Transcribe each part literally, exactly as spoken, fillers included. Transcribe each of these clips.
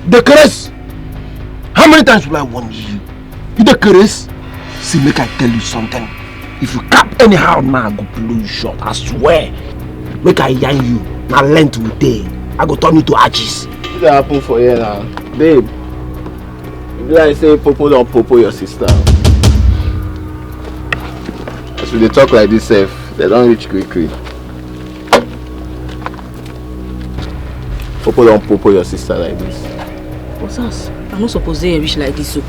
The craze. How many times will I warn you? You the craze? See, make I tell you something. If you cap anyhow now, I go blow you short. I swear. Make I yarn you. Na length we dey. I go turn you to ashes. Wetin dey happen for here now? Babe, e be like say popo don popo your sister. As we dey talk like this sef, dem don reach quick quick. Popo don popo your sister like this. Osas, I no suppose dey reach like this o.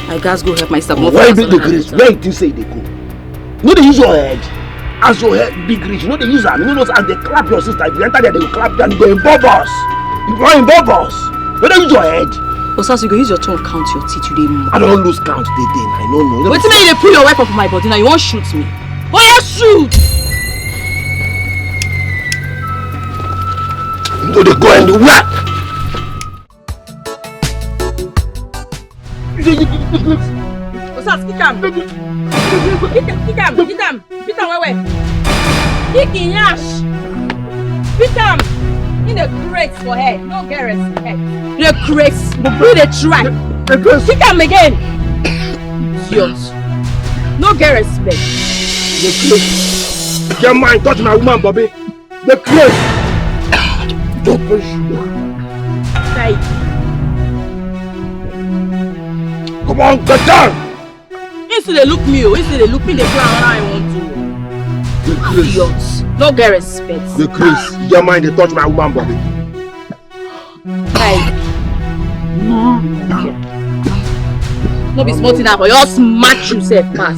I gats go help my sister. Why be the craze? Where you think say you dey go? No dey use your head. As your head big reach, no dey use am. You no know say as they clap your sister, if you enter there, they go clap, then you go involve us. You go involve us. No dey use your head. Osas, you go use your tongue count your teeth, you dey mad. I don lose count dey dey. I no know. Wetin make you dey put your weapon for my body now? You wan shoot me? Oya shoot! You no dey go anywhere. Osas, kick am. Kick am, kick am, kick am, kick am well well. Kick him yash. Kick am. He dey craze for head. No get respect. You dey craze. You dey try. Kick am again. Idiot. No get respect. Your mind touch my woman, Bobby. The craze. Don't push you. Try. Come on, get down. He still dey look me o. He still dey look me, dey plan how I want to. The craze. Idiot. No get respect. The craze. Your mind dey touch my woman, Bobby. Hey. No be small thing, I go just smash you sef pass.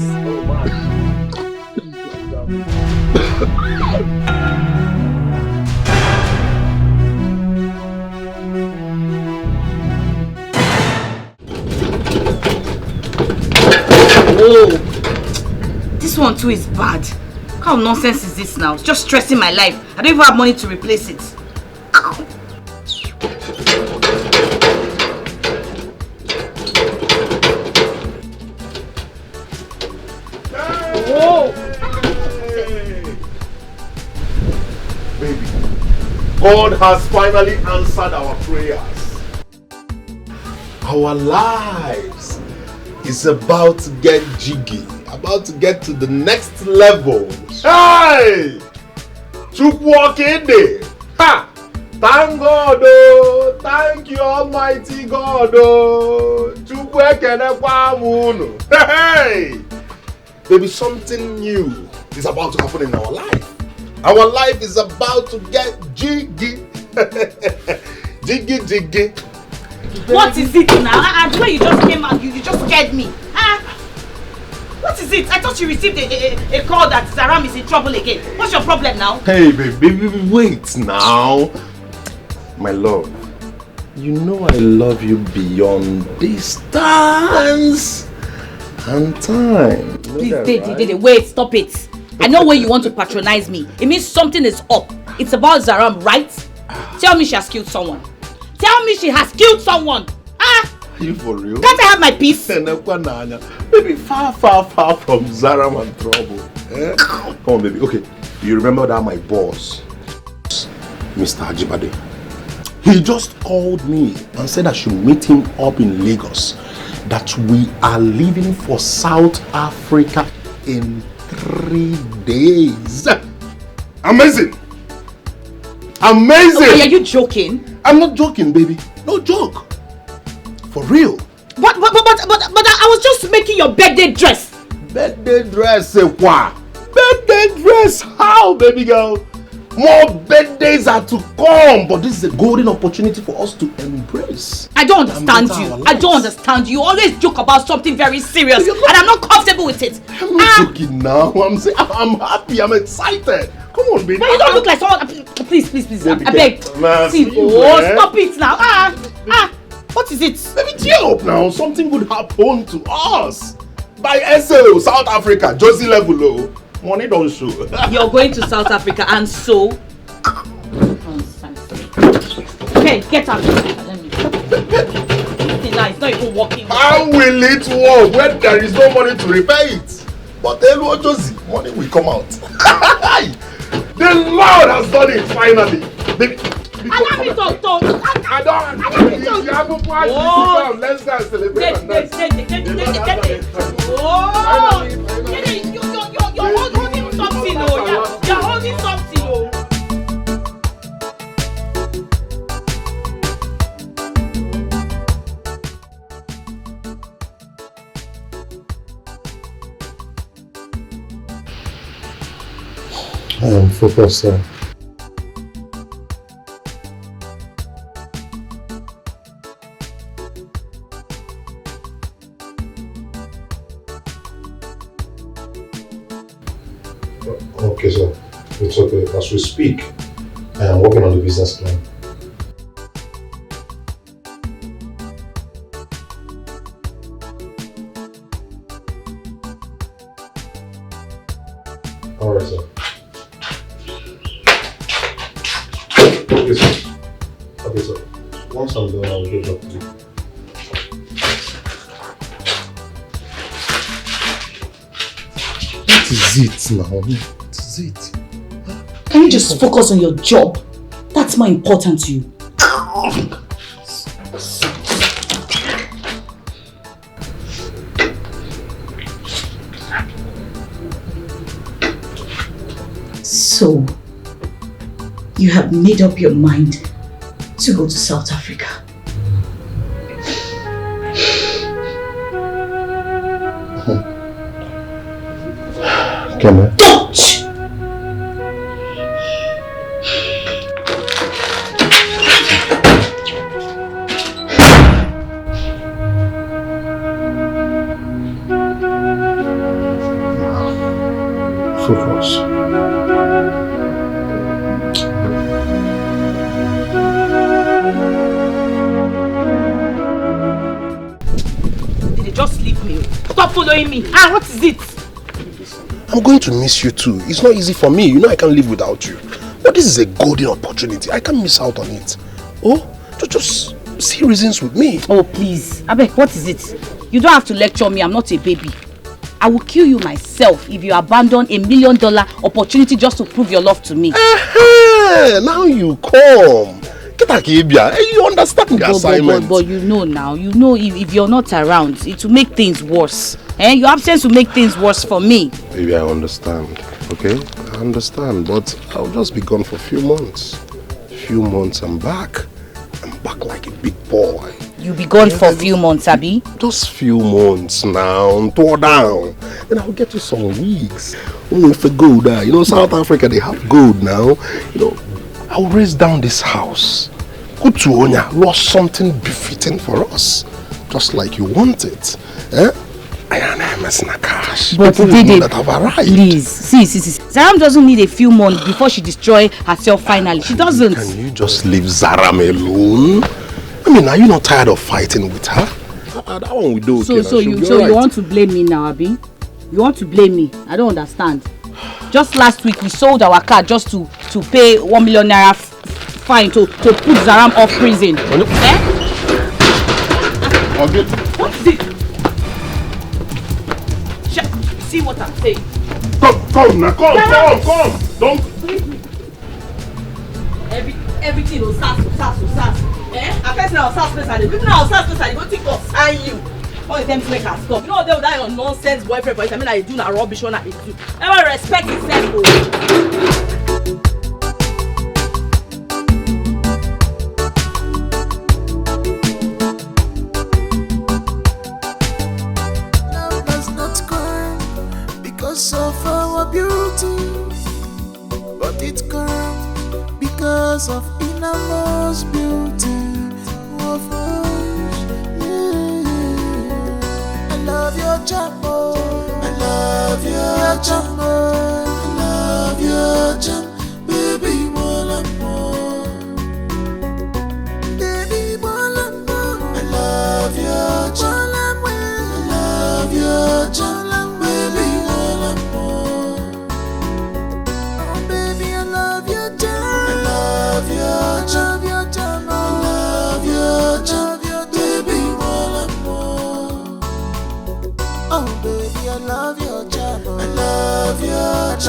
Oh, this one too is bad. What kind of nonsense is this now? It's just stressing my life. I don't even have money to replace it. Whoa! Baby, God has finally answered our prayers. Our lives is about to get jiggy, about to get to the next level. Hey! Chukwu Okinde! Ha! Thank God, oh! Thank you, Almighty God, oh! Chukwu ekenekwa m unu. Hey! Baby, something new is about to happen in our life. Our life is about to get jiggy. Jiggy, jiggy. What is it now? Ah, ah, the way you just came out, you, you just scared me. Ah, what is it? I thought you received a, a, a call that Zaram is in trouble again. What's your problem now? Hey, baby, baby, wait now. My love, you know I love you beyond distance and time. You know that, right? Please, Dede, Dede, wait, stop it. I know when you want to patronize me. It means something is up. It's about Zaram, right? Tell me she has killed someone. Tell me she has killed someone. Ah! Are you for real? Can't I have my peace? Enekwa n'anya. Baby, far, far, far from Zaram and trouble. Eh? Come on, baby. Okay, you remember that my boss, Mister Ajibade? He just called me and said I should meet him up in Lagos, that we are leaving for South Africa in three days. Amazing! Amazing! Okay, are you joking? I'm not joking, baby. No joke. For real. But, but, but, but, but, but I was just making your birthday dress. Birthday dress, eh, kwa? Birthday dress? How, baby girl? More birthdays are to come, but this is a golden opportunity for us to embrace. I don't understand you. I don't understand you. You always joke about something very serious, and I'm not comfortable with it. I'm not joking now. I'm saying I'm, I'm happy. I'm excited. Come on, baby. But you don't look like someone. Please, please, please. I beg. See, oh, stop it now. Ah, ah. What is it? Baby, cheer up now. Something good happened to us. By S A O, South Africa, Josie level, oh. Money don't show. You're going to South Africa, and so? Okay, get out. Let me. This thing now is not even working. How will it work when there is no money to repair it? But Elu Ojozi, money will come out. The Lord has done it finally. The, because Allow me to, to, I, I Don, you haven't planned this. Oh. Come, let's go and celebrate and dance. Tete, tete, tete, tete, tete. Oh. Finally, finally. Tete, you, you, you, you're hold-, holding something, oh, yeah. You're holding something, oh. I am focused, sir. Okay, sir. It's okay. As we speak, I am working on the business plan. All right, sir. Okay, sir. Okay, sir. Once I'm done, I'll get back to you. What is it now? What is it? Can you just focus on your job? That's more important to you. So, you have made up your mind to go to South Africa? Come here. Don't! Focus. Did they just leave me? Stop following me. Ah, what is it? I'm going to miss you too. It's not easy for me. You know I can't live without you. But this is a golden opportunity. I can't miss out on it. Oh, ju-, just see reasons with me. Oh, please. Abeg, what is it? You don't have to lecture me. I'm not a baby. I will kill you myself if you abandon a million dollar opportunity just to prove your love to me. Eh, now you come. Get a kibia. Eh, you understand the assignment. But, but, but, but you know now, you know if, if you're not around, it will make things worse. Eh? Your absence will make things worse for me. Baby, I understand, okay? I understand, but I'll just be gone for a few months. Few months, I'm back. I'm back like a big boy. You be gone for a few months, abi? Just few months now, tore down. Then I'll get you some wigs. If we gold, ah, you know, South Africa, they have gold now. You know, I'll raise down this house. Good to own, yeah, lost something befitting for us, just like you want it. Eh? I am a mess in a cash. But Dede, please, see, see, see, see. Zaram doesn't need a few months before she destroy herself finally. She doesn't. Can you just leave Zaram alone? I mean, are you not tired of fighting with her? Uh, uh, that one we do. So, okay, so you, so you want to blame me now, abi? You want to blame me? I don't understand. Just last week, we sold our car just to, to pay one million naira f-, fine to, to put Zaram off prison. What? Eh? Okay. What is it? Sh-, see what I'm saying? Come, come now, come, come, come. Don't leave me. Every, everything will sass, will sass, will sass. Eh? I first now sass place, I dey. Even now sass place, I dey go think of sign you. All the time to make her stop. You know, they with that your nonsense boyfriend, but I mean, I do na rubbish when I dey do. Ever respect yourself, oh. Love does not come because of our beauty, but it comes because of innermost beauty of us. Yeah. I love your charm, oh. I love your charm, oh. I love your charm, baby, more and more. Baby, more and more. I love your charm. I love your charm, baby, more and more. Oh, baby, I love your charm. I love your charm, your charm. I love your charm, your charm, baby, more and more. Oh, baby, I love your charm. I love your charm.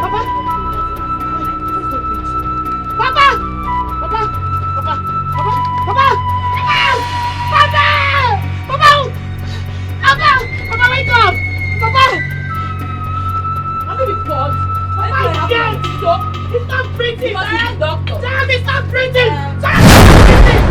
Papa! Papa! Papa! Papa! Papa! Papa! Papa! Papa! Papa! Papa! Papa, wake up! Papa! Have you been called? Papa, it's not breathing! Doctor. Sam, it's not breathing! Sam, it's not breathing!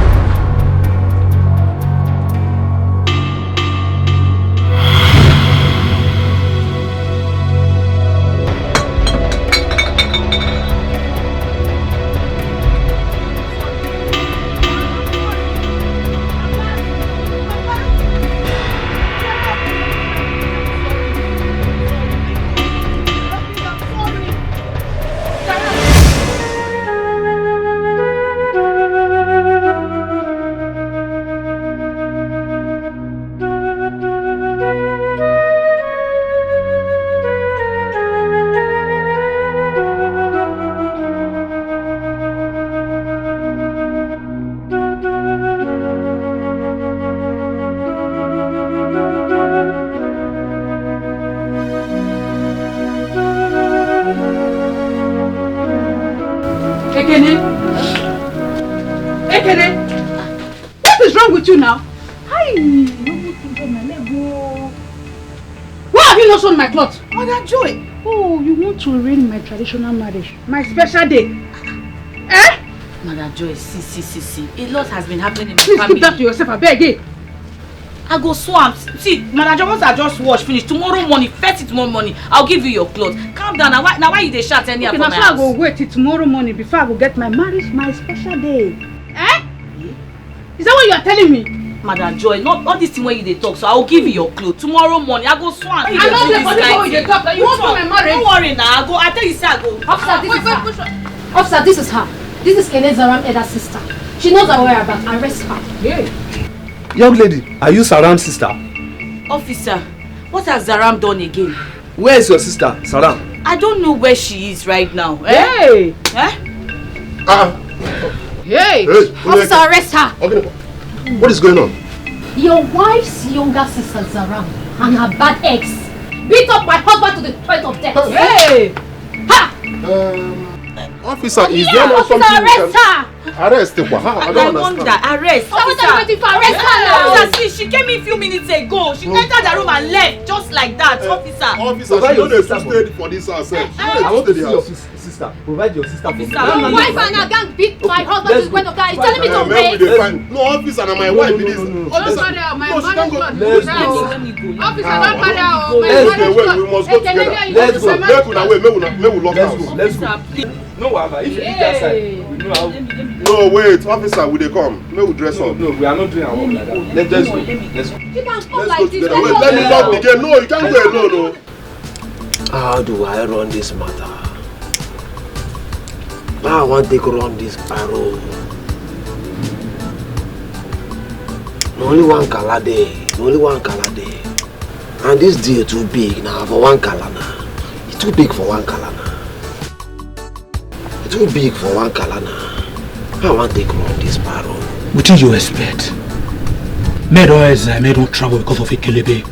Ekene. Ekene. What is wrong with you now? Hi, you almost injured my leg. Oh. Why have you not sewn my cloth? Mother Joy. Oh, you want to ruin my traditional marriage, my special day. Eh? Mother Joy, see, see, see, see. A lot has been happening in my family. Please keep that to yourself, I beg. Eh? I go sew am. See, Mother Joy, once I just wash finish, tomorrow morning, first thing tomorrow morning, I'll give you your clothes. Calm down. Now why, now why you dey shout anyhow? Okay, for now my so I go house? Wait till tomorrow morning before I go get my marriage, my special day. Eh? Is that what you are telling me? Mother Joy, not all this thing wey you dey talk, so I will give you your clothes. Tomorrow morning, I go sew am. I no dey for this kind thing. You want my marriage? Don't worry now. I go. I tell you, say I go. Officer, this is her. Officer, this is her. This is Kene Zaram elder sister. She knows our whereabouts. Arrest her. Yeah. Young lady, are you Zaram's sister? Officer, what has Zaram done again? Where is your sister, Zaram? I don't know where she is right now. Eh? Hey! Eh? Ah. Hey! Hey, Officer, arrest her. Okay. What is going on? Your wife's younger sister, Zaram, and her bad ex beat up my husband to the point of death. Hey! Ha! Um, Officer, is there not something you can... Arrest her. Arrest her. How? I don't understand. Arrest. Officer, waiting for arrest her now. Officer, see, she came in few minutes ago. She entered the room and left just like that. Officer. Officer, she no dey too stay for this house. She no dey too stay the house. Sister, provide your sister for me. Officer, my wife and her gang beat my husband to the point of that. He's telling me to wait. No, officer, na my wife be this. Officer, no, she can't go. Let's go. Officer, don't carry her. Wait, wait, we must go together. Let's go. Make una wait, make una, make we lock house. Let's go. No wahala. If you reach that side, we know how. No, wait, officer, we dey come. Make we dress up. No, we are not doing our work like that. Let's just go. Let's go. You can come like this. Wait, let me lock the gate. No, you can't go alone, no. How do I run this matter? How I wan take run this parole? Na only one kala dey, na only one kala dey. And this deal too big na for one kala na. E too big for one kala na. E too big for one kala na. How I wan take run this parole? Wetin you expect? Men don exile, men don travel because of Ekelebe.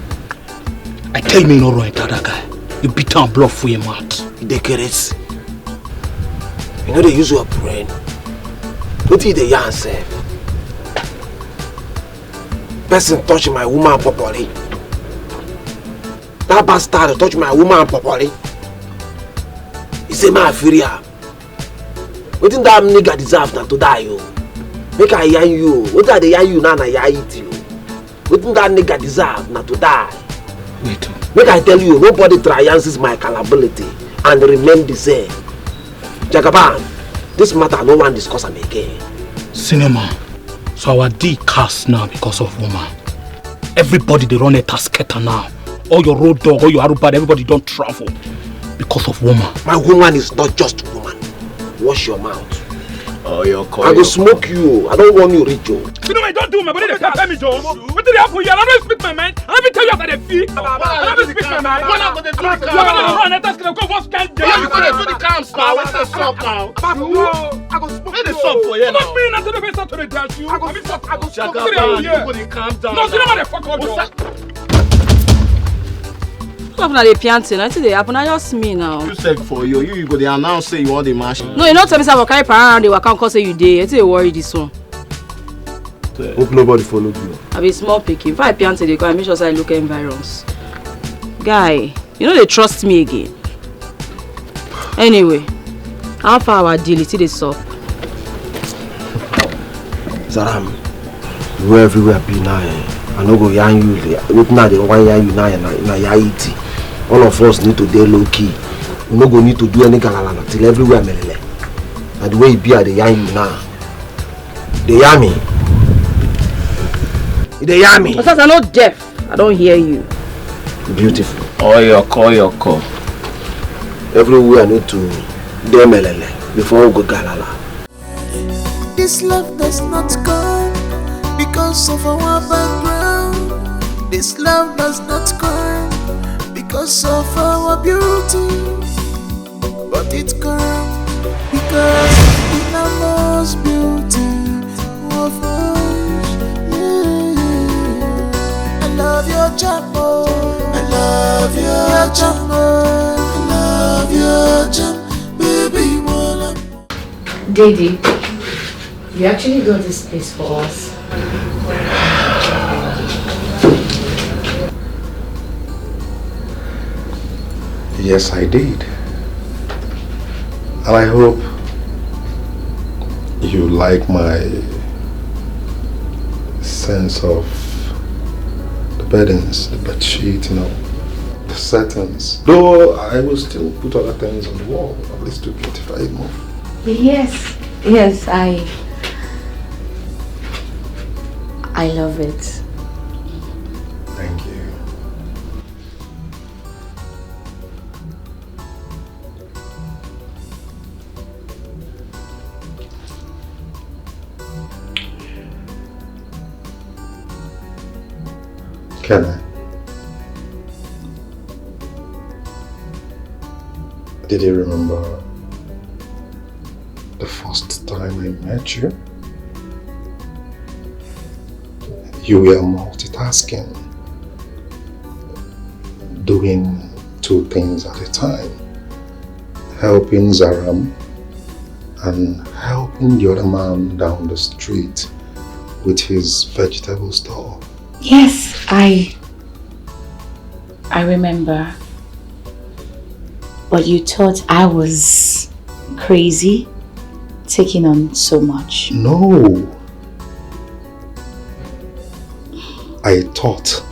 I tell you, you no run enter that guy. You beat am blood for your mouth. You dey craze. You no dey use your brain. Wetin you dey yarn sef? Person touch my woman popori. That bastard touch my woman popori. He say make I free am. Wetin that nigga deserve na to die o. Make I yarn you o. Wetin I dey yarn you now na yaiti o. Wetin that nigga deserve na to die. Wait o. Make I tell you, nobody triumphs my calability and remain the same. Jagaban, this matter no wan discuss am again. Cinema. So our D cast now because of woman. Everybody dey run a tasketa now. All your road dog, all your arubad, everybody don travel because of woman. My woman is not just woman. Wash your mouth. Oh, your call. I go smoke you. I don't want you reach you. You know I don't do my body dey pepper me, Joe. Wetin dey happen here? I don't speak my mind. I don't even tell you as I dey feel. I don't even speak my mind. When I go dey do the You are gonna run and task go wash can day. You go dey do the camps now. Wetin dey sup now? I go smoke. Wetin dey sup for here now? Smoke me na to the best to the dash you. I go smoke. I go smoke. Jagaban, you go dey calm down. No, see nobody fuck up, Joe. Una dey piante na, wetin dey happen? Na just me now. You sef for you, you, you go dey announce say you wan dey mash. No, you no tell me say I go carry parent around dey waka come say you dey. Wetin dey worry this one? Hope nobody follow you. I be small pikin. If I piante dey go, I make sure say I look environs. Guy, you no dey trust me again. Anyway, how far our deal? It dey sup? Zaram, you everywhere be now. Eh? I no go yarn you. Wetin I dey wan yarn you now na na yaiti. All of us need to dey low key. We no go need to do any galalala till everywhere melele. Na the way e be I dey yarn you now. Dey yarn me. You dey yarn me. Osasa no deaf. I don hear you. Beautiful. Oyo call your call. Everywhere need to dey melele before we go galala. This love does not come because of our background. This love does not come because of our beauty. But it comes because in the most beauty of us. Yeah. I love your chapo. I love your chapo. I love your chapo. Baby, wanna Daddy, you actually got this place for us. Yes, I did. And I hope you like my sense of the beddings, the bed sheet, you know, the settings. Though I will still put other things on the wall, at least to beautify it more. Yes, yes, I, I love it. Thank you. Can I? Did you remember the first time I met you? You were multitasking, doing two things at a time, helping Zaram and helping the other man down the street with his vegetable store. Yes, I I remember. But you thought I was crazy, taking on so much. No. I thought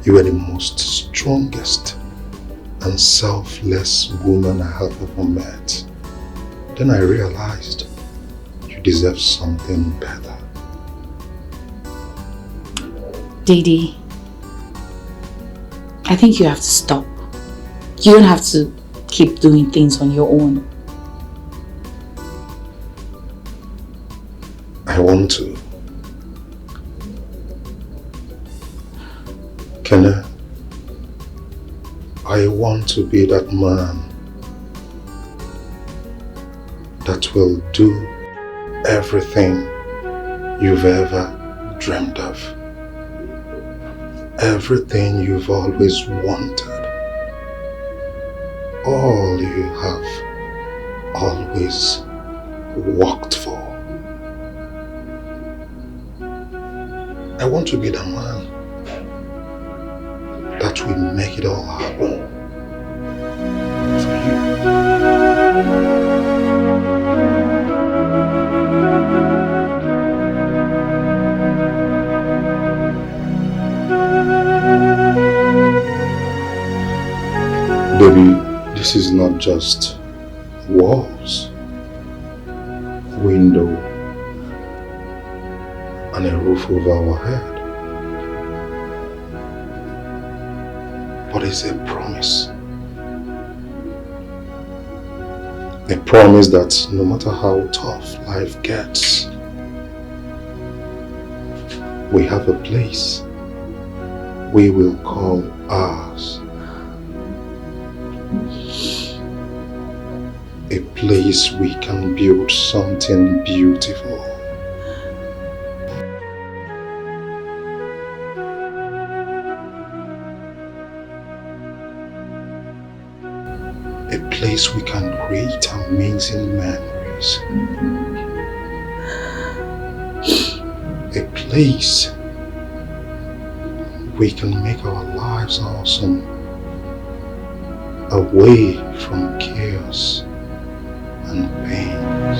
you were the most strongest and selfless woman I have ever met. Then I realized you deserve something better. Didi, I think you have to stop. You don't have to keep doing things on your own. I want to. Kene, I want to be that man that will do everything you've ever dreamed of, everything you've always wanted, all you have always worked for. I want to be the man that will make it all happen for you. Baby, this is not just walls, window, and a roof over our head. But it's a promise. A promise that no matter how tough life gets, we have a place we will call ours. A place we can build something beautiful. A place we can create amazing memories. A place we can make our lives awesome, away from chaos and pains.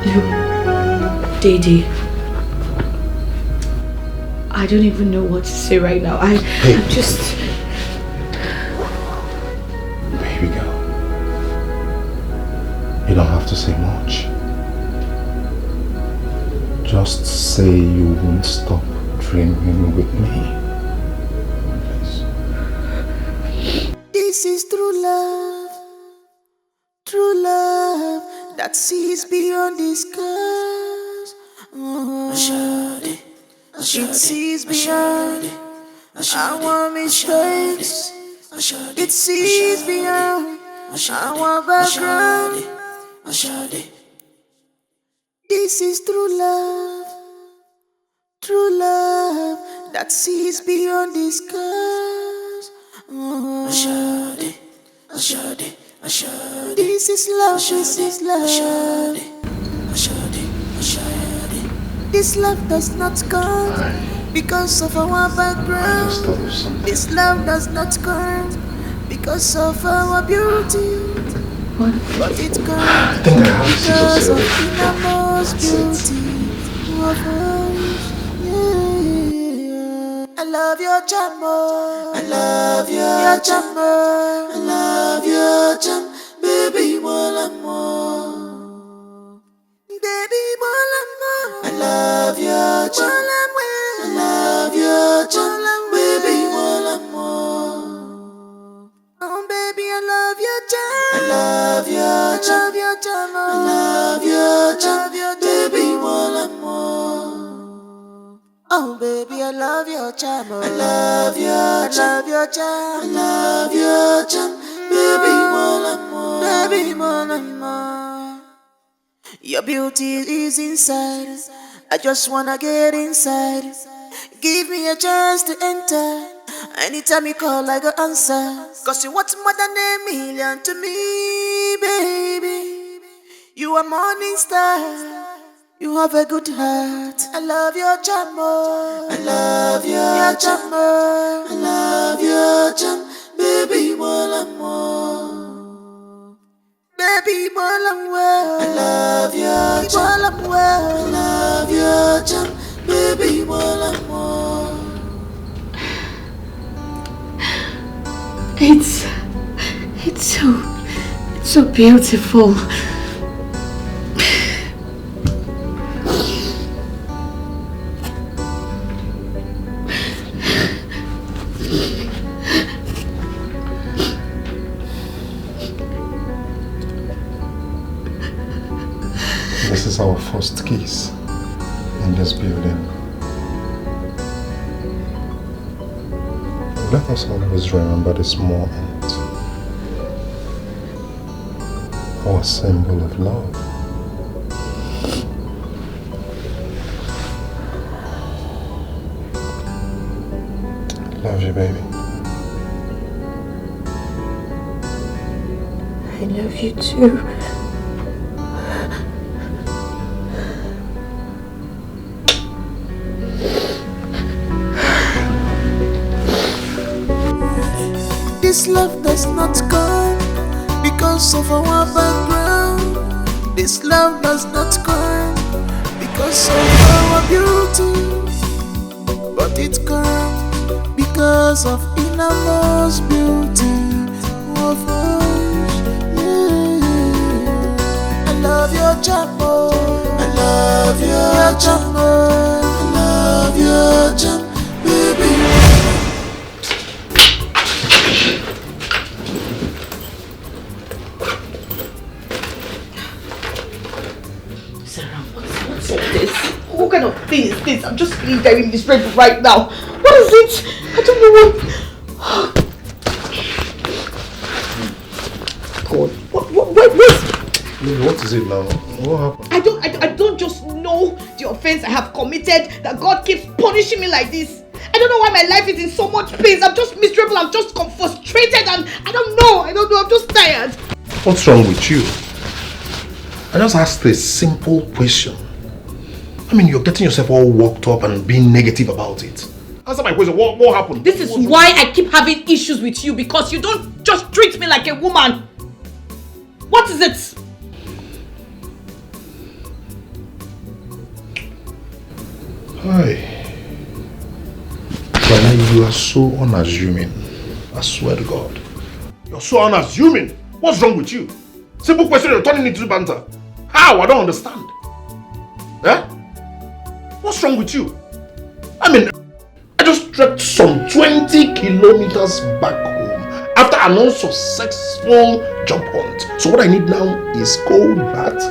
Look, Didi, I don't even know what to say right now. I, Hey. I'm just. Baby girl, you don't have to say much. Just say you won't stop dreaming with me. Please. This is true love. True love that sees beyond the scars. Mm. It sees beyond our mistakes. It sees beyond our background. This is true love. True love that sees beyond the scars. Mm. This is love, this is love. This love does not come because of our background. This love does not come because of our beauty. But it comes think I have because of scissors. Innermost beauty of us. Yeah. I love your charm, oh. I love your charm, oh. I love your charm, baby, more and more. Baby, more and more. I love your charm. More and more. I love your charm, baby, more and more. Oh, baby, I love your charm. I love your charm. I love your charm, baby, more and more. Oh, baby, I love your charm. Oh. I love your charm. I love your charm. I love your charm, baby, more and more. Baby, more and more. Your beauty is inside. I just wanna get inside. Give me a chance to enter. Anytime you call, I go answer. Cause you want more than a million to me, baby. You are morning star. You have a good heart. I love your charm. Oh. I love your charm. Oh. I love your charm. Baby, more and more. Baby, more and more. I love your charm. More and more. I love your charm. Baby, more and more. It's, it's so, it's so beautiful. This is our first kiss in this building. Let us always remember this moment. Our symbol of love. Love you, baby. I love you too. This love does not come because of our background. This love does not come because of our beauty. But it comes because of innermost beauty of us. Yeah. I love your charm. Oh. I love your charm. Oh. I love your charm, baby. Sarah, what's, what's all this? What kind of thing is this? I'm just feeling very miserable right now. What is it? I don't know what. God, what, what, what, what? Baby, what is it now? What happened? I don't, I, I don't just know the offense I have committed that God keeps punishing me like this. I don't know why my life is in so much pain. I'm just miserable. I'm just frustrated, and I don't know. I don't know. I'm just tired. What's wrong with you? I just asked a simple question. I mean, you're getting yourself all worked up and being negative about it. Answer my question. What, what happened? This is why I keep having issues with you, because you don't just treat me like a woman. What is it? Hi. Bana, you are so unassuming. I swear to God. You're so unassuming. What's wrong with you? Simple question, you're turning into banter. How? I don't understand. Eh? What's wrong with you? I mean, I just trekked some twenty kilometers back home after an unsuccessful job hunt. So what I need now is cold bath,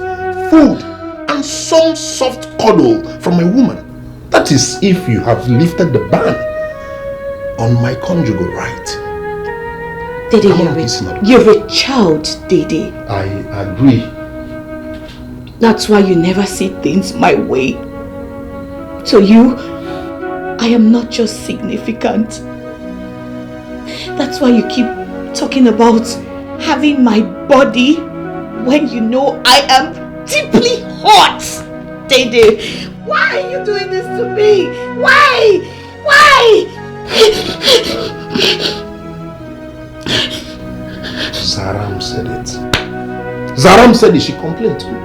food, and some soft cuddle from my woman. That is if you have lifted the ban on my conjugal right. Dede, you're a child, Dede. I agree. That's why you never see things my way. To you, I am not just significant. That's why you keep talking about having my body when you know I am deeply hurt. Dede, why are you doing this to me? Why? Why? Zaram said it. Zaram said it. She complained too.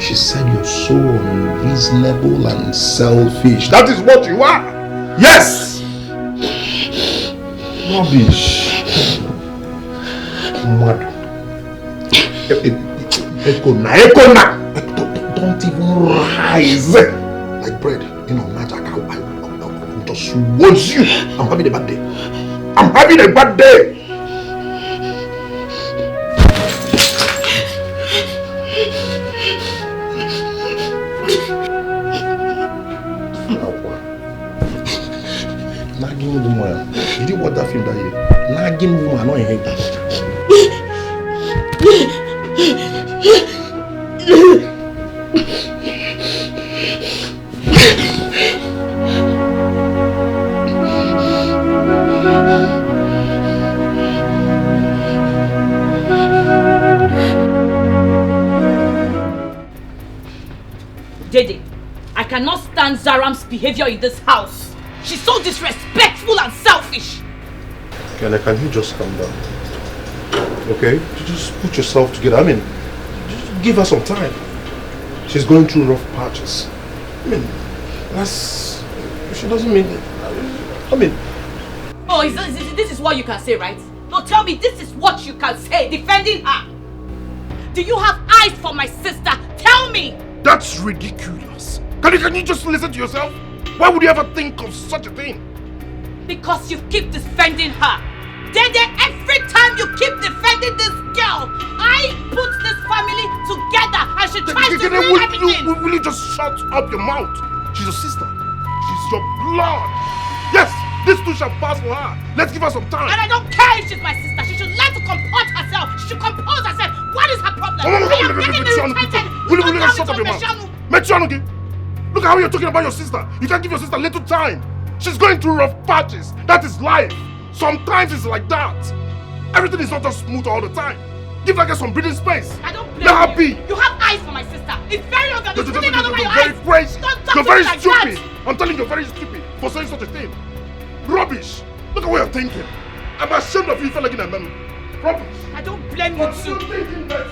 She said you're so unreasonable and selfish. That is what you are. Yes. Rubbish. Mad. Echo na, echo na. Don't, don't even rise like bread. You know, magic. I, I, I, I just want you. I'm having a bad day. I'm having a bad day. Nagging woman. Did you watch that film that year? Nagging woman, not in head. Behavior in this house. She's so disrespectful and selfish. Can, can you just calm down? Okay? You just put yourself together. I mean, just give her some time. She's going through rough patches. I mean, that's, she doesn't mean, I mean. Oh, is this, is this what you can say, right? No, tell me, this is what you can say defending her. Do you have eyes for my sister? Tell me. That's ridiculous. Can you, can you just listen to yourself? Why would you ever think of such a thing? Because you keep defending her. Then, then every time you keep defending this girl, I put this family together and she tries to ruin everything. Will you, will you just shut up your mouth? She's your sister. She's your blood. Yes, this too shall pass for her. Let's give her some time. And I don't care if she's my sister. She should learn to comport herself. She should compose herself. What is her problem? I am getting irritated. Will you, will you shut up your mouth? Mechianugi, look at how you're talking about your sister. You can't give your sister little time. She's going through rough patches. That is life. Sometimes it's like that. Everything is not just smooth all the time. Give that girl some breathing space. I don't blame Let her you. Be. You have eyes for my sister. It's very obvious. It's written all over your eyes. Don't talk to me like that. You're very stupid. I'm telling you, you're very stupid for saying such a thing. Rubbish. Look at what you're thinking. I'm ashamed of you, fella. Rubbish. I don't blame you too.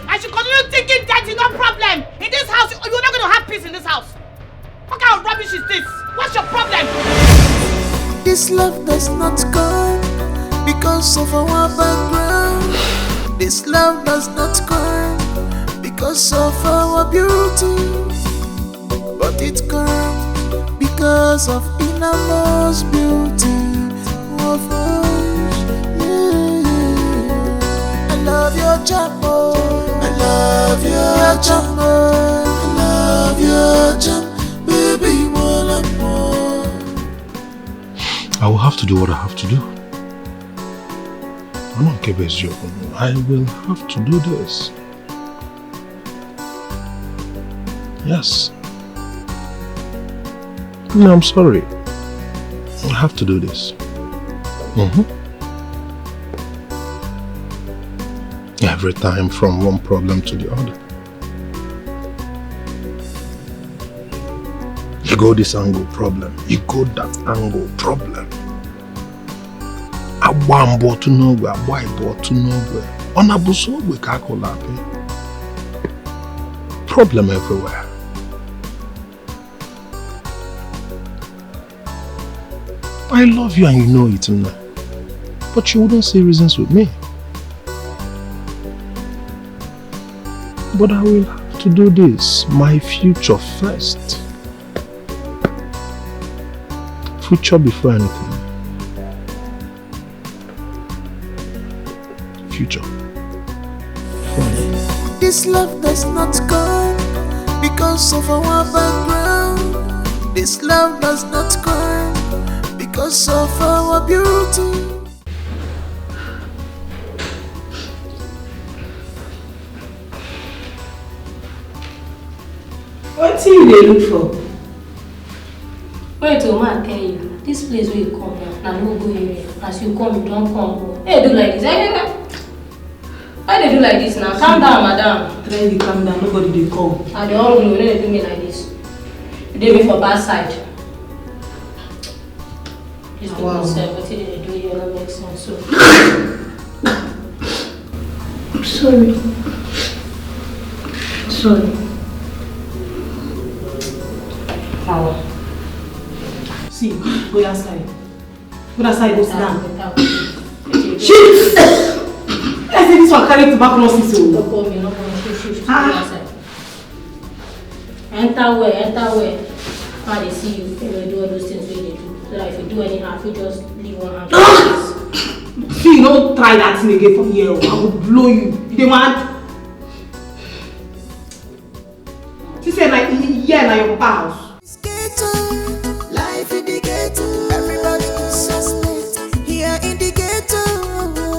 I should continue thinking that is no problem. In this house, you're not going to have peace in this house. What kind of rubbish is this? What's your problem? This love does not come because of our background. This love does not come because of our beauty. But it comes because of innermost beauty of us. Yeah. I love your charm, oh. I love your charm, oh. I love your charm, baby, more and more. I will have to do what I have to do. I don't care, I will have to do this. Yes. No, I'm sorry. I have to do this. Mm-hmm. Every time from one problem to the other. You go this angle problem, you go that angle problem. Agba mbụ otu n'ogwe, agba ịbụ otu n'ogwe. Ọ na-abụ so ogwe ka akụla apị. Problem everywhere. I love you and you know it, Nna. But you wouldn't see reasons with me. But I will have to do this. My future first. Future before anything. Future. This love does not come because of our background. This love does not come because of our beauty. Wetin you dey look for? Wait o, ma tell you, this place wey you come now na no go area. As you come, you don come go. Hey, do like this. Hey, hey, hey. Why dey do like this now? Calm down, madam. Try dey calm down, nobody dey come. I dey hungry, no dey do me like this. You dey me for bad side. This people sef, wetin dem dey do here no make sense o. I'm sorry. Sorry. Power. See, go outside. Go outside, go sit down. Shit! I say this one carry tuberculosis o. No call me, no call me. Shift, shift, shift. Go outside. Enter where, enter where? How they see you, you dey do all those things wey you dey do. So that if you do anyhow, you just leave one hand. See, no try that thing again for here o. I go blow you. You dey mad? She say na here na your papa house. It's ghetto, life in the ghetto. Everybody is suspect here in the ghetto.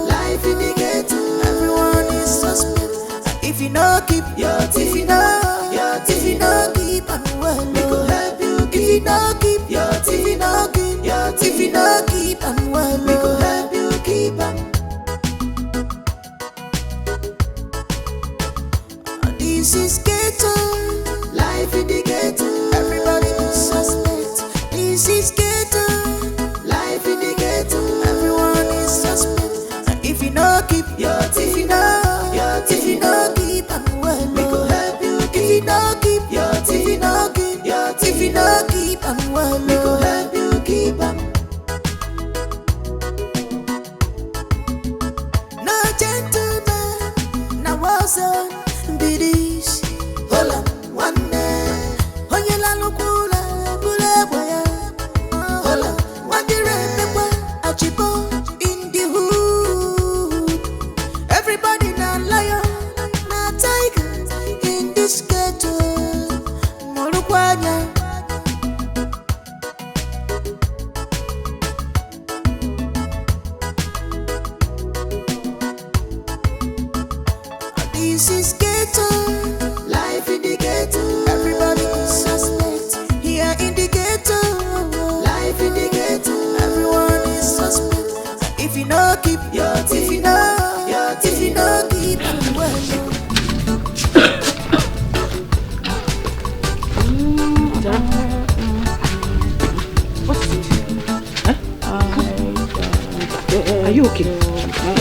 Life in the ghetto, everyone is suspect. If you no keep your teeth, if you no, your teeth, if you no keep am well, we go help you. If you no keep your teeth, if you no keep your teeth, if you no keep am well, we go help you keep am. This is ghetto, life in the ghetto. Everybody Are you okay?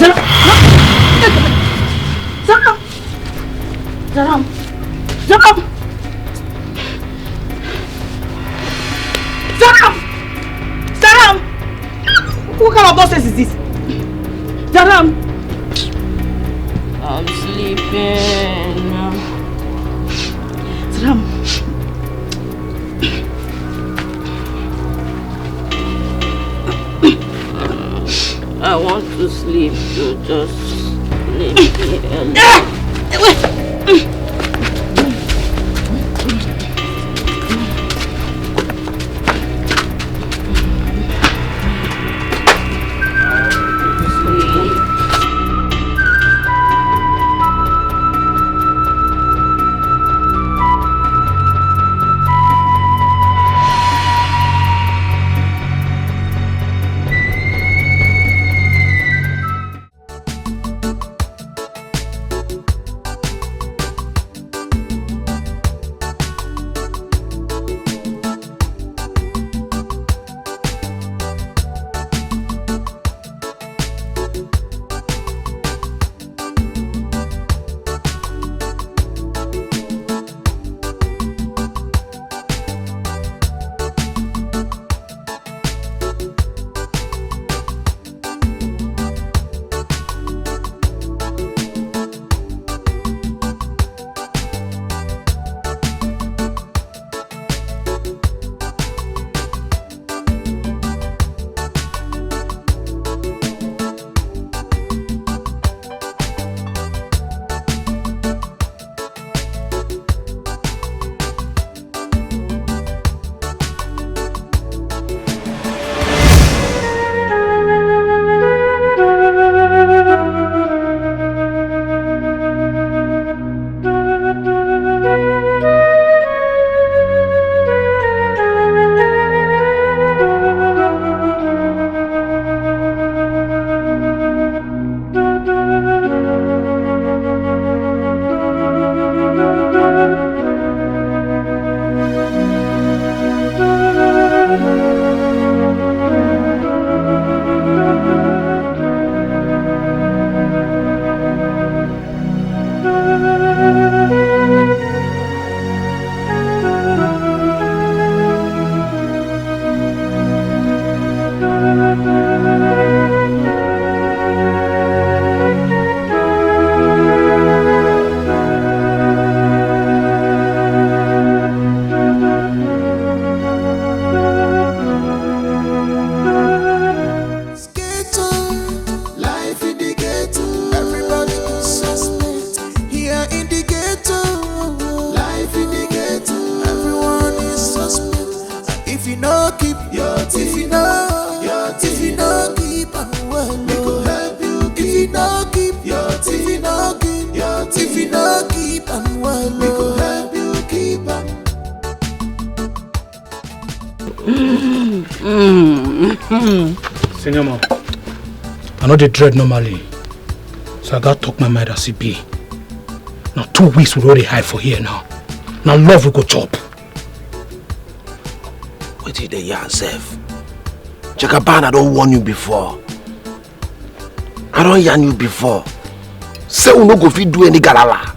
Zaram! Zaram! Zaram! Zaram! Zaram! Zaram! What kind of nonsense is this? Zaram! I'm sleeping. Zaram! I want to sleep, so just leave me alone. Ghetto, life in the ghetto. Everybody is suspect here in the ghetto. Life in the ghetto, everyone is suspect. If you no keep your teeth, if you no, your teeth, if you no keep am well, we go help you. If you no keep your teeth, if you no keep your teeth, if you no keep am well, we go help you keep am. Senior man, I know they dread normally, so I gotta talk my mind as it be. Now two weeks we already hide for here now. Now love we go chop. Wetin dey yarn sef? Jagaban, I don warn you before. I don yarn you before. Say we no go fit do any galala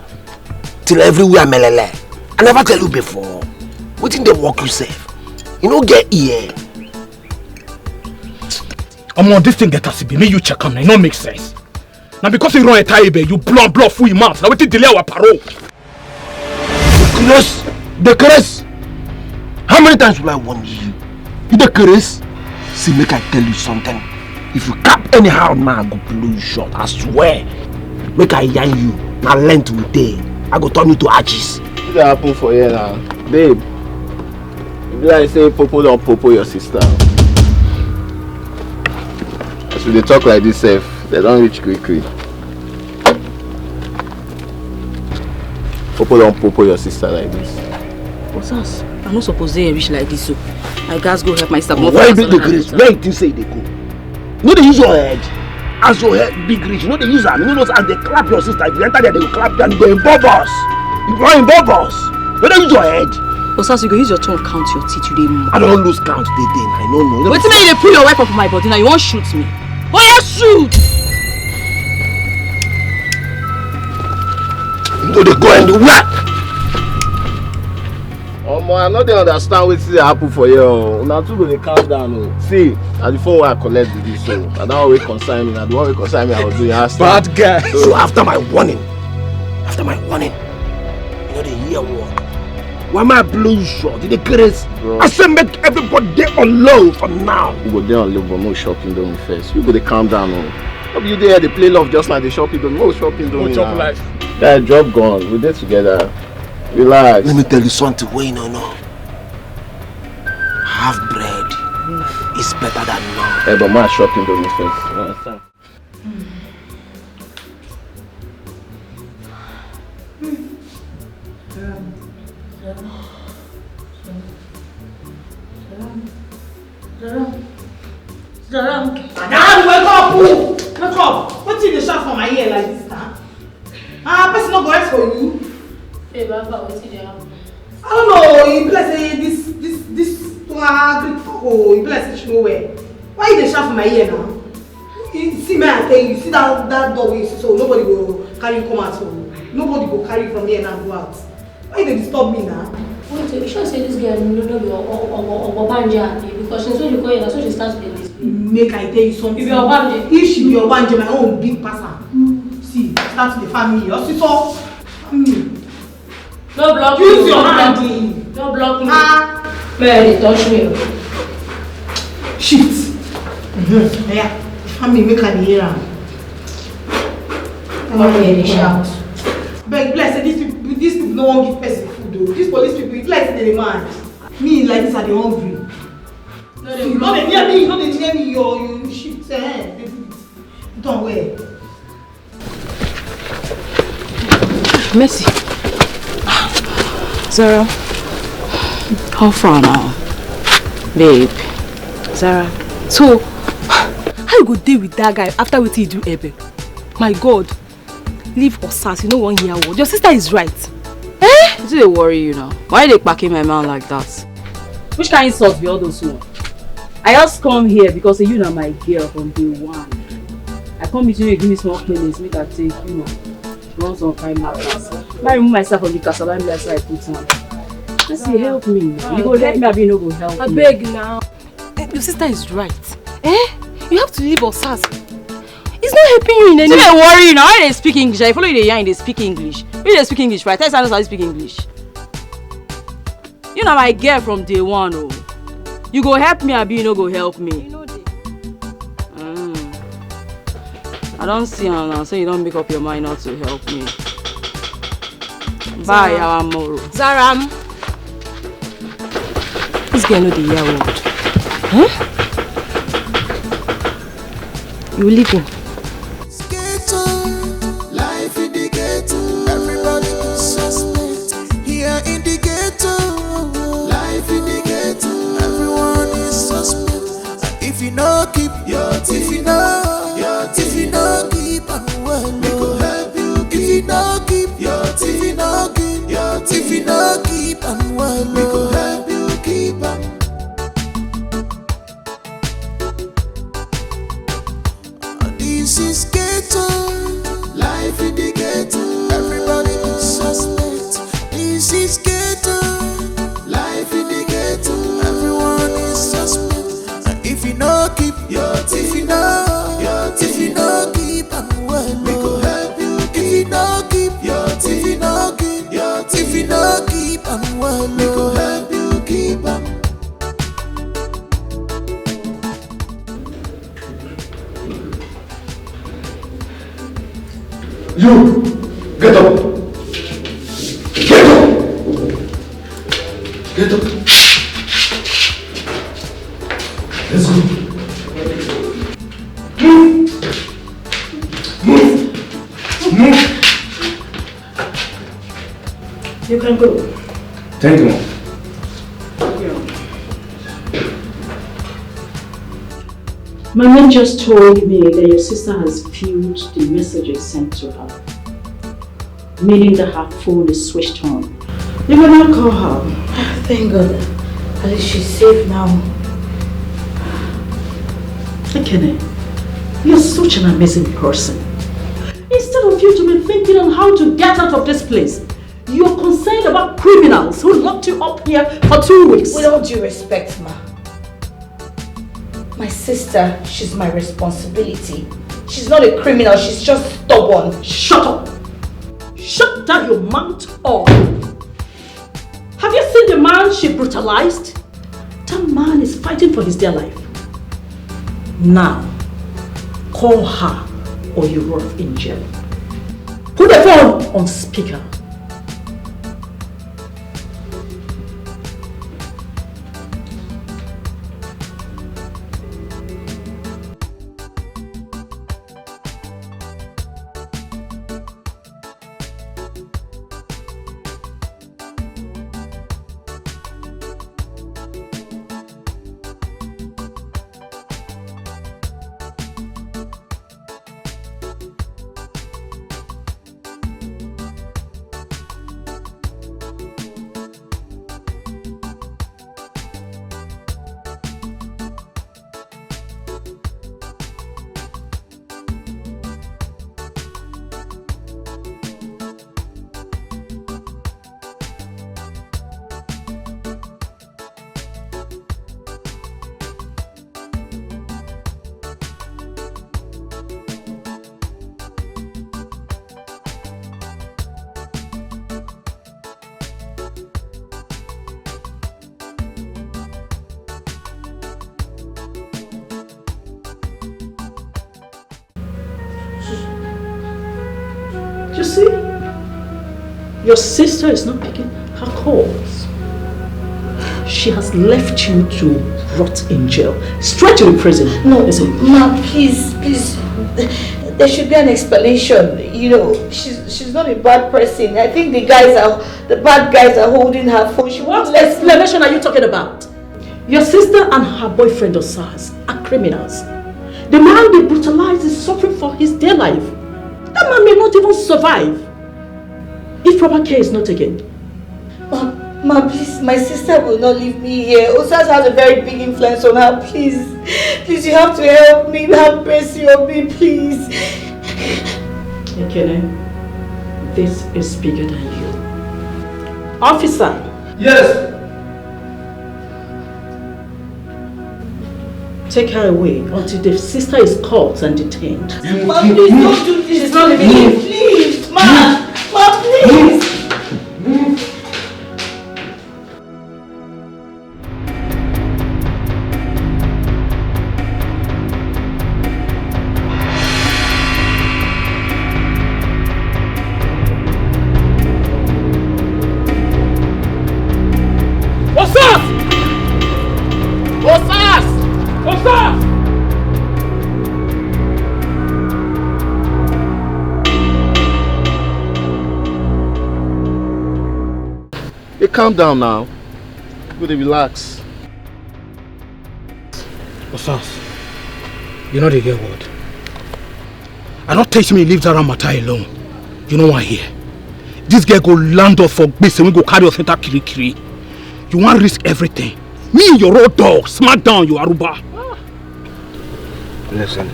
till everywhere melele. I never tell you before. Wetin dey work you sef? You no get ear. Omo, this thing get as e be. Make you check am now. E no make sense. Na because you run enter Ibe, you blow blow full your mouth. Na wetin delay our parole. The curse, the curse. How many times will I warn you? You the curse. See, make I tell you something. If you cap anyhow now, I go blow you short. I swear. Make I yarn you. Na length we dey. I go turn you to ashes. Wetin dey happen for here now, babe? E be like say popo don popo your sister. As we dey talk like this sef, dem don reach quick quick. Popo don popo your sister like this. Osas, I no suppose dey reach like this, so I gats go help my sister. Why you dey craze? Where you think say you dey go? You no dey use your head. As your head big reach, you no dey use am. You no know say as dem clap your sister, if you enter there, dem go clap you and dem go involve us. You go involve us. You no dey use your head. Osas, you go use your tongue count your teeth, you dey mad. I don lose count dey dey. I no know. Wetin make you dey pull your weapon for my body now? You wan shoot me? Oya shoot! No dey go anywhere. Omo, I no dey understand wetin dey happen for here o. Una two go dey calm down o. See, na the phone wey I collect be this o. Na that one wey concern me, na the one wey concern me I go do, you understand? Bad guy. So after my warning, after my warning, you no dey hear word. Why my blue shot? You dey craze? Bro. I say make everybody dey on low for now. We go dey on low, but make we chop Indomie first. You go dey calm down o. No be you dey here dey play love just now, dey chop Indomie. Make we chop Indomie now. Chop life. Guy, drop gun. We dey together. Relax. Let me tell you something wey you no know. Half bread is better than none. Hey, but make we chop Indomie first. You understand? Madam, wake up! Oh! Wake up! Wetin you dey shout for my ear like this now? Ah, person no go rest for you. Hey, Baba, wetin dey happen? I don't know. E be like say this this this ah, Greek talk o. E be like say she no well. Why you dey shout for my ear now? You see, me I tell you, see that that door wey you see so, nobody go carry you come out o. Nobody go carry you from here now go out. Why you dey disturb me now? Wait, you sure say this girl no no be Ogbanje abi? Because since when you come here, na so she start to dey display. Make I tell you something. If you Ogbanje. If she be Ogbanje, my own big pass am. See, start to dey farm me. Osito, farm me. No block me. Use your hand. No block me. Ah. Make I dey touch me. Shift. Mm-hmm. Yeah. Farm me, make I dey hear am. Come here, dey shout. Beg, bless, say these people, these people no wan give person food o. These police people, e be like say dem dey mad. Me like this, I dey hungry. No dey, no dey near me, no dey near me, your, you shift, eh, dey do it. Don where? Mercy. Zara. How far now? Babe. Zara. So, how you go dey with that guy after wetin he do Ebe? My God. Leave Osas, you no wan hear word. Your sister is right. Eh? Wetin dey worry you now? Why you dey kpaki my man like that? Which kind insult be all those one? I just come here because say you na my girl from day one. I come meet you, you give me small feelings, make I take, you know, run some kind matters. Make I remove myself from the kasala, make I put on. Just say help me. You go help me, abi you no go help me? Abeg now. Eh, your sister is right. Eh? You have to leave Osas. It's not helping you in any way. Still dey worry you now. Why you dey speak English? I follow you dey yarn, you dey speak English. You dey speak English, right? Tell you say I no sabi speak English. You na my girl from day one o. You go help me, abi you no go help me? You no dey. Mm. I don see am now, say you don make up your mind not to help me. Bye, Zaram. Our Moro. Zaram. This girl no dey hear word. Huh? You leave him. Ghetto, life in the ghetto. Everybody is suspect. Here in the ghetto, life in the ghetto. Everyone is suspect. If you no keep your teeth, if you no, your teeth, if you no keep am well, we go help you. If you no keep your teeth, if you no keep your teeth, if you no keep am well, we go help you keep am. This is ghetto, life in the ghetto. Everybody is suspect. This is ghetto, life in the ghetto. Everyone is suspect. And if you no keep your teeth, if you no, your teeth, if you no keep am well, we go help you. If you no keep your teeth, if you no keep your teeth, if you no keep am well, we go help you keep am. You, get up. Get up. Get up. Let's go. Move. Move. Move. You can go. Thank you, Mom. Yeah. My man just told me that your sister has viewed the messages sent to her, meaning that her phone is switched on. You will not call her. Thank God. At least she's safe now. Ekene, You're such an amazing person. Instead of you to be thinking on how to get out of this place, you're concerned about criminals who locked you up here for two weeks. With all due respect, ma, my sister, she's my responsibility. She's not a criminal, she's just stubborn. Shut up! Shut down your mouth, or have you seen the man she brutalized? That man is fighting for his dear life. Now, call her or you rot in jail. Put the phone on speaker. You see, your sister is not picking her calls. She has left you to rot in jail, straight to the prison. No, listen, ma, please, please. There should be an explanation. You know, she's she's not a bad person. I think the guys are the bad guys are holding her phone. She won't. What explanation are you talking about? Your sister and her boyfriend Osas are criminals. The man they brutalized is suffering for his dear life. That man may not even survive if proper care is not taken. Ma, ma, please, my sister will not leave me here. Osas has a very big influence on her. Please, please, you have to help me. Have mercy on me, please. Ekene, this is bigger than you. Officer! Yes! Take her away until the sister is caught and detained. Ma, please don't do this. She's not leaving. Please, ma, ma, please. Osas! Osas! Osas! Osas! Hey, calm down now. Go dey relax. Osas, you know the girl word. I don't take me leave that matter alone. You know why here? This girl go land up for gbese, we go carry us enter kirikiri. You want risk everything. Me, your road dog, smack down, you Aruba. Listen,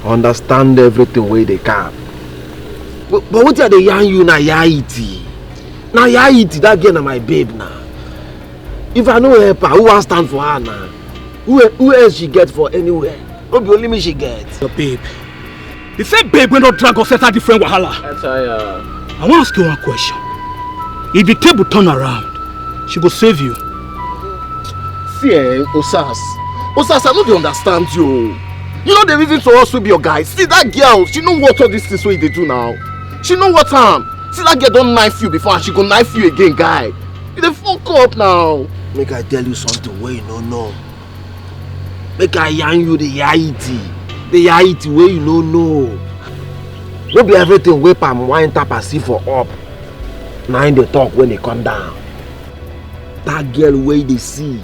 understand everything wey dey come. But, but wetin I dey yarn you na yaiti. Na yaiti, that girl na my babe na. If I no help her, who wan stand for her na? Who, who else she get for anywhere? No be only me she get. Your babe. The same babe wey don drag us enter different wahala. I tire. I wan ask you one question. If the table turn around, she go save you. See, eh, Osas. Osas, I no dey understand you. You know the reason to us wey be your guy. See that girl, she no want all these things wey you dey do now. She no want am. See that girl don knife you before and she go knife you again, guy. You dey fuck up now. Make I tell you something wey you no know. Make I yarn you the reality. The reality wey you no know. No be everything wey palm wine tap and see for up. Na im dey talk when e come down. That girl wey you dey see,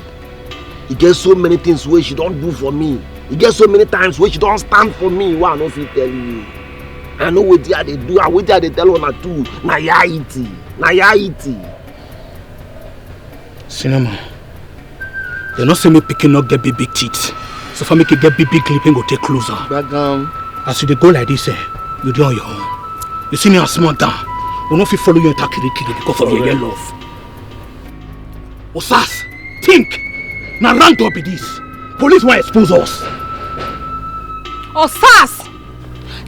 e get so many things wey she don do for me. E get so many times wey she don stand for me wey I no fit tell you. I know wetin I dey do and wetin I dey tell una too. Na reality. Na reality. Cinema. Dem no say make pikin no get big big teeth. So far make you get big big clip, him go take closer. Gbagam. As you dey go like this, eh, you dey on your own. You see me as small down. We no fit follow you enter kirikiri because of your yellow love. Osas, think. Na round up be this. Police wan expose us. Osas!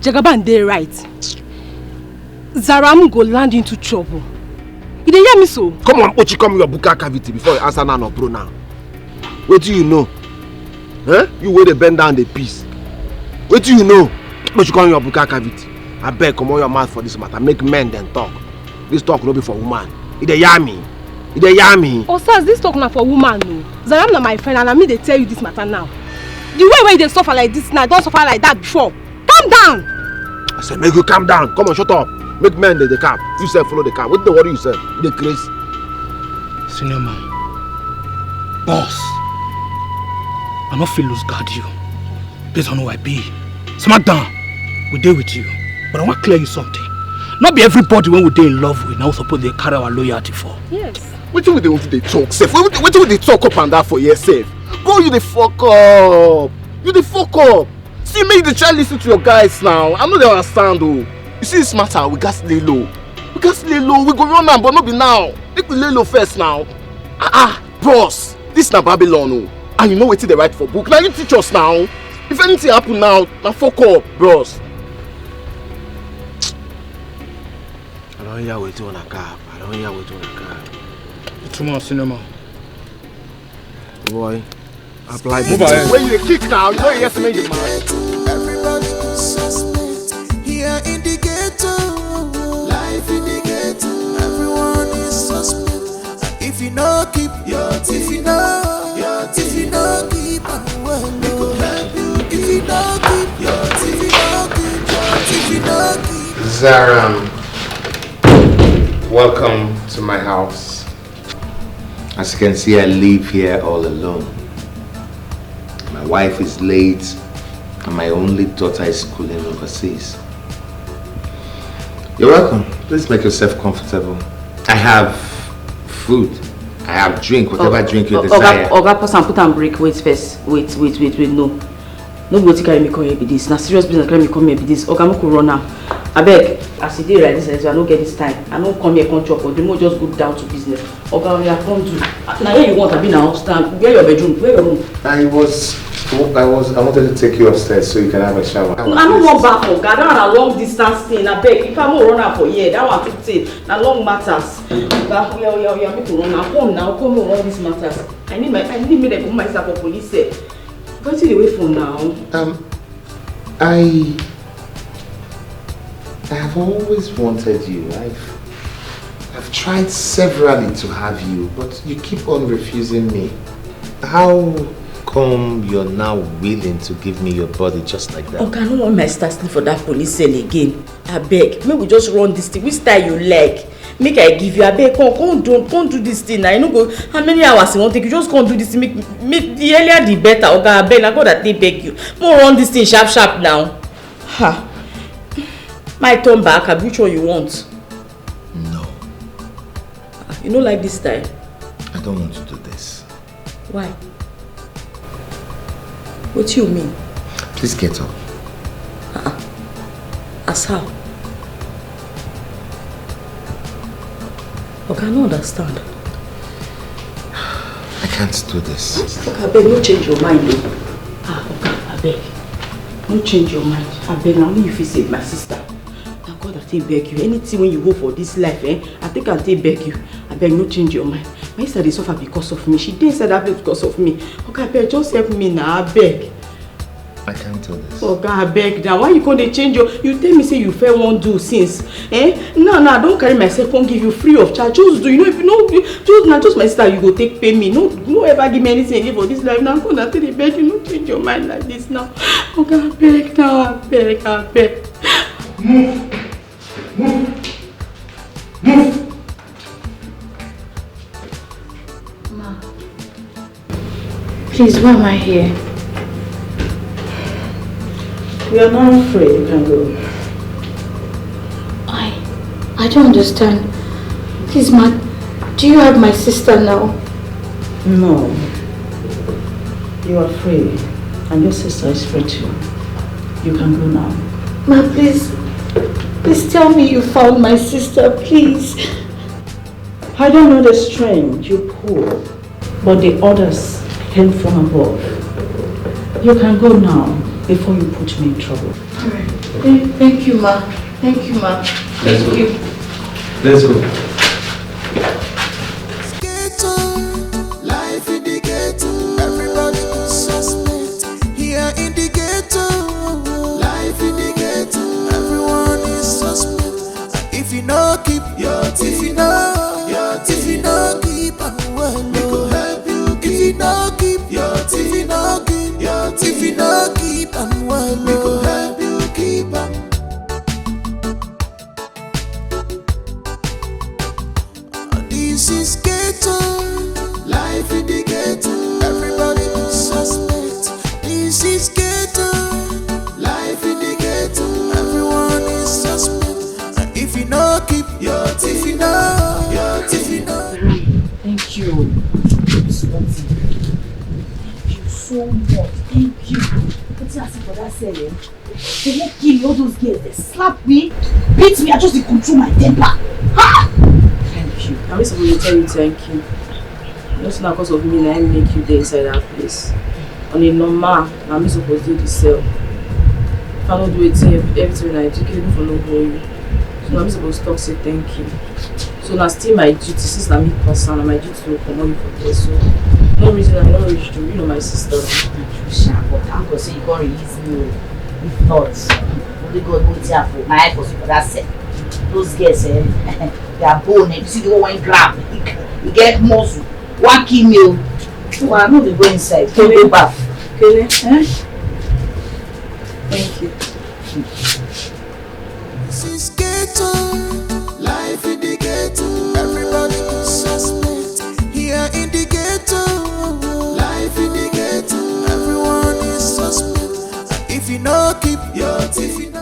Jagaban dey right. Zaram go land into trouble. You dey hear me so? Come on, Ochi, come your buka cavity before you answer now, no, bro, now. What do you know? Eh? You wey dey bend down the piece. What do you know? Ochi, come your buka cavity. I beg, come on your mouth for this matter. Make men then talk. This talk no be for woman. You dey hear me? You dey hear me? Osas, this talk na for woman o. Zaram na my friend and na me dey tell you this matter now. The way wey you dey suffer like this now, I don suffer like that before. Calm down. I said, make you calm down. Come on, shut up. Make men dey dey calm. You sef follow dey calm. Wetin dey worry you sef? You dey craze. Senior man, boss, I no fit lose guard you. Based on who I be. Smart down. We dey with you. But I wan clear you something. No be everybody wey we dey in love with na we suppose dey carry our loyalty for. Yes. Wetin we dey, wetin dey talk sef? Wetin, wetin we dey talk up and down for here sef? Bro, you dey fuck up. You dey fuck up. See, make you dey try listen to your guys now. I no dey understand o. You see this matter, we gats lay low. We gats lay low. We go run am, but no be now. Make we lay low first now. Ah ah, bros, this na Babylon o. And you know wetin dey write for book. Na you teach us now. If anything happen now, na fuck up, bros. I don hear wetin una cap. I don hear wetin una cap. Too much cinema. Boy, apply. Move ahead. When you dey kick now, you know yes me you mad. Everybody is suspect. Here in the ghetto, life in the ghetto, everyone is suspect. If you no keep your teeth, if you no, your teeth, if you no keep am well, we go help you. If you no keep your teeth, if you no keep your teeth, if you no keep. Zaram, welcome to my house. As you can see, I live here all alone. My wife is late, and my only daughter is schooling overseas. You're welcome. Please make yourself comfortable. I have food. I have drink, whatever drink you desire. Oga, Oga, pause and put am break. Wait first. Wait, wait, wait, wait. No. No be wetin carry me come here be this. Na serious business carry me come here be this. Oga, make we run am. Abeg, as e dey like this, I no get this time. I no come here come chop, but the more just go down to business. Oga, oya, come do. Na here you want, abi na upstairs? Where your bedroom? Where your room? I was, I was, I wanted to take you upstairs so you can have a shower. I no wan baff, Oga. That one na long distance thing. Abeg, if I no run am for here, that one too tey. Na long matters. Oga, oya, oya, oya, make we run am. Come now, come, we run these matters. I need my, I need make dem put my sister for police cell. Wetin you dey wait for now? Um, I, I have always wanted you. I've, I've tried severally to have you, but you keep on refusing me. How come you're now willing to give me your body just like that? Oga, I no want my sister sleep for that police cell again. Abeg, make we just run this thing. Which style you like? Make I give you, abeg, come, come do, come do this thing now. You no go, how many hours you wan take? You just come do this thing. Make, make, the earlier the better, Oga. Abeg, na God I take beg you. Make we run this thing sharp sharp now. Ha. My turn back, abi which one you want? No. Ah, you no like this style? I don't want to do this. Why? What do you mean? Please get up. Uh-uh. As how? Oga, I no understand. I can't do this. Oga, abeg, no change your mind o. Ah, Oga, abeg. No change your mind. Abeg, na only you fit save my sister. Na God I take beg you. Anything wey you hold for this life, eh, I take am take beg you. Abeg, no change your mind. My sister dey suffer because of me. She dey inside that place because of me. Oga, abeg, just help me na, abeg. I can't do this. Oga, abeg na. Why you come dey change your, you tell me say you first wan do since. Eh? Now, now, I don carry myself come give you free of charge. Just do, you know, if you no, just, na just my sister you go take pay me. No, no ever give me anything again for this life. Na God I take dey beg you, no change your mind like this now. Oga, abeg na, abeg, abeg. Move. Move. Move. Ma. Please, why am I here? You are now free. You can go. I, I don't understand. Please, ma, do you have my sister now? No. You are free. And your sister is free too. You can go now. Ma, please, please tell me you found my sister, please. I don't know the string you pulled, but the orders came from above. You can go now before you put me in trouble. All right. Thank, thank you, ma. Thank you, ma. Let's go. Thank you. Let's go. Ghetto, life in the ghetto. Everybody is suspect. Here in the ghetto, life in the ghetto. Everyone is suspect. If you no keep your teeth, if you no, your teeth, if you no keep am well, we go help you keep. If you no keep your teeth, if you no keep your teeth, if you no keep am well, we go help you keep am. This is ghetto, life in the ghetto. Everybody is suspect. This is ghetto, life in the ghetto. Everyone is suspect. And if you no keep your teeth, if you no, your teeth, if you no. Thank you. Thank you so much. Thank you. Wetin I see for that cell, eh? They won't kill me. All those girls, they slap me, beat me. I just dey control my temper. Ha! Thank you. Na me suppose dey tell you thank you. Just na cause of me na im make you dey inside that place. On a normal, na me suppose dey the cell. If I no do wetin, everything wey I do, people for no hold you. So na me suppose talk say thank you. So na still my duty, since na me concern, na my duty to comot you for there. So no reason I no reach to, you know, my sister. Sha, but thank God say you come release me o. If not, only God know wetin I for, my eye for see for that set. Those girls, eh, their bone, eh, you see the one wey grab, e get muscle, wan kill me o. So I no dey go inside, go, go baff. Kele, eh? Thank you. This is ghetto, life in the ghetto. Everybody is suspect. Here in the ghetto, life in the ghetto. Everyone is suspect. If you no keep your teeth, if you no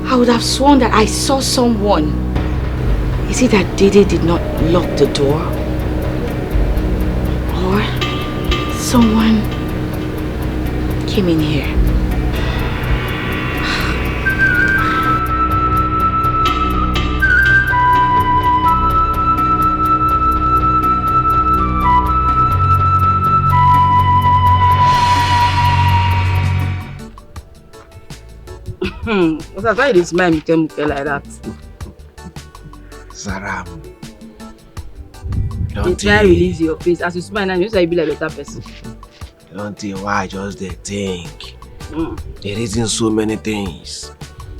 I would have sworn that I saw someone. Is it that Dede did not lock the door? Or someone came in here? What's that? Why you dey smile muke muke like that? Zaram. Don't try release your face. As you smile now, you say you be like better person. Don't tell why I just dey think. Mm. Dey reason so many things.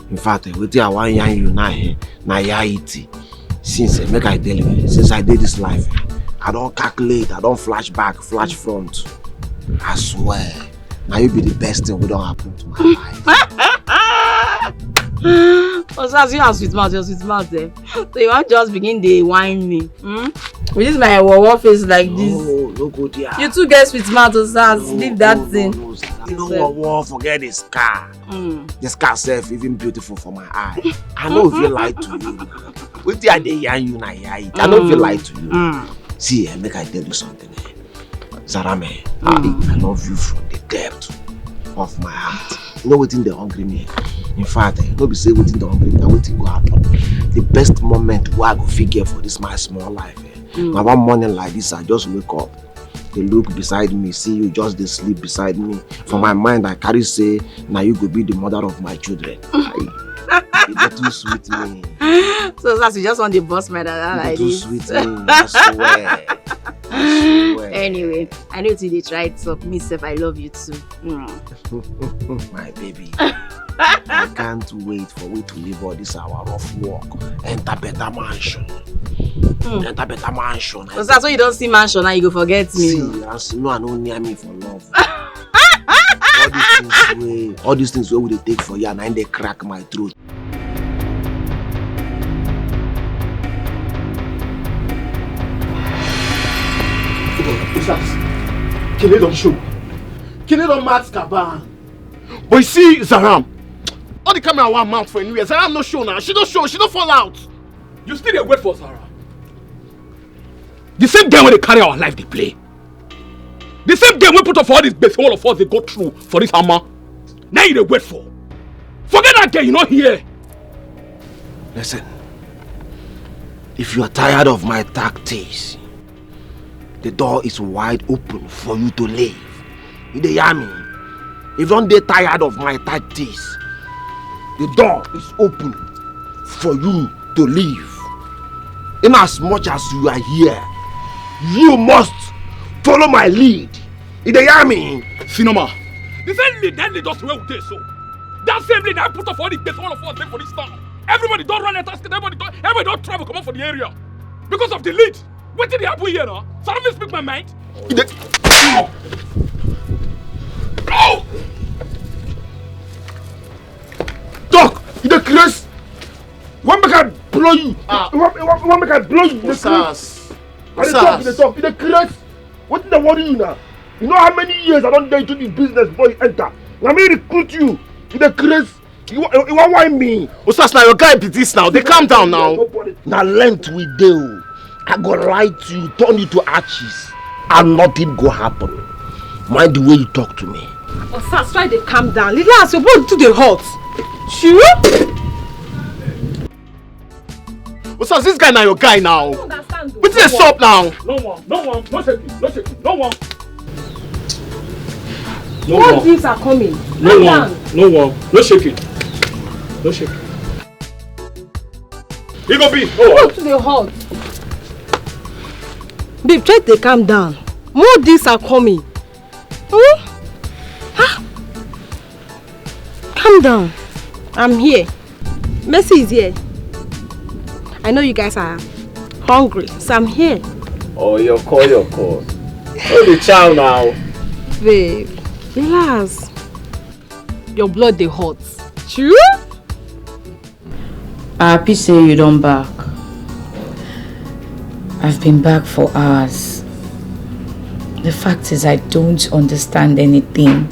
In fact, eh, wetin I wan yarn you now, eh, na reality. Since, eh, make I tell you, eh, since I dey this life, eh, I don calculate, I don flashback, flash front. I swear, na you be the best thing wey don happen to my life. Osas, you and sweet mouth, your sweet mouth, eh? So you wan just begin dey whine me? Hmm? With this my wawa face like this. No, no go there. You too get sweet mouth, Osas. No, leave that thing. No, no, no, sir. You know what? Forget the scar. Mm. The scar sef even beautiful for my eye. I no fit lie to you now. Wetin I dey yarn you na yarn it. I no fit lie to you. Mm. See, eh, make I tell you something, eh. Zarame, I, I love you from the depth of my heart. You know wetin dey hungry me? In fact, eh, no be say wetin dey hungry me, na wetin go happen. The best moment wey I go fit get for this my small life, eh, na one morning like this, I just wake up, dey look beside me, see you just dey sleep beside me. For my mind, I carry say na you go be the mother of my children. Aye. You dey too sweet me. So, Osas, you just wan dey burst my dada like this. You dey too sweet me, I swear. I swear. Anyway, I know you dey try talk. Me sef, I love you too. Mm. My baby. I can't wait for we to leave all this our rough work. Enter better mansion. Mm. Enter better mansion. Osas, so you don see mansion now, you go forget me. See, as you know, I no near me for love. All these things wey, all these things wey we dey take for here, na im dey crack my throat. Osas, Kele don show. Kele don match Kaban. But you see, Zaram, all the camera wan mount for anywhere. Zaram no show now. She no show. She no fall out. You still dey wait for Zaram? The same girl wey dey carry our life dey play. The same girl wey put up for all this gbese all of us dey go through for this hammer. Now you dey wait for. Forget that girl, you no hear. Listen, if you are tired of my tactics, the door is wide open for you to leave. You dey hear me? If you don dey tired of my tactics, the door is open for you to leave. In as much as you are here, you must follow my lead. You dey hear me? Sinoma, the same lead that lead us where we dey so. That same lead that put up all the gbese all of us dey for this town. Everybody don run enter state, everybody don, everybody don travel comot for the area because of the lead. Wetin dey happen here now? So I no fit speak my mind. You dey talk. You dey craze. You wan make I blow you? Ah. You wan, you wan, you wan make I blow you? You dey craze. Osas. I dey talk, you dey talk. You dey craze. Wetin dey worry you now? You know how many years I don dey into this business before you enter? Na me recruit you. You dey craze. You wa-, you wan whine me? Osas, na your guy be this now. Dey calm down now. Na length we dey o. I go light you, turn you to ashes, and nothing go happen. Mind the way you talk to me. Osas, try dey calm down. Relax, your body too dey hot. Sure? Osas, this guy na your guy now. I don't understand o. Wetin dey sup now? No one, no one, no shaking, no shaking, no one. No one. More things are coming. No one, no one, no shaking, no shaking. He go be. No one. Too dey hot. Babe, try dey calm down. More things are coming. Hmm? Huh? Calm down. I'm here. Mercy is here. I know you guys are hungry, so I'm here. Oh, your call, your call. Oh, the child now. Babe, relax. Your blood dey hot. True? I happy say you don back. I've been back for hours. The fact is, I don't understand anything.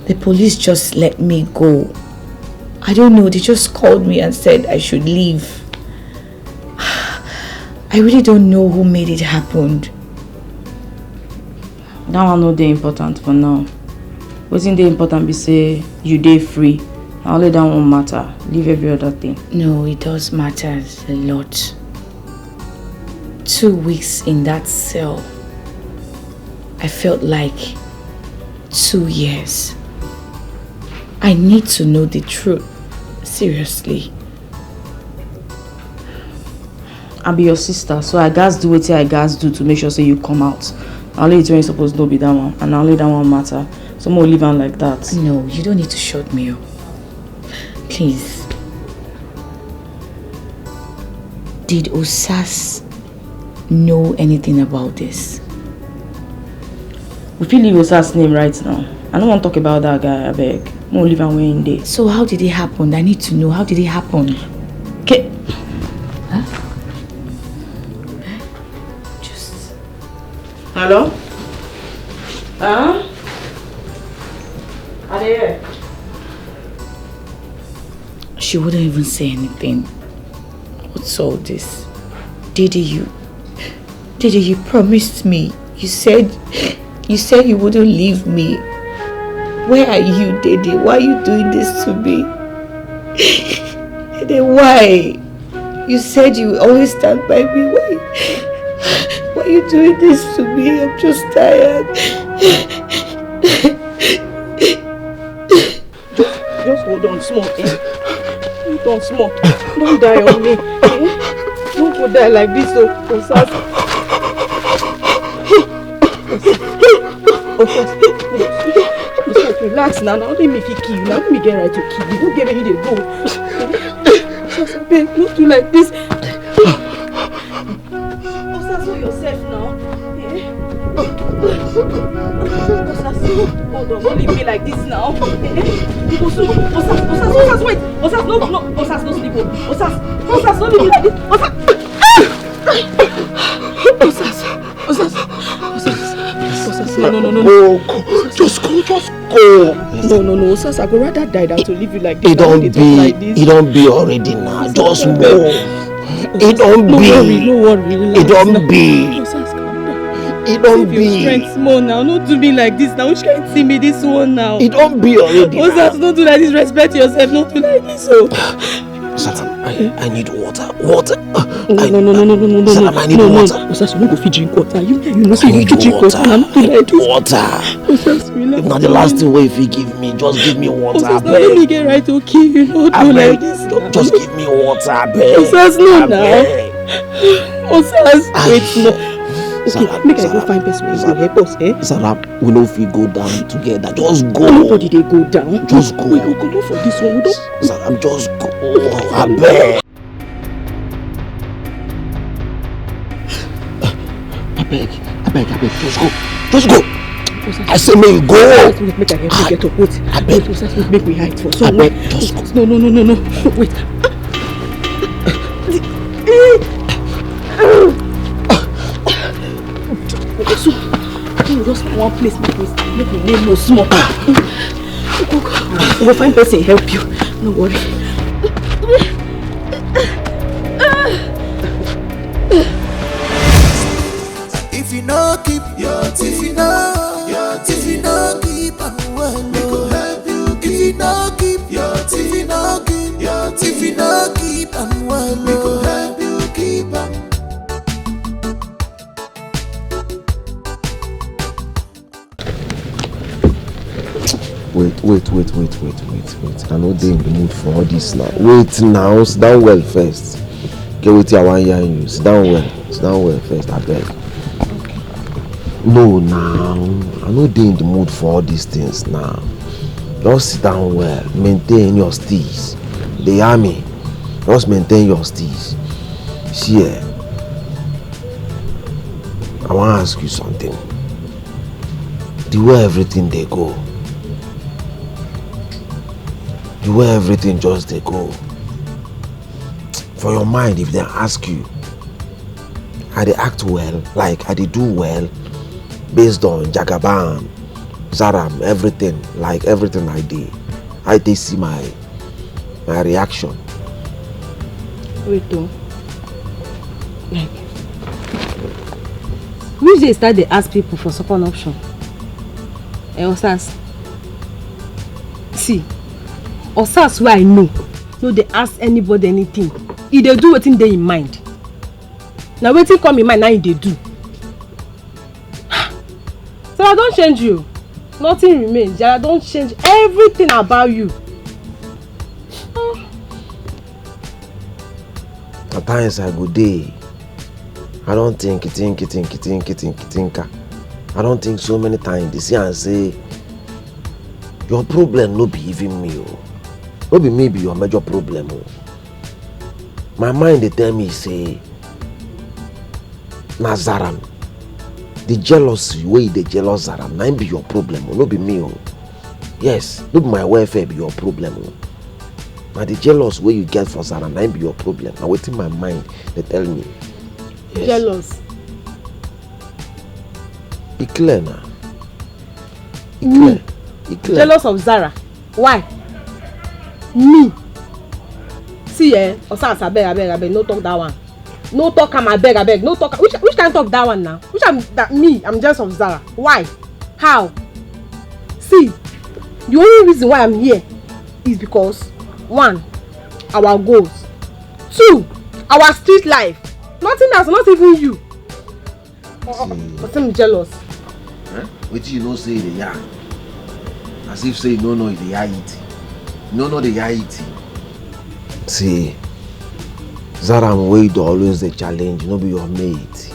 The police just let me go. I don't know, they just called me and said I should leave. I really don't know who made it happen. That one no dey important for now. Wetin dey important be say you dey free. Na only that one matter. Leave every other thing. No, it does matters a lot. Two weeks in that cell, I felt like two years. I need to know the truth. Seriously. I be your sister, so I gats do wetin I gats do to make sure say you come out. Na only the thing wey suppose know be that one, and na only that one matter. So mo leave am like that. No, you don't need to shut me up. Please. Did Osas know anything about this? We fit leave Osas name right now. I no wan talk about that guy, abeg. Mo leave am where him dey. So how did it happen? I need to know. How did it happen? Ke- Huh? Just Hello? Huh? I dey here. She wouldn't even say anything. What's all this? Didi, you, Didi, you promised me. You said, you said you wouldn't leave me. Where are you, Didi? Why are you doing this to me? Didi, why? You said you will always stand by me. Why, why are you doing this to me? I'm just tired. Just, just hold on small, eh? Hold on small. Don't die on me, eh? Don't go die like this, oh, Osas. Osas, Osas, relax now. Now only me fit kill you. Now only me get right to kill you. Don't get me dey go. Osas, abeg, no do like this. Osas, hold yourself now. Eh? Osas, hold on. Don't leave me like this now. Eh? You go soon. Osas, Osas, Osas, wait. Osas, no, no. Osas, no sleep, oh. Osas, Osas, don't leave me like this. Osas. Osas, Osas, Osas, Osas, no, no, no, no, no. Go, go. Just go, just go. No, no, no, Osas, I go rather die than to leave you like this. It I no don't dey talk be, like this. It don't be already now. Osas, just abeg. Go. It don't No be. Worry, no worry, relax It don't now. Be. Osas, calm down. It don't Save your be. Strength small now. No do me like this now. Which kind thing be this one now? It don't be already now. Osas, no do like this. Respect yourself. No do like this, oh. Salam, I, I need water. Water. No, I, no, no, no, no, no, no, Salam, no, I need no, no, water. Osas, you no go fit drink water. You, you know, say I you need fit drink water. Water. I'm not like this. Water. Osas, relax. If na the last thing wey you fit give me, just give me water, Osas, abeg. No, let me get right to kill you. No, do like this. Abeg, just give me water, abeg. Osas, no, now. Abeg. Osas, wait, no. Okay, Salam, make I go Salam, find person who go Salam. Help us, eh? Salam, we no fit go down together. Just go. Nobody dey go down. Just go. We go comot for this one. We don Salam, just go. Abeg. Abeg, abeg, abeg, just go. Just go. I say make you go. Make I help you get up. Wait. Abeg. Wait, make we hide for somewhere. Abeg, just go. No, no, no, no, no. Wait. So, we just one place, make we, make we lay low small. We go, we go find person help you. No worry. If you no keep your teeth, if you no, your teeth, if you no keep am well, we go help you. If you no keep your teeth, if you no keep your teeth, if you no keep am well, we go help you keep am. Wait, wait, wait, wait, wait, wait, wait. I no dey in the mood for all this now. Wait now, sit down well first. Get wetin I wan yarn you. Sit down well, sit down well first, abeg. No now, I no dey in the mood for all these things now. Just sit down well, maintain your steeze. Dey hear me? Just maintain your steeze. See, eh, I wan ask you something. The way everything dey go, the way everything just dey go, for your mind, if dem ask you, I dey act well, like I dey do well, based on Jagaban, Zaram, everything, like everything I dey, I dey see my my reaction. Wait o. Like, which day start dey ask people for second option? Eh, Osas. See, Osas wey I know no dey ask anybody anything. E dey do wetin dey im mind. Na wetin come im mind na im dey do. So I don change you. Nothing remains. I don change everything about you. Oh, Times I go dey, I don think, think, think, think, think, think, think. I don think so many times. Dey see am say your problem no be even me o. No be me be your major problem o. My mind dey tell me say na Zaram. The jealousy wey you dey jealous Zaram, na im be your problem o, no be me o. Yes, no be my welfare be your problem o. Na the jealous wey you get for Zaram, na im be your problem. Na wetin my mind dey tell me. Yes. Jealous. E clear na. E clear. E clear. Jealous of Zara. Why? Me. See, eh, Osas, abeg, abeg, abeg, no talk that one. No talk am, abeg, abeg, no talk. Which, which kind talk that one now? Which I'm that me? I'm jealous of Zara. Why? How? See, the only reason why I'm here is because, one, our goals. Two, our street life. Nothing else, not even you. See. But I'm jealous. Eh? Wetin you know say you dey yarn? As if say you no know you dey yarn it. You no know the yarn it. See, Zaram wey you dey always dey challenge, no be your mate.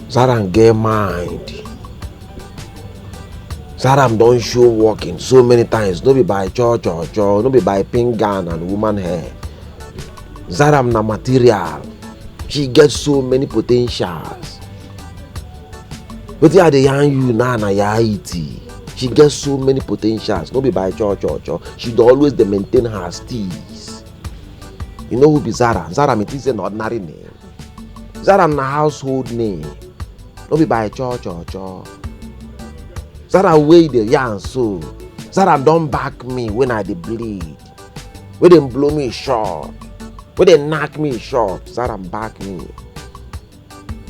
Zaram get mind. Zaram don show working so many times, no be by cho cho cho, no be by pink gown and woman hair. Zaram na material. She get so many potentials. Wetin I dey yarn you now na reality. She get so many potentials, no be by cho cho cho. She dey always dey maintain her steez. You know who be Zara? Zara, me think say na ordinary name. Zara na household name. No be by cho cho cho. Zara wey dey yarn so. Zara don back me when I dey bleed. Wey dem blow me short. Wey dem knack me short. Zara back me.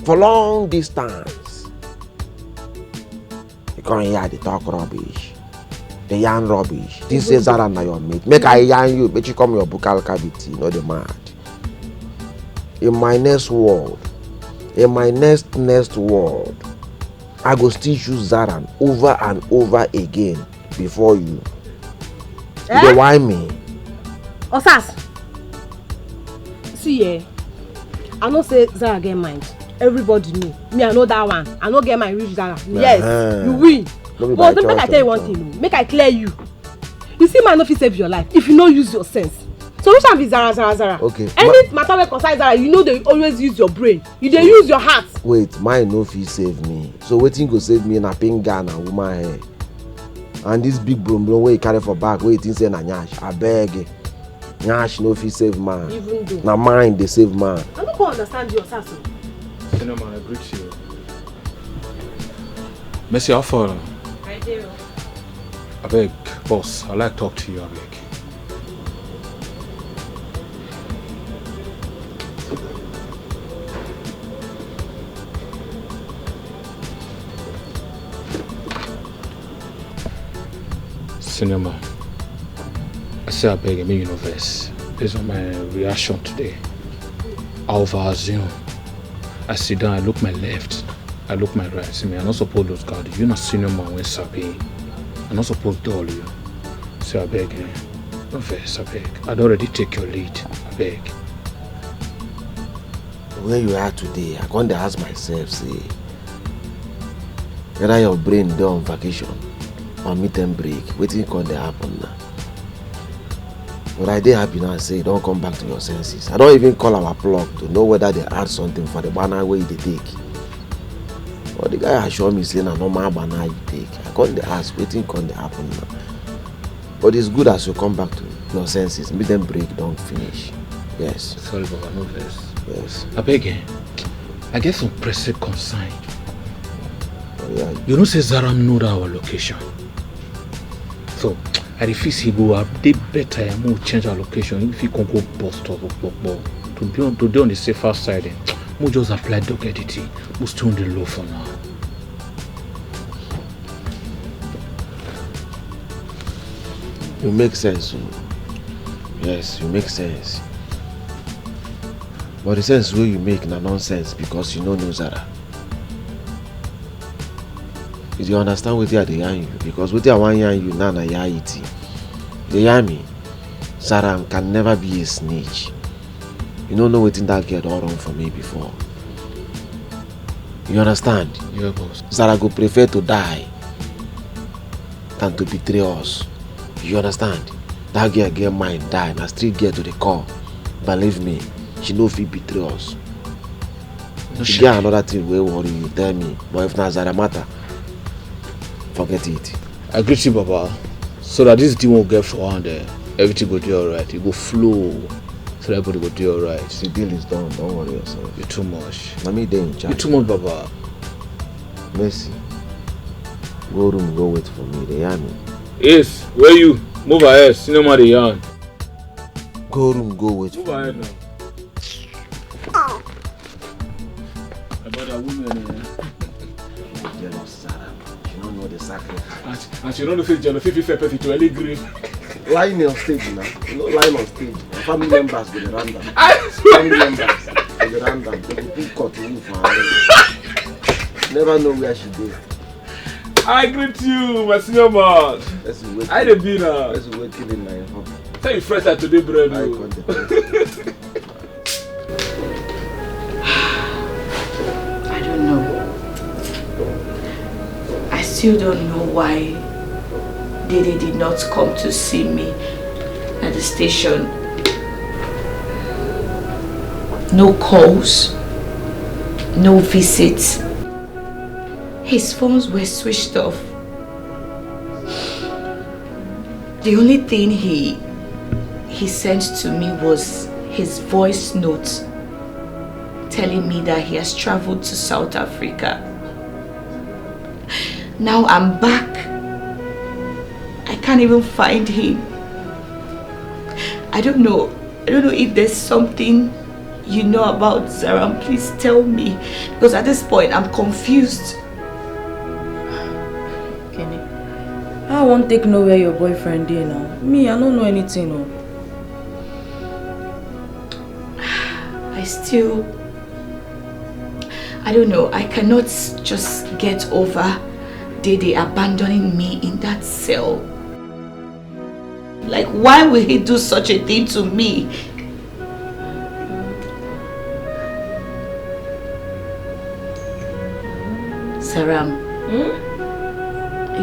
For long distance. You come here dey talk rubbish. Dey yarn rubbish. Think say Zara na your mate. Make I yarn you, make you come your buccal cavity, you no dey mad. In my next world, in my next next world, I go still choose Zaran over and over again before you. You dey Eh? Whine me? Osas. See, eh, I know say Zara get mind. Everybody know. Me, I know that one. I no get mind reach Zara. Yes, Uh-huh. You win. No be by But make I tell you one thing, oh. Make I clear you. You see, man no fit save your life if you no use your sense. So which one be Zara, Zara, Zara? Okay, Any ma- matter wey concern Zara, you know they always use your brain. You dey use your heart. Wait, mine no fit save me. So wetin go save me na pink gown and woman hair. And this big brom brom wey you carry for back, wey you think say na nyash, abeg. Nyash no fit save man. Even though. Na mind dey save man. I no go understand your sass o. Senior man, I greet you. Mercy, how far? I dey o. Abeg, boss, I like talk to you, abeg. Senior man, I say abeg, make you no vex. Based on my reaction today, I over assume. I sit down, I look my left, I look my right. See me, I no suppose lose guard. You na senior man wey sabi. I no suppose dull you. Say abeg, eh, no vex, abeg. I don already take your lead, abeg. Where you are today, I come dey ask myself say whether your brain dey on vacation or meet dem break, wetin come dey happen now? But I dey happy now say you don come back to your senses. I don even call our plug to know whether they add something for the banana wey you dey take. But the guy assure me say na normal banana you take. I come dey ask wetin come dey happen now. But it's good as you come back to your senses. Make dem break don finish. Yes. Sorry, Baba, no vex. Yes. Abeg, eh, I get some pressing concern. Oh, yeah. You know say Zaram know that our location. So, I dey feel say we go dey better, eh, make we change our location. If we can go bus stop, but, but to be on, to dey on the safer side, eh, make we just apply dog editing. Make we stay on the low for now. You make sense o. Yes, you make sense. But the sense wey you make na nonsense because you no know Zara. You dey understand wetin I dey yarn you? Because wetin I wan yarn you now na reality. You dey yarn me? Zara can never be a snitch. You no know wetin that girl don run for me before. You understand? Yeah, boss. Zara go prefer to die than to betray us. You understand? That girl get mind die, na street girl to dey call. Believe me, she no fit betray us. No, she get another thing wey worry you, tell me. But if na Zara matter, forget it. I greet you, Baba, so that this thing won't get for hand, eh, everything go dey alright. E go flow, so that everybody go dey alright. The deal is done. Don't worry yourself. You too much. Na me dey in charge. You too much, Baba. Mercy, go room, go wait for me. Dey hear me? Yes, where you? Move ahead. Senior man dey yarn. Go room, go wait for me. Move ahead now. My brother, women, eh? Jealous, Sarah. You don't know the sacrifice. And she, and she don't know say jealousy fit send person to early grave. Lying on stage now. You know, lying on stage. Your family members go dey run down. Family members go dey run down. They go put cut to you for her. Never know where she dey. I greet you, my senior man. Let's wait. I dey be now. Let's wait till in my hobby. Tell you fresh that today bread. I o. Can't depend. I don't know. I still don't know why Dede did not come to see me at the station. No calls, no visits. His phones were switched off. The only thing he he sent to me was his voice note telling me that he has traveled to South Africa. Now I'm back. I can't even find him. I don't know. I don't know if there's something you know about Zaram. Please tell me. Because at this point, I'm confused. Kenny, how I wan take know where your boyfriend dey now? Me, I no know anything o. I still, I don't know. I cannot just get over Dede abandoning me in that cell. Like, why will he do such a thing to me? Saram,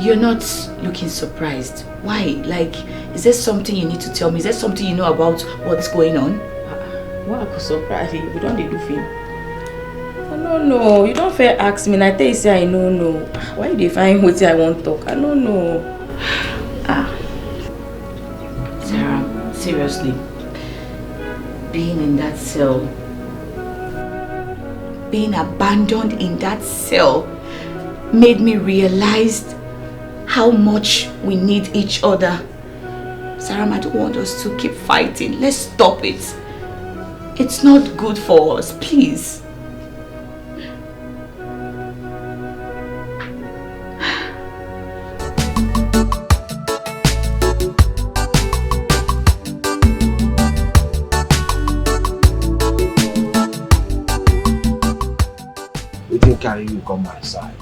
you're not looking surprised. Why? Like, is there something you need to tell me? Is there something you know about what's going on? Why I go surprise you? We don dey do film. I no know. You don fair ask me, and I tell you say I no know. Why you dey find wetin I wan talk? I no know. Ah, Sarah, seriously, being in that cell, being abandoned in that cell, made me realize how much we need each other. Saram, I don't want us to keep fighting. Let's stop it. It's not good for us, please. Wetin carry you come my side?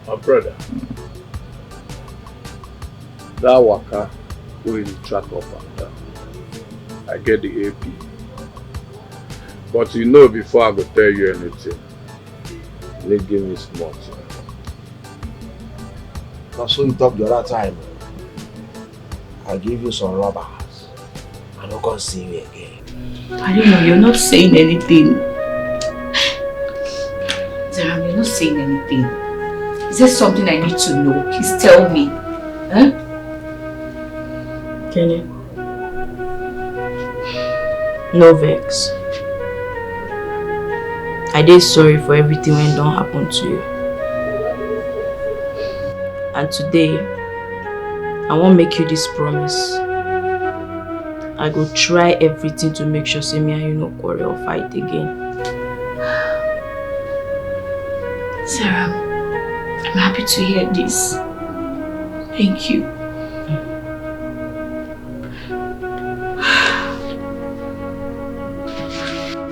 My brother, that waka wey you track up and down, I get the A P. But you know, before I go tell you anything, you need give me small thing. Na so you talk the other time. I give you some rubbers. I no come see you again. I don't know, you're not saying anything. Zaram, you're not saying anything. Is there something I need to know? Please tell me. Huh? Kenny, no vex. I dey sorry for everything wey don happen to you. And today, I wan make you this promise. I go try everything to make sure say me and you no quarrel or fight again. Sarah, I'm happy to hear this. Thank you.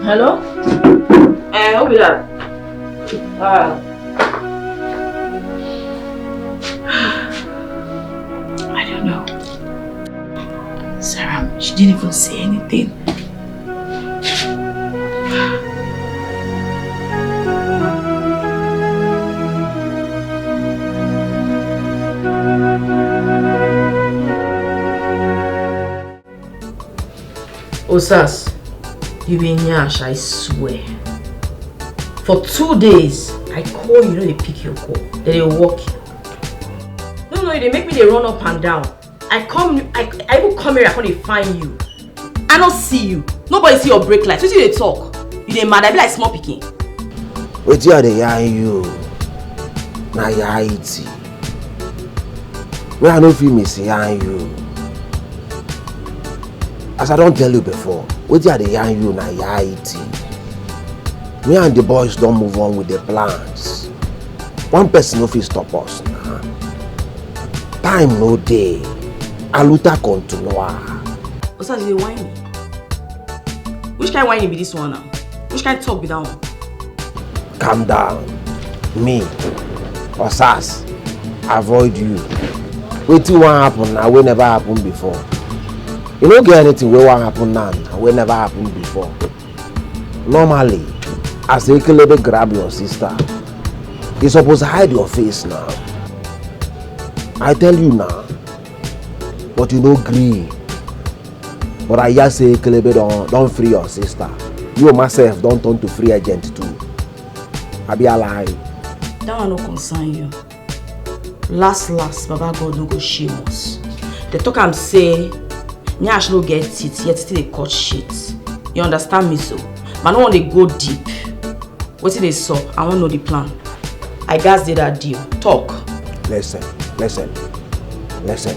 Hello? Eh, who be that? Ah. I don't know. Sarah, she didn't even say anything. Osas, you be nyash, I swear. For two days, I call you, no dey pick your call. Then they walk you. No, no, you dey make me dey run up and down. I come, I, I even come here, I come dey find you. I no see you. Nobody see your brake light. Wetin you dey talk? You dey mad? I be like small pikin. Wetin I dey yarn you? Na reality. Wey I no fit miss yarn you. As I don tell you before, wetin I dey yarn you na reality. Me and the boys don move on with the plans. One person no fit stop us na. Time no dey. Aluta continua. Osas, you dey whine me? Which kind whine be this one now? Which kind talk be that one? Calm down. Me, Osas, avoid you. Wetin wan happen na wey never happen before. You no get anything wey wan happen now na wey never happen before. Normally, as Ekelebe grab your sister, you suppose hide your face now. I tell you now, but you no gree. But I hear say Ekelebe don don free your sister. You myself don turn to free agent too. Abi I lie? That one no concern you. Last last, Baba God no go shame us. They talk am say nyash no get teeth, yet still dey cut shit. You understand me so? But I no wan dey go deep. Wetin dey sup? I wan know the plan. I gats dey that deal. Talk. Listen, listen, listen.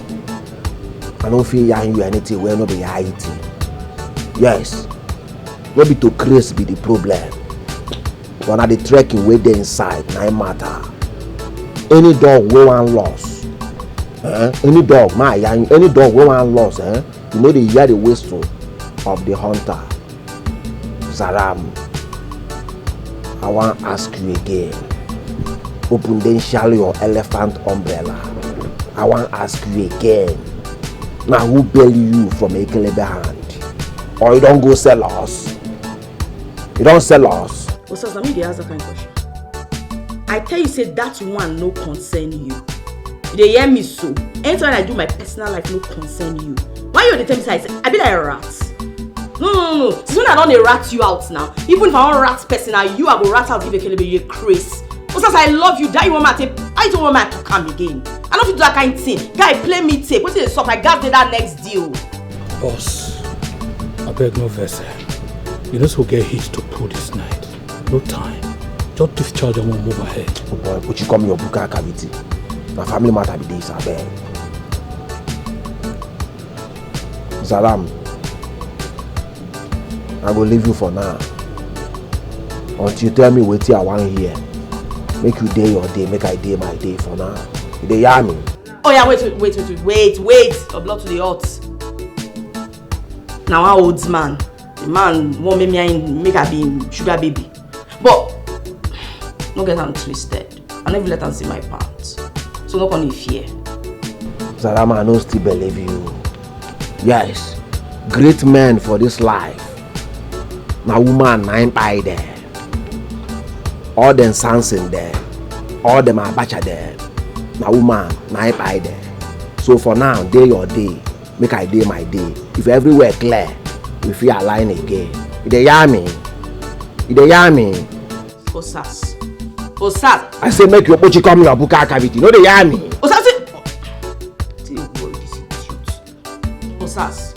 I no fit yarn you anything wey no be reality. Yes, no be to craze be the problem. But na the trekking wey dey inside na im matter. Any dog wey wan loss, eh? Any dog, ma yarn you, any dog wey wan loss, eh? You no dey hear the whistle of the hunter. Zaram, I wan ask you again. Opendenshal your elephant umbrella. I wan ask you again. Na who bail you from Ekelebe hand? Or you don go sell us? You don sell us? Osas, na me dey ask that kind question. I tell you say that one no concern you. You dey hear me so? Anything I do my personal life no concern you. Why you dey tell me say I, I be like rat? No, no, no, no. Since when I don dey rat you out now, even if I wan rat person, na you I go rat out give Ekelebe, you craze. Osas, I love you. That you wan my take, I don't want my to come again. I no fit do that kind thing. Guy, play me tape. Wetin dey sup? I gats dey that next deal. Boss, abeg no vex, eh. You know say we get heat to pull this night. No time. Just discharge and we move ahead. Oh boy, put you come your buka cavity. Na family matter be this, abeg. Zaram, I go leave you for now. Until you tell me wetin I wan hear. Make you dey your day, make I dey my day for now. You dey hear me? Oh yeah, wait, wait, wait, wait, wait, wait, wait. Your blood to the hot. Now one old man. The man won't make me, make I be sugar baby. But no get am twisted. I never let am see my pants. So no come dey fear. Zarama, I no still believe you. Yes, great men for this life. Na woman na im buy them. All them Samson there, all them Abacha there, na woman na im buy them. So for now, dey your day, make I dey my day. If everywhere clear, we fit align again. You dey hear me? You dey hear me? Osas. Osas. I say make you put you come your buka cavity. No dey hear me? Osas. See, see, boy, this idiot. Osas.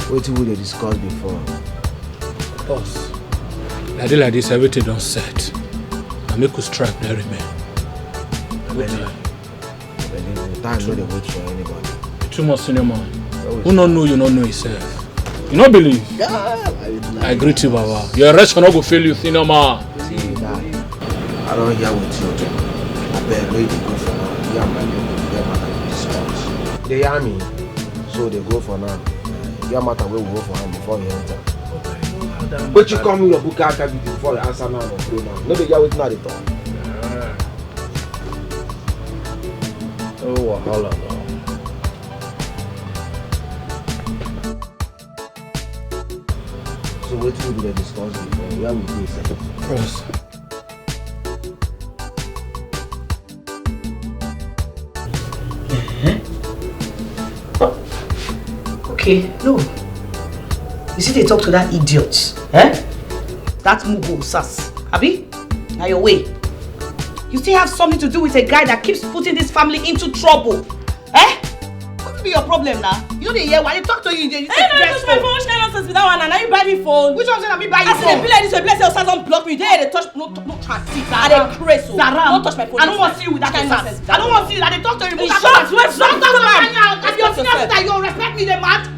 Wetin we dey discuss before? Boss, like this, like this, everything don set. Na make we strike na remain. Wetin? Believe me, time no dey wait for anybody. Too much senior man. Who no know you no know yourself. You no believe? Yeah, I, I greet you, Baba. Your rest no go fail you, senior man. See that? I don hear with you too. Abeg, make you go for now. You and my people get matter to discuss. Dey hear me? So dey go for now. Get matter wey we go for am before you enter. But you come your buka cavity before you answer now or pray now. No dey hear wetin I dey talk. Yeah. Oh, wahala now. So wetin we dey discuss before? Where we dey sef? Yes. Okay, no. You see, they talk to that idiot. Eh? That mugo sas. Abi? Now your way. You still have something to do with a guy that keeps putting this family into trouble. Eh? What be your problem now? You know they hear why they talk to you. You say, hey, no, touch my phone. Which kind of nonsense be that one? Now you buy me phone. Which one say na me buy you phone? As they be like this, you be like say, "Osa don block me." They touch, no, no transit. I dey craze o. Zaram. Don't touch my phone. I don't want to see you with that nonsense. I don't want to see you. I dey talk to you. Shut up. Shut up. Respect yourself. You respect me, the mad.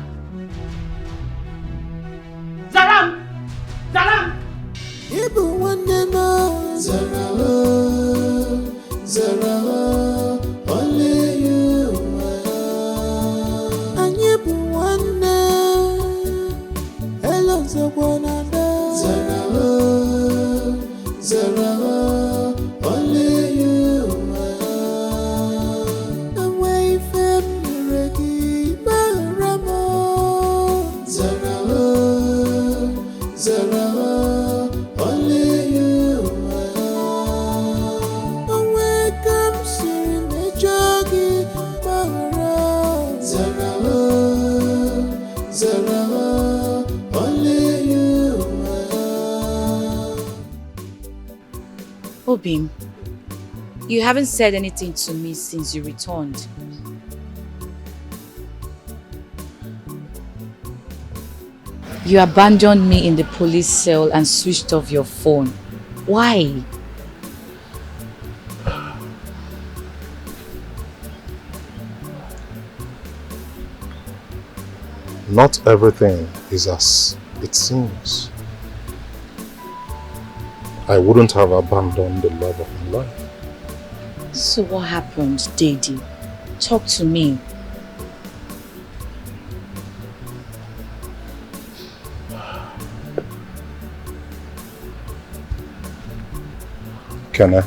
Zaram. Zaram. Even one day more. Zaram. Zara, only you, my heart. Anyị bụ nwanne, hello, Zagwanada. Zara, Zara, only you, my heart. Enwe ife m mere gị, gbaghara m. Zara, Zara, only you, my heart. Onwe ka m siri mejọ gị, gbaghara. Zara, Zara, only you, my heart. Obim, you haven't said anything to me since you returned. You abandoned me in the police cell and switched off your phone. Why? Not everything is as it seems. I wouldn't have abandoned the love of my life. So what happened, Daddy? Talk to me. Can I?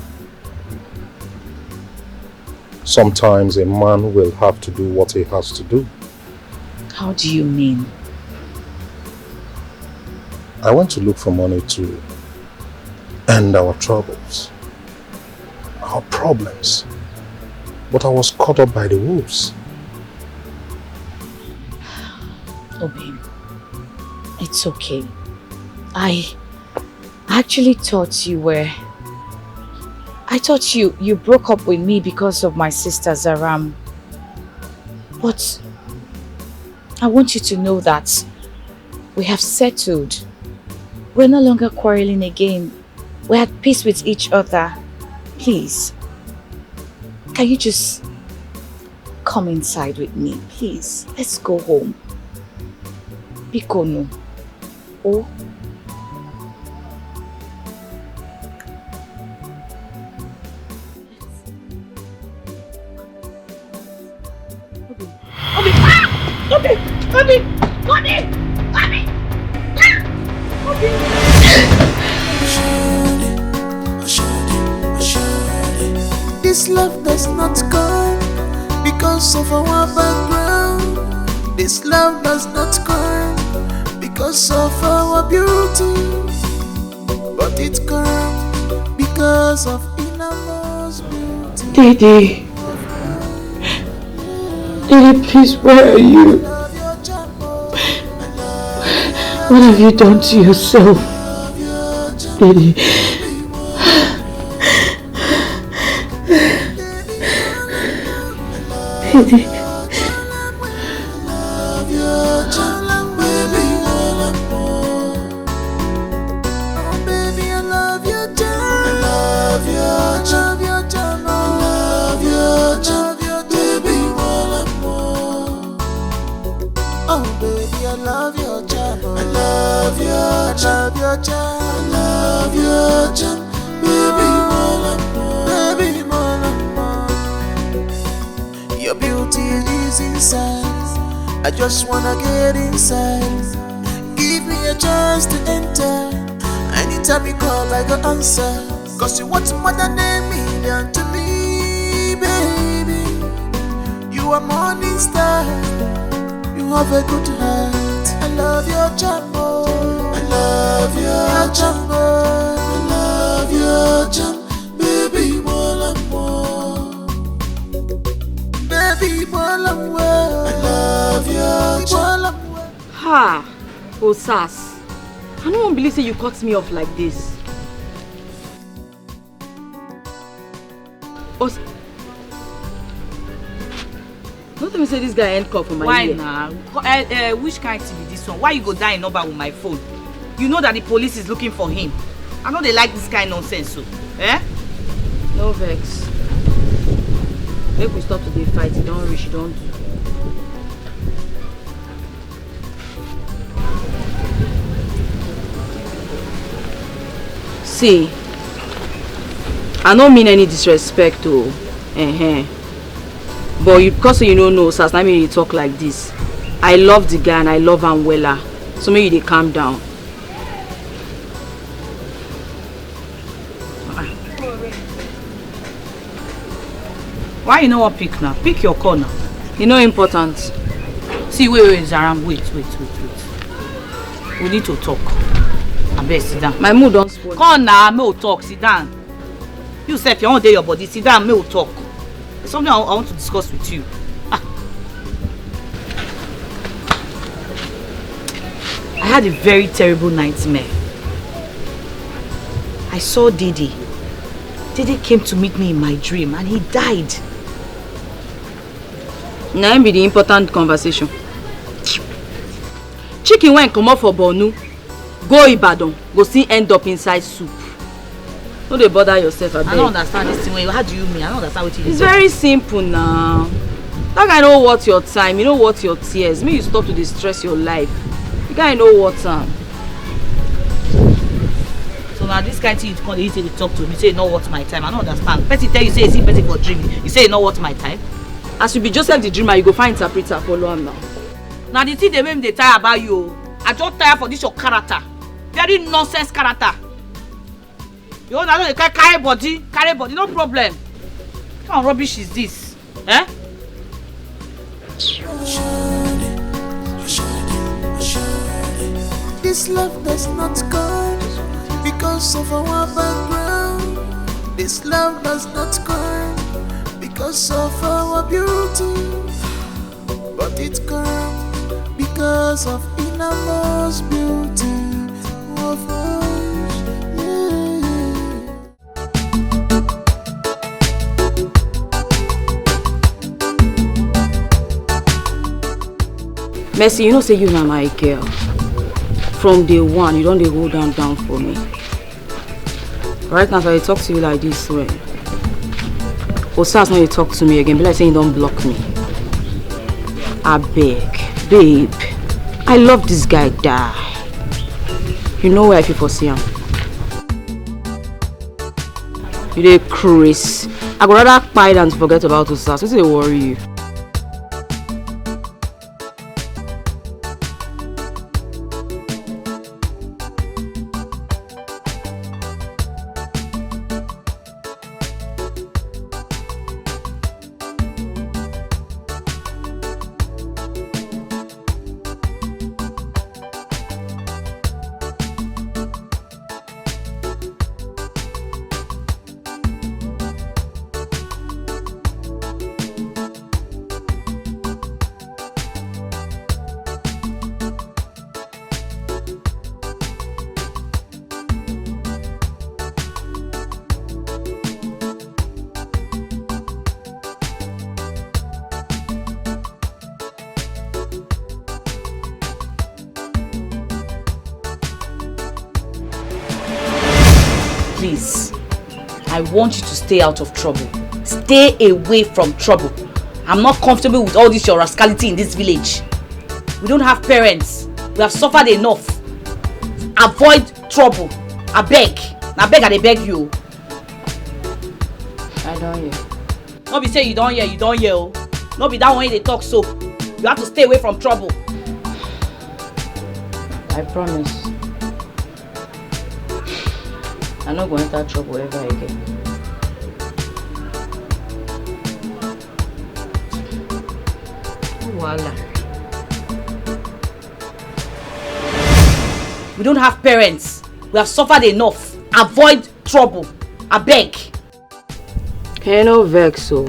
Sometimes a man will have to do what he has to do. How do you mean? I went to look for money to end our troubles, our problems. But I was caught up by the wolves. Obim, it's okay. I actually thought you were. I thought you you broke up with me because of my sister Zaram. But I want you to know that we have settled. We're no longer quarreling again. We're at peace with each other. Please, can you just come inside with me, please? Let's go home. Biko no. Oh. Obi, ah! Obi, Obi, Obi, Obi, ah! Obi. This love does not come because of our background. This love does not come because of our beauty, but it comes because of innermost beauty. Daddy, Daddy, please, where are you? What have you done to yourself, Daddy? Daddy. Oh, baby, I love your charm. I love your charm. I love your charm. I love your charm. Baby, more, baby, more. Your beauty is inside. I just wanna get inside. Give me a chance to enter. Anytime you call, I go answer. 'Cause you want more than a million to me, baby. Morning star, you have a good heart. I love your charm, oh. I love your charm, oh. I love your charm, baby, more and more. Baby, more and more. I love your charm. Ha! Osas, I no wan believe say you cut me off like this. Os- No tell me say this guy end call for my Why ear. Na? Uh, uh, which kind thing be this one? Why you go die in number with my phone? You know that the police is looking for him. I no dey like this kind nonsense, so. Eh? No vex. Make we stop to dey fight. E don reach, e don do. See, I no mean any disrespect o, uh-huh. But you, because you no know, Osas, na me you talk like this. I love the guy and I love am wella, so make you dey calm down. Why you no wan pick now? Pick your call now. E no important. See, wait, wait, Zaram, wait, wait, wait, wait. We need to talk. Abeg, sit down. My mood don spoil. Come now, make we talk. Sit down. You sef, your own dey your body. Sit down, make we talk. There's something I, I want to discuss with you. Ah. I had a very terrible nightmare. I saw Dede. Dede came to meet me in my dream and he died. Na im be the important conversation. Chicken wey comot for Borno go Ibadan go still end up inside soup. No dey bother yourself, abeg. I don't understand this thing. How do you mean? I don't understand what you It's very simple now. That guy no worth your time, e no worth your tears. Make you stop to dey stress your life. The guy no worth am. So now this kind thing you come dey use dey talk to me, say e no worth my time. I don't understand. Person tell you say e see person for dream, you say e no worth my time. As you be Joseph the dreamer, you go find interpreter follow am now. Na the thing dey make me dey tire about you o. I don tire for this your character. Very nonsense character. You know, I no dey carry, carry body, carry body, no problem. What kind of rubbish is this? Eh? This love does not come because of our background. This love does not come because of our beauty. But it comes because of innermost beauty of us. Yeah. Mercy, you know say you na my girl. From day one, you don dey hold am down for me. Right now, as I talk to you like this, well, Osas no dey talk to me again. Be like say he don block me. Abeg, babe, I love this guy die. You know where I fit for see am. You dey craze. I go rather kpai than to forget about Osas. Wetin dey worry you? Please, I want you to stay out of trouble. Stay away from trouble. I'm not comfortable with all this your rascality in this village. We don't have parents. We have suffered enough. Avoid trouble. I beg. I beg, I dey beg you. I don hear. No be say you don hear, you don hear o. No be that one you dey talk so. You have to stay away from trouble. I promise. I no go enter trouble ever again. We don't have parents. We have suffered enough. Avoid trouble. I beg. Hey, no vex o.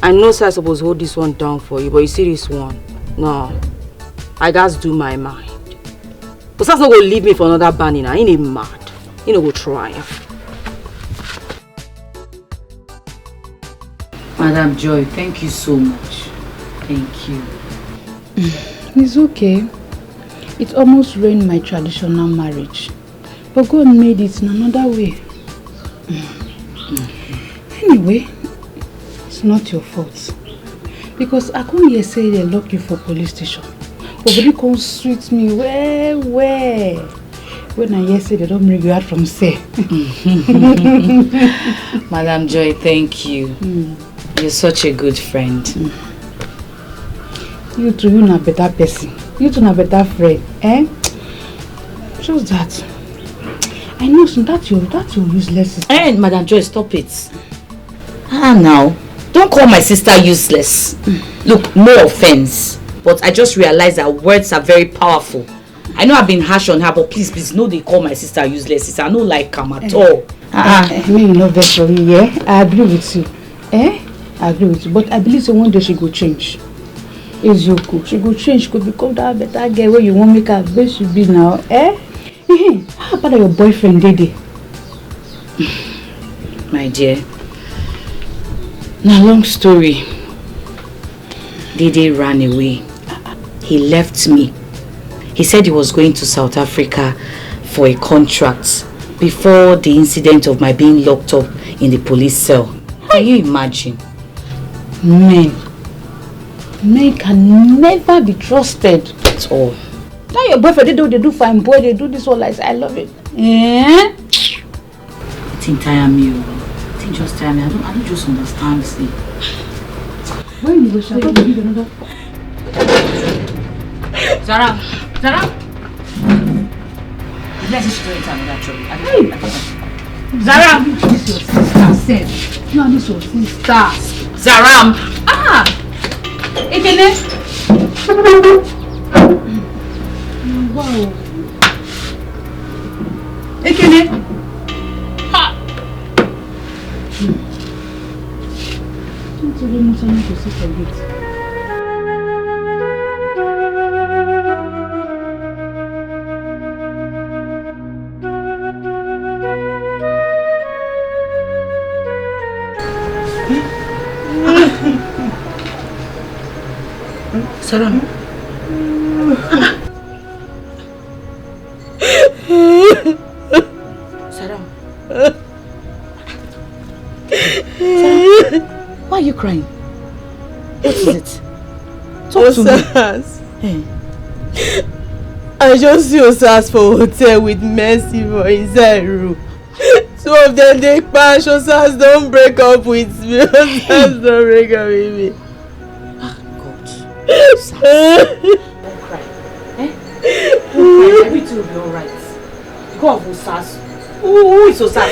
I know say I suppose hold this one down for you, but you see this one? No. I gats do my mind. Osas no go leave me for another banning. He ain't mad. He no go try. Madam Joy, thank you so much. Thank you. It's okay. It almost ruined my traditional marriage. But God made it in another way. Anyway, it's not your fault. Because I come here say they lock you for police station. But body come sweet me well well. When I hear say they don't bring you out from cell. Madam Joy, thank you. You're such a good friend. You too, you na better person. You too na better friend. Eh? Just that. I know some that your that your useless sister. Eh, Madam Joy, stop it. Ah, now. Don't call my sister useless. Look, no offense. But I just realized that words are very powerful. I know I've been harsh on her, but please, please, no, they call my sister useless. Sister, I no like am at all. Ah, I mean, you know, vex for me, yeah? I agree with you. Eh? I agree with you. But I believe say one day she go change. Eziokwu, she go change, she go become that better girl where you won't make her best she be now. Eh? Eh, how about your boyfriend, Dede? My dear, na long story. Dede ran away. He left me. He said he was going to South Africa for a contract before the incident of my being locked up in the police cell. Can you imagine? Men. Men can never be trusted. At all. Now your boyfriend, they do, they do fine boy, they do this all like, I love it. Eh? Wetin tire me o. Wetin just tire me. I don't, I don't just understand this thing. When you go shower, you need another. Zara, Zara. Let's just go into another trouble. I don't, I don't, Zara! You this your sister, sef. You and this your sister. Zaram! Ah! Ekene! Wow. Ekene! Ha! Don't even know something to say for it. Saram. Saram. Saram. Why are you crying? What is it? Talk to me. Osas. Eh. I just see Osas for hotel with Mercy for inside room. Two of them dey kpash. Osas don break up with me. Osas don break up with me. Ah, God. Osas. Don't cry. Eh? Don't cry. Everything will be alright. God of Osas. Who, who is Osas?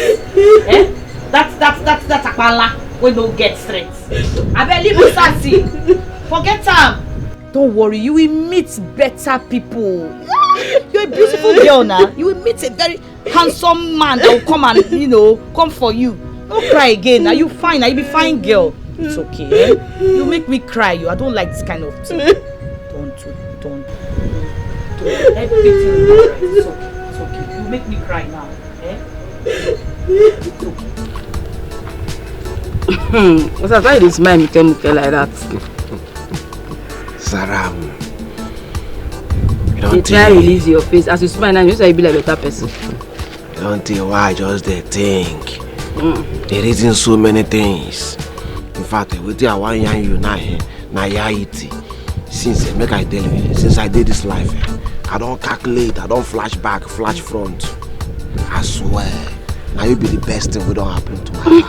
Eh? That, that, that, that Akpala wey no get strength. Abeg, leave Osas. Forget am. Don't worry, you will meet better people. You're a beautiful girl now. You will meet a very handsome man that will come and, you know, come for you. No cry again. Are you fine? Are you be fine girl? It's okay. Eh? You make me cry. You. I don't like this kind of thing. Don't, don't, don't. Everything will be alright. It's okay. It's okay. You make me cry now. Eh? It's okay. What's up? Why you dey smile muke muke like that? Saram. You try release your face. As you smile now, you say you be like better person. Don't tell why I just dey think. Mm. They reason so many things. In fact, wetin I wan yarn you now, eh, na reality. Since eh, make I tell you, since I did this life, eh, I don't calculate, I don't flashback, flash front. I swear, now you be the best thing we don't happen to my life.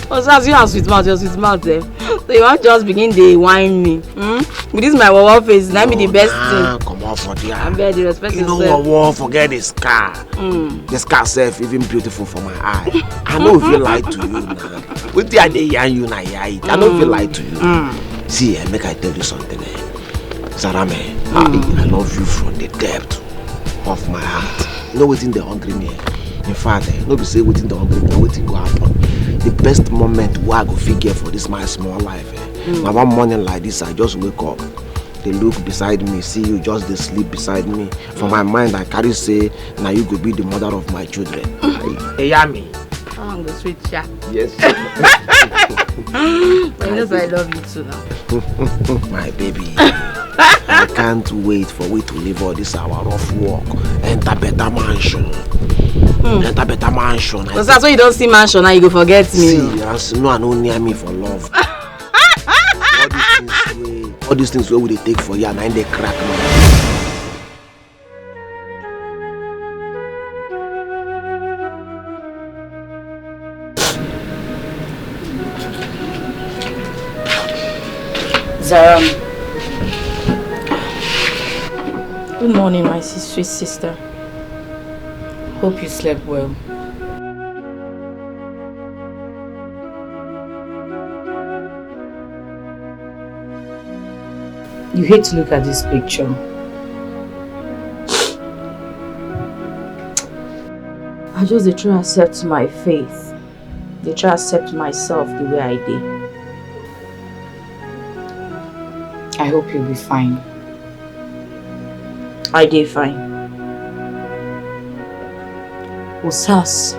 Osas, you are sweet mouth, you are sweet mouth. Eh? So you want just begin dey whine me. Hmm? With this my wawa face, that be the best thing. Come on for there. I beg you, respect yourself. You know what? Forget this car. Mm. This car self even beautiful for my eye. I know if you lie to you now. Wetin I dey yarn you na yarn it. I no fit lie to you. See, eh, make I tell you something, eh. Zarame, I, I love you from the depth of my heart. You know wetin dey hungry me, eh? In fact, eh, no be say wetin dey hungry me, wetin go happen. The best moment wey I go fit get for this my small life, eh, na one morning like this, I just wake up, dey look beside me, see you just dey sleep beside me. For my mind, I carry say na you go be the mother of my children. Eyami. That one go sweet, sha. Yes. I know say I love you too now. My baby. I can't wait for we to leave all this our rough work, enter better mansion. Enter better mansion. Because that's when you don't see mansion, now you go forget me. See, as no, I no near me for love. All these things wey, all these things wey we dey take for here, na im dey crack me. Zaram. Good morning, my sis-, sweet sister. Hope you slept well. You hate to look at this picture. I just dey try accept my faith. Dey try accept myself the way I dey. I hope you'll be fine. I dey fine. Osas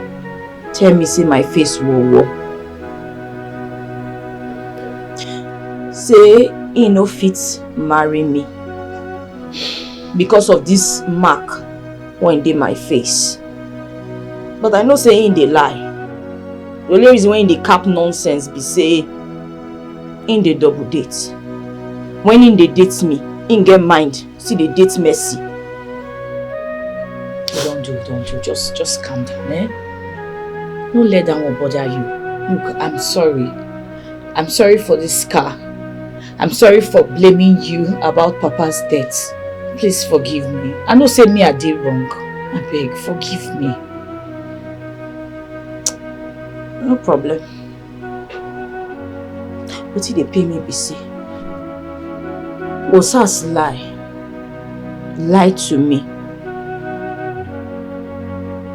tell me say my face wowo. Say he no fit marry me because of this mark wey dey my face. But I know say he dey lie. The only reason why he dey cap nonsense be say he dey double date. When he dey date me, he get mind still dey date Mercy. You don't do, don't do. Just, just calm down, eh? Don't let that one bother you. Look, I'm sorry. I'm sorry for this car. I'm sorry for blaming you about Papa's death. Please forgive me. I know say me I did wrong. I beg, forgive me. No problem. Wetin dey pain me be say Osas lie, lie to me.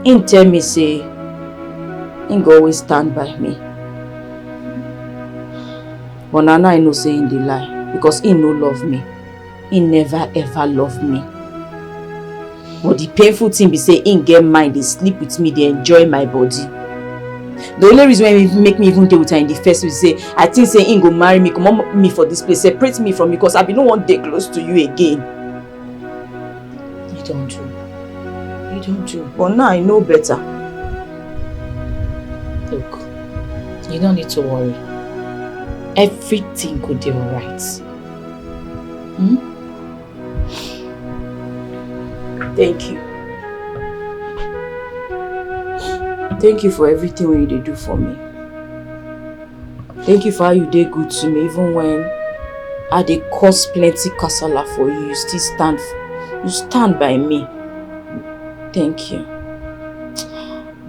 He tell me say he go always stand by me. But na now I know say he dey lie because he no love me. He never ever love me. But the painful thing be say he get mind dey sleep with me, dey enjoy my body. The only reason why he make me even dey with am in the first place say I think say he go marry me, comot me for this place, separate me from you, because I be no wan dey close to you again. You don't do. You don't do. But now I know better. Look, you don't need to worry. Everything go dey alright. Hmm? Thank you. Thank you for everything wey you dey do for me. Thank you for how you dey good to me, even when I dey cause plenty kasala for you, you still stand f-, you stand by me. Thank you.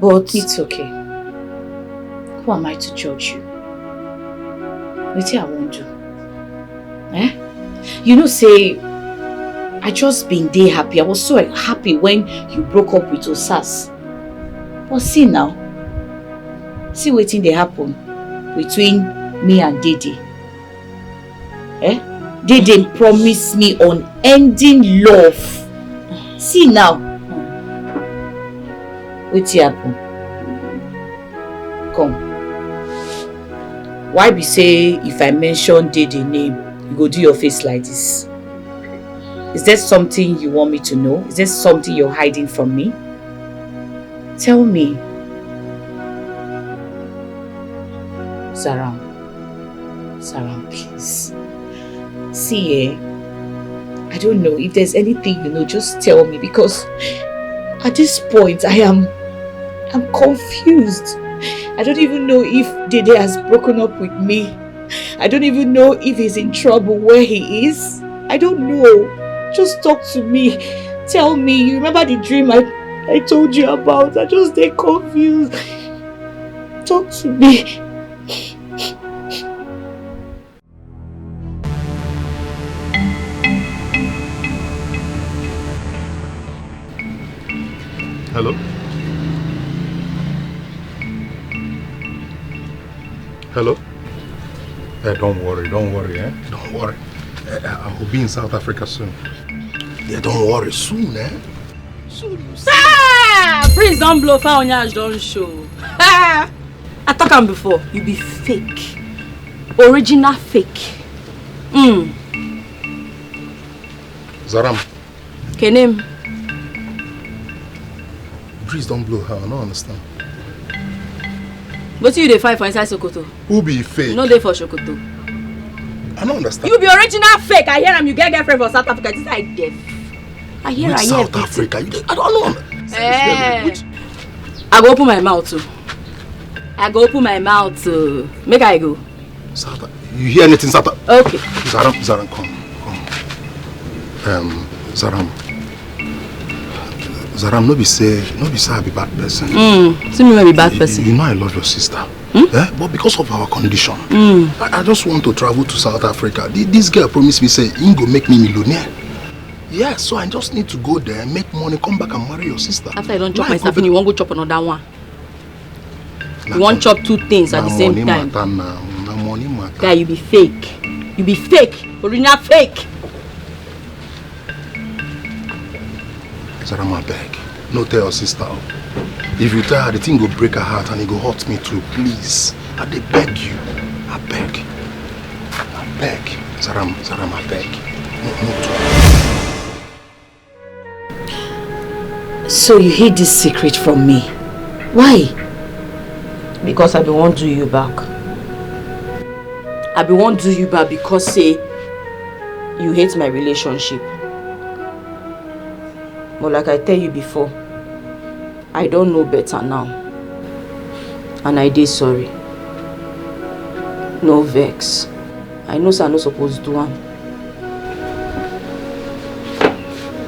But it's okay. Who am I to judge you? Wetin I wan do? Eh? You know say I just been dey happy. I was so happy when you broke up with Osas. But see now, see wetin dey happen between me and Dede. Eh? Dede promise me unending love. See now. Wetin happen? Come. Why be say if I mention Dede name, you go do your face like this? Is there something you want me to know? Is there something you're hiding from me? Tell me. Zaram. Zaram, please. See, eh? I don't know. If there's anything you know, just tell me, because at this point, I am, I'm confused. I don't even know if Dede has broken up with me. I don't even know if he's in trouble, where he is. I don't know. Just talk to me. Tell me. You remember the dream I, I told you about? I just dey confused. Talk to me. Hello? Hello? Eh, don't worry, don't worry, eh? Don't worry. Eh, I will be in South Africa soon. Yeah, don't worry, soon, eh? Soon, you see. Ah! Breeze don blow, fire on yash don show. I talk am before, you be fake. Original fake. Mm. Zaram. Kenem. Breeze don blow her, I no understand. Wetin you dey find for inside Sokoto? Who be fake? You no dey for Sokoto. I no understand. You be original fake. I hear am, you get girlfriend for South Africa. This I deaf. I hear, which I hear South Africa? You dey, I don't know. Eh. Which? I go open my mouth too. I go open my mouth too. Make I go. South, you hear anything, South? Okay. Zaram, Zaram, come, come. Um, Zaram. Zaram, no be say, no be say I be bad person. Mm, see me no be bad person. You, you know I love your sister. Hmm? Eh? But because of our condition, mm, I, I just want to travel to South Africa. Th-, this girl promised me say he go make me millionaire. Yeah, so I just need to go there, make money, come back and marry your sister. After you don chop my sardine, you wan go chop another one. You wan chop two things at the same time. Na money matter now. Na money matter. Guy, you be fake. You be fake. Original fake. Zarama, abeg, no tell your sister o. If you tell her, the thing go break her heart and e go hurt me too. Please, I dey beg you. Abeg. Abeg. Zaram, Zaram, abeg. No, no talk. So you hid this secret from me. Why? Because I bin wan do you back. I bin wan do you back because say you hate my relationship. But like I tell you before, I don know better now. And I dey sorry. No vex. I know say I no suppose do am.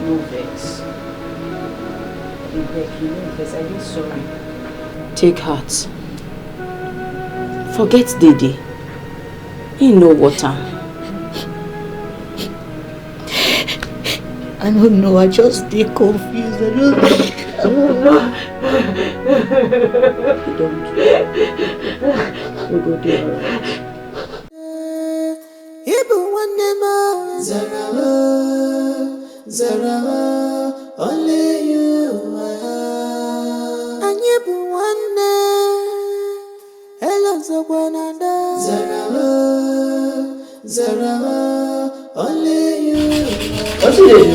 No vex. Abeg, you no vex. I dey sorry. Take heart. Forget Dede. He no worth am. I don't know. I just dey confused. I don't, I don't know. You don't. We go dey alright. Ị bụ nwanne m. Zara m, Zara m, only you. Anyị bụ nwanne. Hello, Zokwananda. Zara m, Zara m, only you. What you dey do?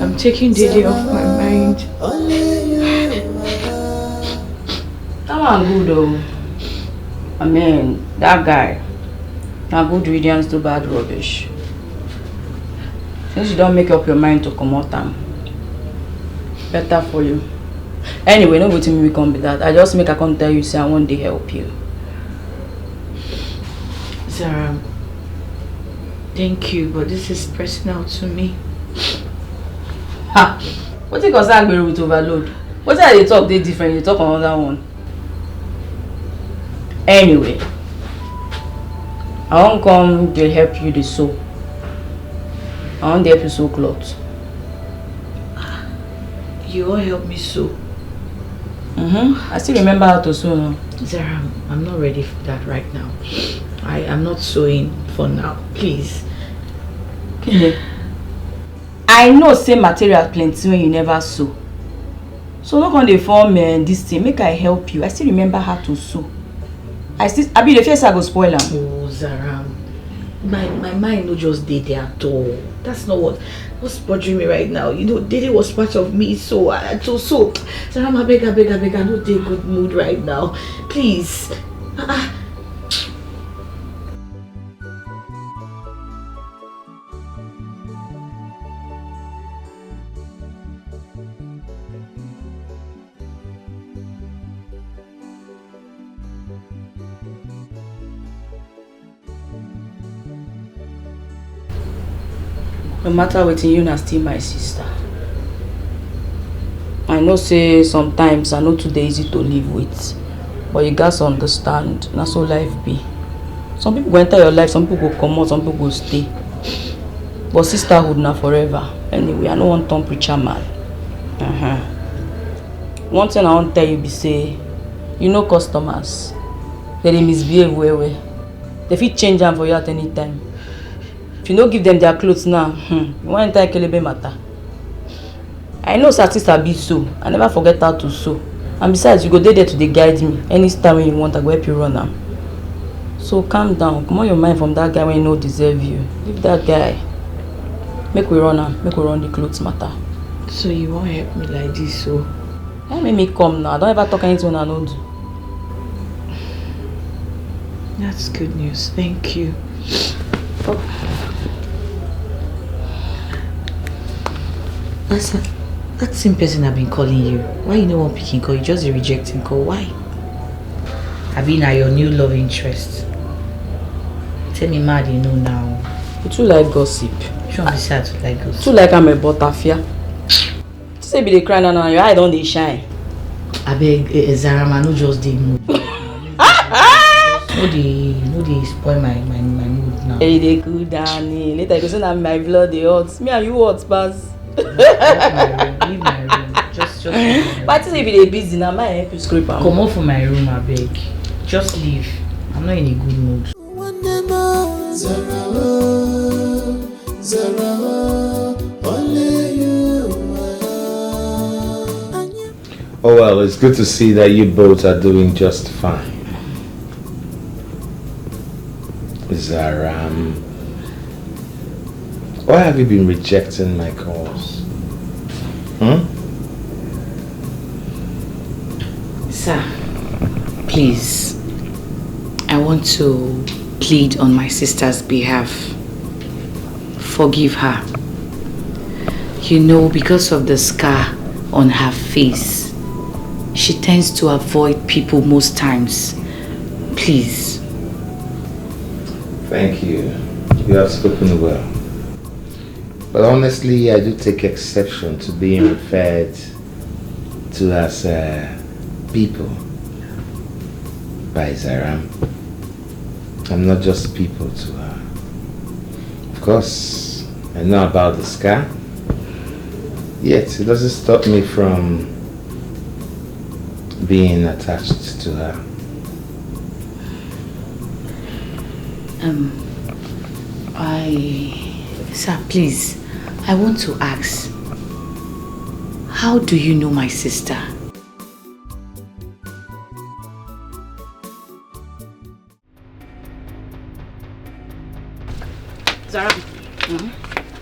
I'm taking Dede off my mind. That one good though. I mean, that guy, na good riddance to bad rubbish. Since you don make up your mind to comot am, better for you. Anyway, no wetin me come be that. I just make I come tell you say I wan dey help you. Zara, thank you, but this is personal to me. Ha! Wetin concern Agbero with overload? Wetin I dey talk dey different, you dey talk another one. Anyway, I wan come dey help you dey sew. I wan dey help you sew cloth. You wan help me sew? Mm-hmm. I still remember how to sew now. Zara, I'm, I'm not ready for that right now. I am not sewing for now, please. Kile, I know say material plenty when you never sew. So no come dey form, eh, this thing. Make I help you. I still remember how to sew. I still, abi you dey fear say I go spoil am? Oh, Zara, my, my mind no just dey there at all. That's not what, what's bothering me right now. You know, Dede was part of me, so I, so, so, Zara, abeg, abeg, abeg, I no dey good mood right now. Please. Ah, ah. No matter wetin, you na still my sister. I know say sometimes I no too dey easy to live with, but you gats understand, na so life be. Some people go enter your life, some people go comot, some people go stay. But sisterhood na forever. Anyway, I no wan turn preacher man. Uh-huh. One thing I wan tell you be say, you know customers, they dey misbehave well well. They fit change am for you at any time. If you no give them their clothes now, hmm, you wan enter kelebe matter. I know say I still sabi sew, I never forget how to sew. And besides, you go dey there to dey guide me. Any style wey you want, I go help you run am. So calm down, comot your mind from that guy wey no deserve you. Leave that guy. Make we run am, make we run the clothes matter. So you wan help me like this, so? Why make me come now? I don ever talk anything una no do. That's good news. Thank you. Oh. That's that same person I've been calling you. Why you no wan pick him call? You just dey reject him call. Why? Abi na your new love interest? Tell me, mad you know now. You too like gossip. Which one be say I too like gossip? Too like am a butterfia. Say be dey cry now, now your eye don dey shine. Abeg, eh, eh, Zarama, no just dey mood. No dey, no dey spoil my, my, my mood now. Hey, dey cool down, eh. Later you go say na my blood dey hot. Me and you hot pass. Leave my room, leave my room. Just, just leave my room. But I think if you dey busy now, make I help you scrape am. Comot for my room, abeg. Just leave. I'm not in a good mood. Oh well, it's good to see that you both are doing just fine. Zaram, why have you been rejecting my calls? Hmm? Sir, please, I want to plead on my sister's behalf. Forgive her. You know, because of the scar on her face, she tends to avoid people most times. Please. Thank you. You have spoken well. But honestly, I do take exception to being referred to as, uh, people by Zaram. I'm not just people to her. Of course, I know about the scar, yet it doesn't stop me from being attached to her. Um, I, sir, please, I want to ask, how do you know my sister? Zara,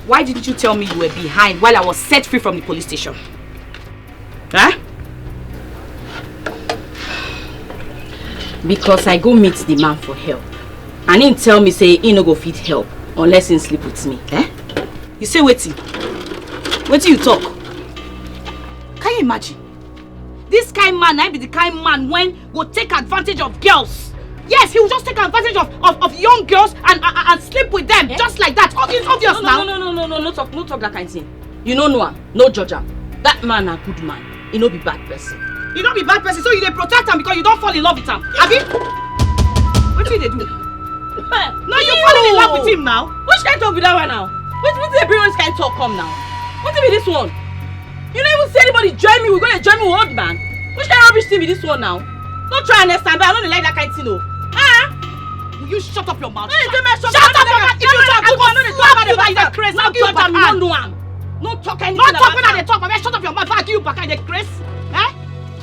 why didn't you tell me you were behind while I was set free from the police station? Huh? Because I go meet the man for help. And he tell me say he no go fit help unless he sleep with me. Eh? You say wetin? Wetin you talk? Can you imagine? This kind man, I be the kind man when go take advantage of girls. Yes, he will just take advantage of, of, of young girls and, and, and sleep with them, eh? Just like that. Oh, it's obvious. No, no, now. No, no, no, no, no, no talk, no talk that kind thing. You no know am, no judge am. That man na good man. He no be bad person. He no be bad person, so you dey protect am because you don fall in love with am. Abi? Wetin you dey do? No, you fall in love with him now. Which kind talk be that one now? Wetin, wetin dey bring all this kind talk come now? Wetin be this one? You no even see anybody join me, we go dey join me with old man. Which kind rubbish thing be this one now? No try understand, but I no dey like that kind thing o. Ah! Will you shut up your mouth? No dey tell me shut up. Shut up your mouth. If you talk too much, I go slap you back. You dey craze. No give you back. No talk anything. No talk when I dey talk, but shut up your mouth. I give you back. I dey craze. Eh?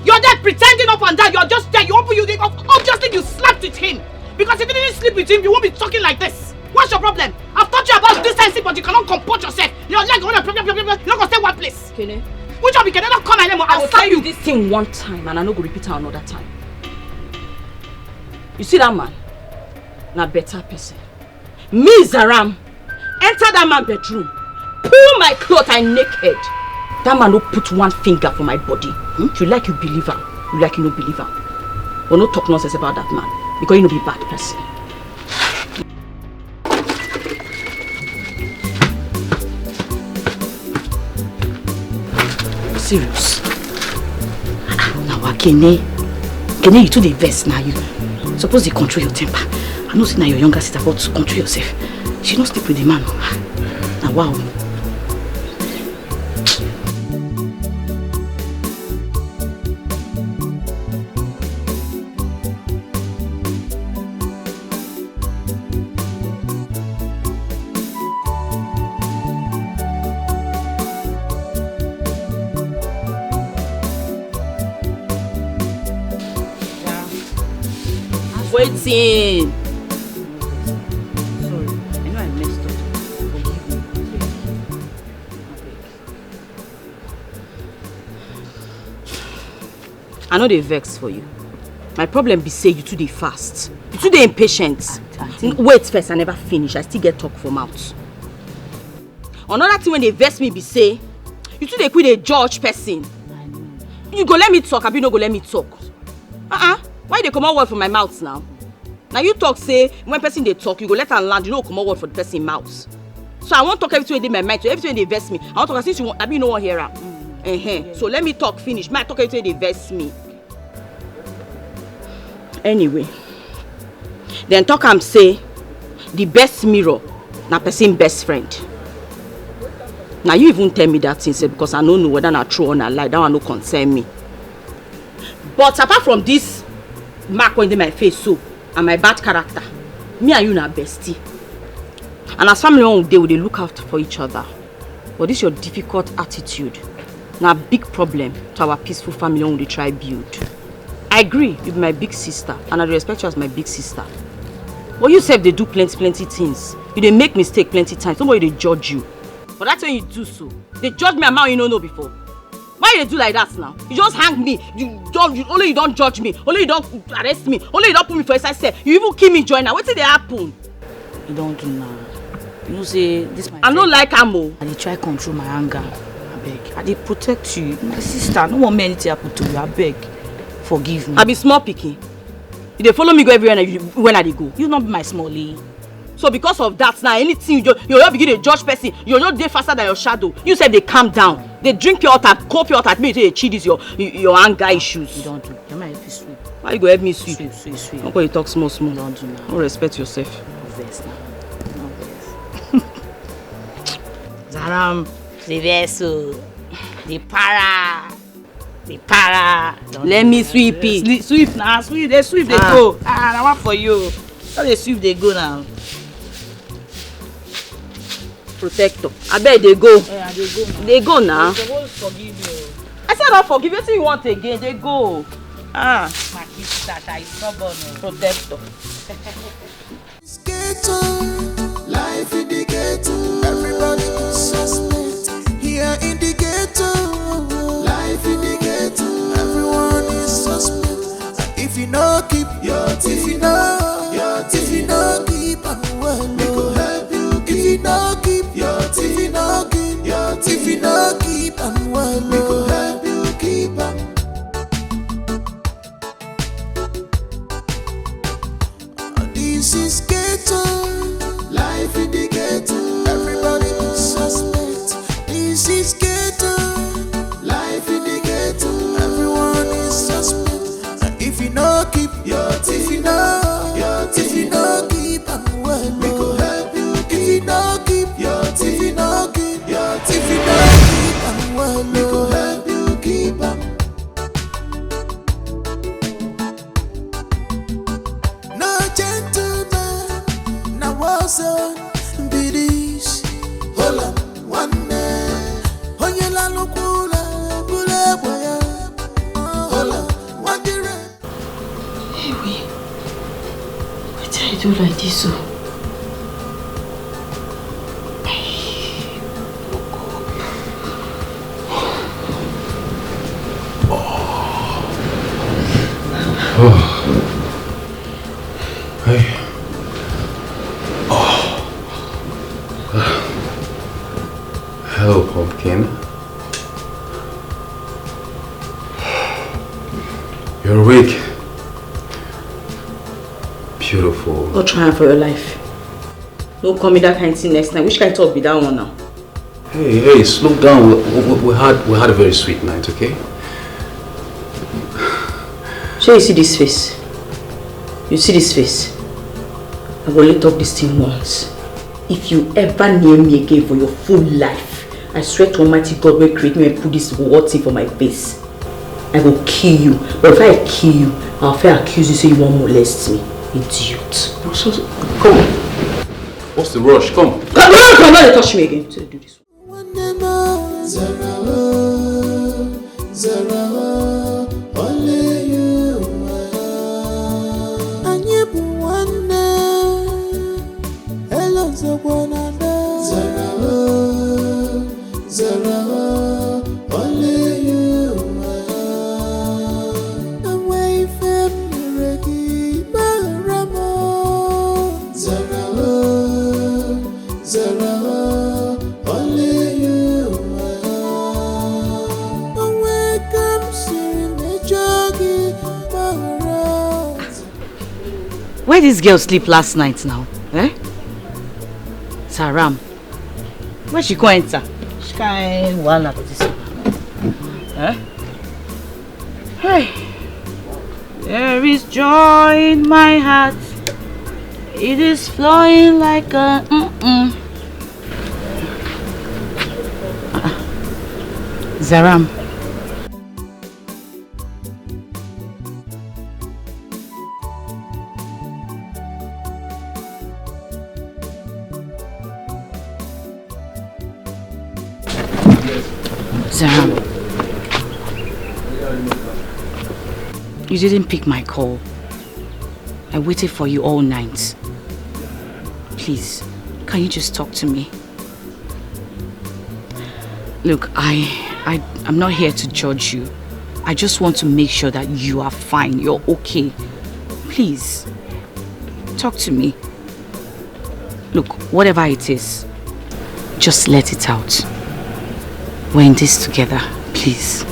You're there pretending up and down. You're just there. You open, you dey, ob-, obviously you slept with him. Because if you didn't sleep with him, you won't be talking like this. What's your problem? I've taught you about decency, but you cannot comport yourself. Your leg, you no go stay one place. Kene. Which one be Kene? Don't call my name. I will tell you this thing one time, and I no go repeat am another time. You see that man? Na better person. Me, Zaram, enter that man bedroom, pull my cloth, I naked. That man no put one finger for my body. Hmm? You like, you believe am, you like, you no believe am. But no talk nonsense about that man because he no be bad person. I'm serious. Kene, Kene, you too dey vex na you. Suppose dey control your temper. I know say na your younger sister, but control yourself. She no sleep with the man o. Na wow. Wetin? Sorry, I know I messed up. Forgive me. I no dey vex for you. My problem be say you too dey fast. You too dey impatient. Auntie. N- wait first, I never finish. I still get talk for mouth. Another thing wey dey vex me be say you too dey quick dey judge person. You go let me talk, abi you no go let me talk? Uh-uh. Why you dey comot word for my mouth now? Na you talk say when person dey talk, you go let am land, you no go comot word for the person mouth. So I wan talk everything wey dey my mind, so everything wey dey vex me, I wan talk am since you wan, abi you no wan hear am? Mm. Uh-huh. So let me talk finish, make I talk everything wey dey vex me. Anyway, dem talk am say the best mirror na person best friend. Na you even tell me that thing sef, because I no know whether na true or na lie. That one no concern me. But apart from this mark wey dey my face so, and my bad character, me and you na bestie. And as family, when we dey, we dey look out for each other. But this your difficult attitude na big problem to our peaceful family wey we dey try build. I agree, you be my big sister, and I dey respect you as my big sister. But you sef dey do plenty, plenty things. You dey make mistake plenty times. Nobody dey judge you. But that thing you do so, dey judge me, amount you no know before. Why you dey do like that now? You just hang me. You don, you, only you don judge me. Only you don arrest me. Only you don put me for inside cell. You even kill me join now. Wetin dey happen? You don do now. You know say this my I no friend. Like am o. I dey try control my anger. Abeg, I dey protect you. My sister, no want make anything happen to you. Abeg, forgive me. I be small pikin. You dey follow me go everywhere when I, when I dey go. You no be my smallie. So because of that now, anything you just, you just begin to judge person. You just dey faster than your shadow. You sef dey calm down. Dey drink pure water, cold pure water. Make you take dey chill this your, your anger issues. You don do. Let me help you sweep. Why you go help me sweep? Sweep, sweep, sweep. Don't go dey talk small, small. You don do now. No respect yourself. No vex now. No vex. Zaram, the vessel, the para, the para. Let me sweep it. Sweep, sweep now, sweep. Dey sweep, dey go. Ah, na one for you. How dey sweep, dey go now. Protector. Abeg, dey go. Eh, I dey go now. Dey go now. You suppose forgive me o. I say I don forgive you. Wetin you want again? Dey go. Ah. My sister, I stubborn o. Protector. Ghetto, life in the ghetto. Everybody is suspect. Here in the ghetto, life in the ghetto. Everyone is suspect. If you no keep your teeth, if you no, your teeth, if you no keep am well, we go help you. If you no keep your teeth, if you no keep your teeth, if you no keep am well, we go help you keep am. This is ghetto. Life in the ghetto. Everybody is suspect. This is ghetto. Life in the ghetto. Everyone is suspect. If you no keep your teeth, if you no, your teeth, if you no keep am well, we go help you. If you no keep your teeth, if you no keep your teeth, if you no keep am well, we go help you keep am. No gentleman, na war zone be this. Hold on, one day. Onye lalụ kwula, bulu egbe ya. Hold on, one day. Ewe, wetin I do like this o? Hey. Hello, pumpkin. You're awake. Beautiful. Go try am for your life. No call me that kind thing next time. Which kind talk be that one now? Hey, hey, slow down. We, we, we had, we had a very sweet night, okay? Shey you see this face? You see this face? I go only talk this thing once. If you ever near me again for your full life, I swear to Almighty God wey create me and put this whole thing for my face, I go kill you. But if I kill you, I'll fair accuse you say you wan molest me. Idiot. So, so, come on. What's the rush? Come. Come, come, come, no dey touch me again. So do this one. Nwanne m, zara, zara, only you, my heart. Anyị bụ nwanne, elo nzọkwa na ada. Zara, zara, only you, my heart. Enwe ife m mere gị, gbaghara m. Zara, zara, only you, my heart. Onwe ka m siri mejọ gị, gbaghara. Where this girl sleep last night now? Eh? Zaram. Where she go enter? Which kind wahala be this one? Eh? Hey. There is joy in my heart. It is flowing like a mm-mm. Ah, Zaram. Zaram, you didn't pick my call. I waited for you all night. Please, can you just talk to me? Look, I, I, I'm not here to judge you. I just want to make sure that you are fine, you're okay. Please, talk to me. Look, whatever it is, just let it out. We're in this together, please.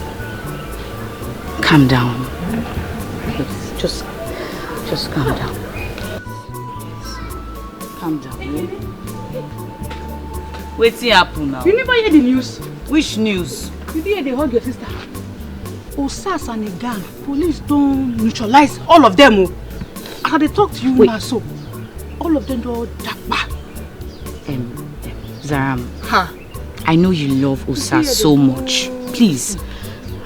Calm down. Please, just, just calm down. Calm down, eh? Wetin happen now? You never hear the news? Which news? You dey hug your sister. Osas and a gang, police don neutralize all of them o. As I dey talk to you now so, all of them don japa. Em, em, Zaram. Ha. I know you love Osas so much. Please.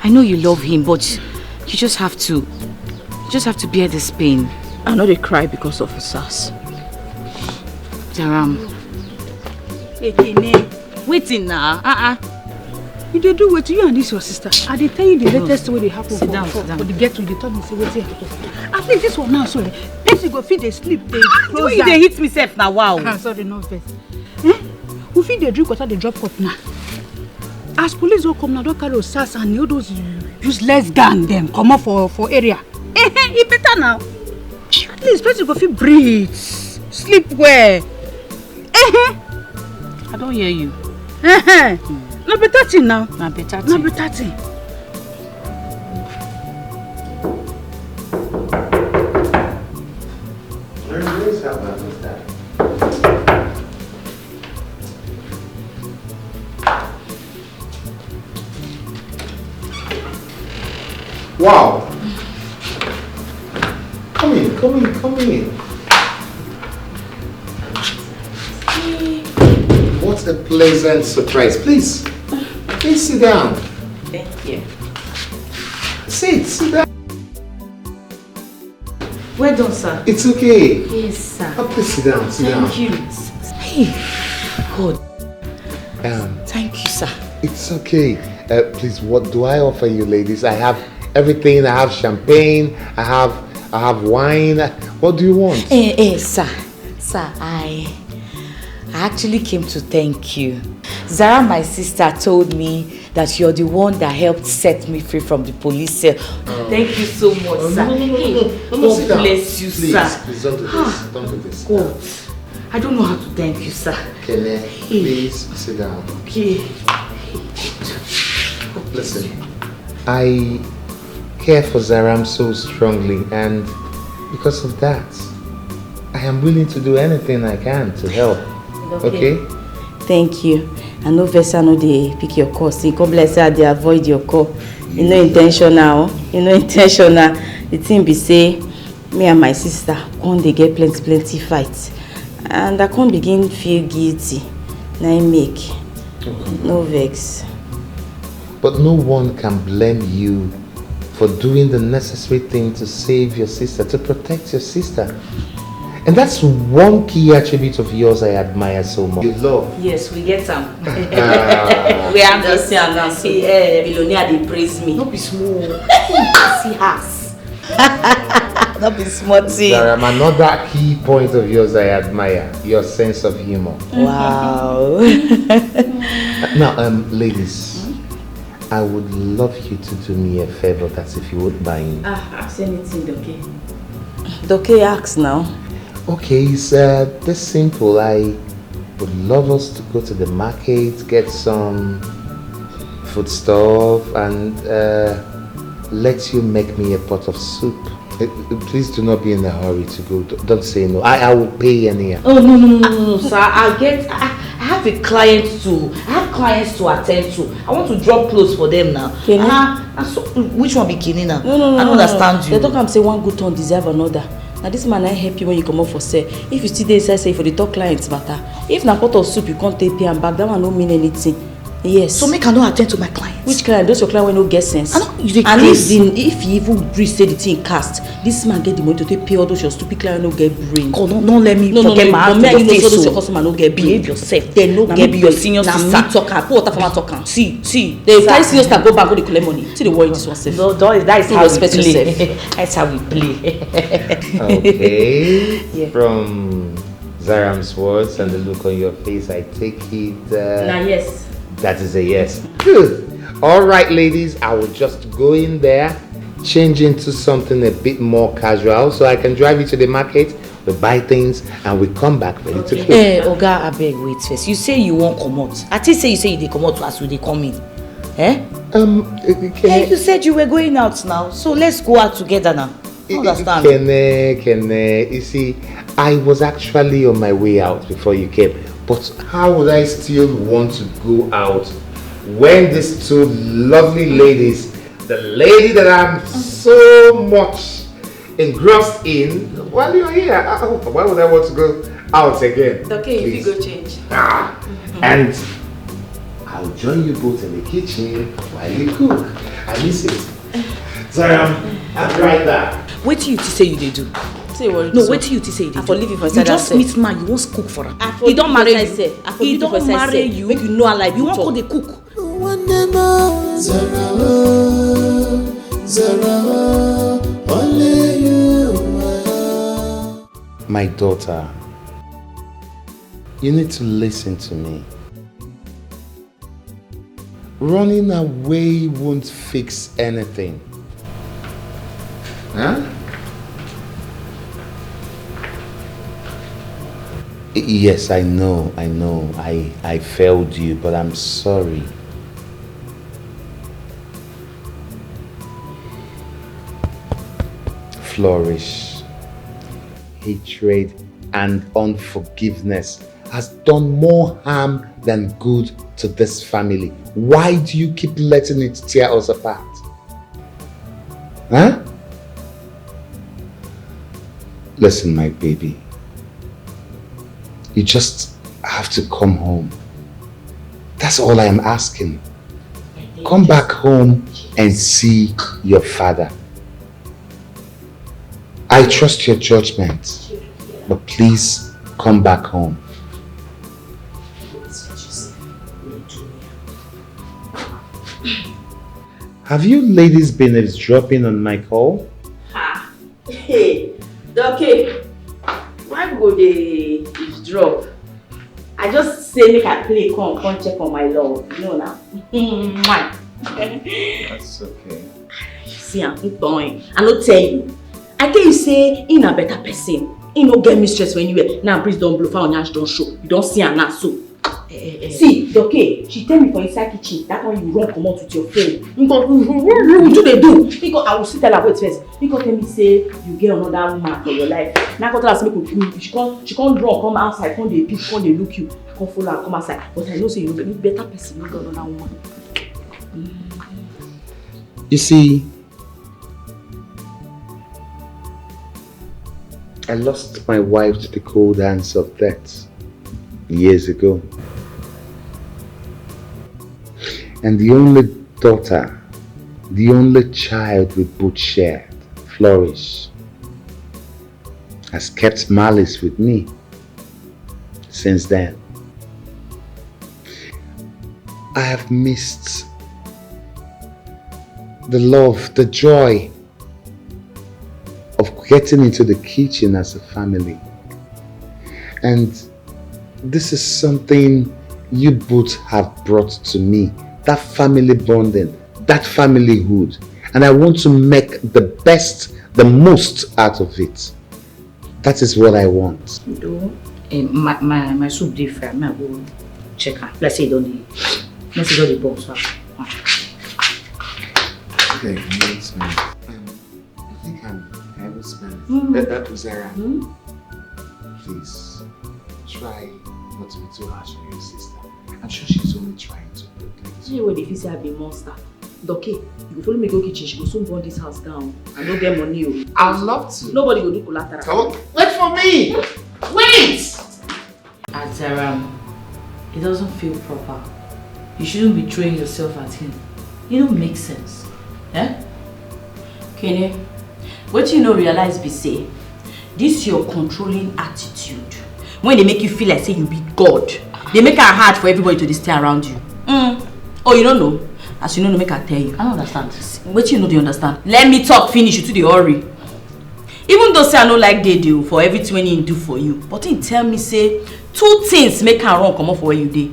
I know you love him, but you just have to, you just have to bear this pain. I no dey cry because of Osas. Zaram. Ekene. Wetin na? Uh-uh. You dey do wetin, you and this your sister? I dey tell you the latest thing wey dey happen for, for, for the ghetto. You dey tell me say wetin happen. At least this one now, so, eh, person go fit dey sleep, dey close eye. The way you dey hit me sef na wow. Ah, sorry, no vex. Eh? We fit dey drink water, dey drop cup now. As police don come now, don carry Osas and all those useless gang dem comot for, for area. Eh, eh, e better now. At least person go fit breathe, sleep well. Eh, eh. I don hear you. Eh, eh. Na better thing now. Na better thing. Na better thing. Where is her sister? Wow. Come in, come in, come in. What a pleasant surprise. Please, please sit down. Thank you. Sit, sit down. Well done, sir. It's okay. Yes, sir. Ah, please sit down, sit down. Thank you. Hey, God. Um, thank you, sir. It's okay. Uh, please, what do I offer you, ladies? I have everything. I have champagne. I have, I have wine. What do you want? Eh, eh, sir. Sir, I, I actually came to thank you. Zara, my sister, told me that you're the one that helped set me free from the police cell. Oh. Thank you so much, oh, sir. No, no, no, no, no, no, no, sit down. God bless you, please, sir. Please don't do this. Ah, don't do this. God, I don't know how to thank you, sir. Kele, please sit down. Okay. Listen, I care for Zaram so strongly, and because of that, I am willing to do anything I can to help. Okay? Okay? Thank you. I know Vesa no dey pick your call. See, come bless her, they avoid your call. You know intentional. You know intentional. The thing be say, me and my sister come dey get plenty plenty fight, and I come begin feel guilty. Na im make. No vex. But no one can blame you for doing the necessary thing to save your sister, to protect your sister. And that's one key attribute of yours I admire so much. You love. Yes, we get am. We have this and now see, eh, billionaire dey praise me. No be small. See house. No be small thing. Zaram, another key point of yours I admire, your sense of humor. Wow. Now, um, ladies, I would love you to do me a favor, that's if you would mind. Ah, ask anything, Doke. Doke, ask now. Okay, it's uh, this simple. I would love us to go to the market, get some foodstuff, and uh, let you make me a pot of soup. Uh, uh, Please do not be in a hurry to go. D- Don't say no. I, I will pay anyhow. Oh no no no no no, sir! I get I, I have a client to I have clients to attend to. I want to drop clothes for them now. Kene? Ah, ah, so, which one be Kene now? No, no, no, I don't no, no. understand you. They talk am say one good turn deserve another. Now this man I help you when you come up for sale. If you still dey inside say for the talk clients matter. If na pot of soup you come take pay am back, that one no mean anything. Yes. So make I no attend to my clients. Which client? Those your client wey no get sense. I no, you dey And craze. If the, if he even gree say the thing cast, this man get the money to take pay all those your stupid client wey no get brain. Come, no, no let me No, no, forget no, my no, hand no, to no, your no, face no, so. Your customer no get brain. Behave yourself. They no Na get me be your brain. Senior Na sister. Me talk am. Put water for my talk am. See, see. They sir. Carry senior sister go bank go dey collect money. See the worry this one sef. No, that is, that is You how we respect play. Yourself. That's how we play. Okay. Yeah. From Zaram's words and the look on your face, I take it. Uh, Na yes. That is a yes. Good. All right, ladies, I will just go in there, change into something a bit more casual so I can drive you to the market, we buy things, and we come back ready to cook. Eh, Oga, abeg wait first. You say you wan comot. I think say you say you dey comot as we dey come in. Eh? Um, Eh, okay. You said you were going out now, so let's go out together now. I I- I- understand. Kene, Kene, you see, I was actually on my way out before you came. But how would I still want to go out when these two lovely ladies, the lady that I'm so much engrossed in, while you're here, I, I- why would I want to go out again? Okay, if you Please. Go change. Ah, and I'll join you both in the kitchen while you cook. I miss it. Zaram, I'll be right back. Wetin you think say you dey do? Say what? No, wetin you think say you dey I do? For leave you for You inside just that meet man, you wan cook for am. I for He don leave you marry for you. inside. I for He leave you don for inside marry sef. You. Make you know I like You to wan talk. Go dey cook. Nwanne m, Zara o, Zara o, only you, my heart. My daughter, you need to listen to me. Running away won't fix anything. Huh? Y- Yes, I know, I know. I, I failed you, but I'm sorry. Flourish. Hatred and unforgiveness has done more harm than good to this family. Why do you keep letting it tear us apart? Huh? Listen, my baby. You just have to come home. That's all I am asking. Come back home and see your father. I trust your judgment, but please come back home. Have you ladies been eavesdropping on my call? Ha! Hey, Doke, why we go dey eavesdrop? I just say make I play come come check on my love. You know now. Mwah. That's okay. See am, who born? I no tell you. I tell you say he na better person. He no get mistress for anywhere. Now breeze don blow, fire on yansh don show. You don see am now so. See, Doke, she tell me for inside kitchen that one you run comot with your friend. He go, you do dey do. He go, I will still tell her wait first. He go tell me say you get another woman for your life. Now go tell her say make we finish. She come, she come run come outside, come dey peep, come dey look you. I come follow her come outside, but I know say you be better person, you get another woman. You see, I lost my wife to the cold hands of death years ago. And the only daughter, the only child we both shared, Flourish, has kept malice with me since then. I have missed the love, the joy of getting into the kitchen as a family. And this is something you both have brought to me, that family bonding, that familyhood. And I want to make the best, the most out of it. That is what I want. Though, eh, my, my, my soup dey fry. Me, I go check am. Let's say e don dey, let's say e don dey boil, so I go. Okay, yes, ma'am. Um, I think I'm, I will spend that, that was Zara. Please, try not to be too harsh on your sister. I'm sure she's only trying to protect you. You wey dey feel say I be monster. Doke, you go follow me go kitchen, she go soon burn this house down. I no get money o. I'd love to. Nobody go do collateral. Come on. Wait for me! Wait! Azaram, it doesn't feel proper. You shouldn't be throwing yourself at him. It don't make sense. Eh? Kene, wetin you no realize be say, this your controlling attitude, when they make you feel like say you be God, they make it hard for everybody to dey stay around you. Mm. Oh, you don't know? As you no know, make I tell you. I don't understand. Wetin you no dey understand? Let me talk finish, you too dey hurry. Even though say I no like Dede o for everything wey he do for you, but he tell me say two things make am run comot for where you dey.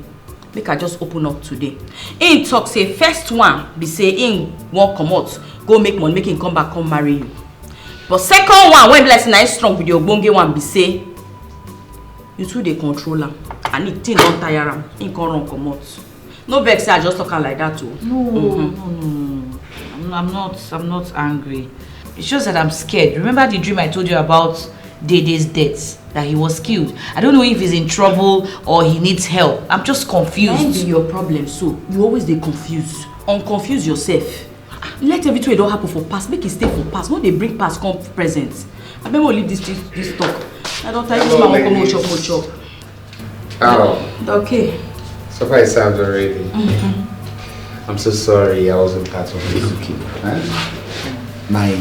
Make I just open up today. He talk say first one be say he wan comot, go make money, make him come back, come marry you. But second one, wey be like say na him strong with the ogbonge one be say you too dey control am, and the thing don tire am, he come run comot. No vex say I just talk am like that o. No, no, no, no. I'm, I'm not. I'm not angry. It's just that I'm scared. Remember the dream I told you about Dede's death? That he was killed. I don't know if he's in trouble or he needs help. I'm just confused. Na him be your problem so. You always dey confuse. Unconfuse yourself. Let everything wey don happen for past, make e stay for past. No dey bring past come present. Abeg, make we leave this, this, this talk. I don tire. This man wan come, make we chop, make we chop. Oh, Okay. Supper is served already. I'm so sorry I wasn't part of the cooking. Huh? My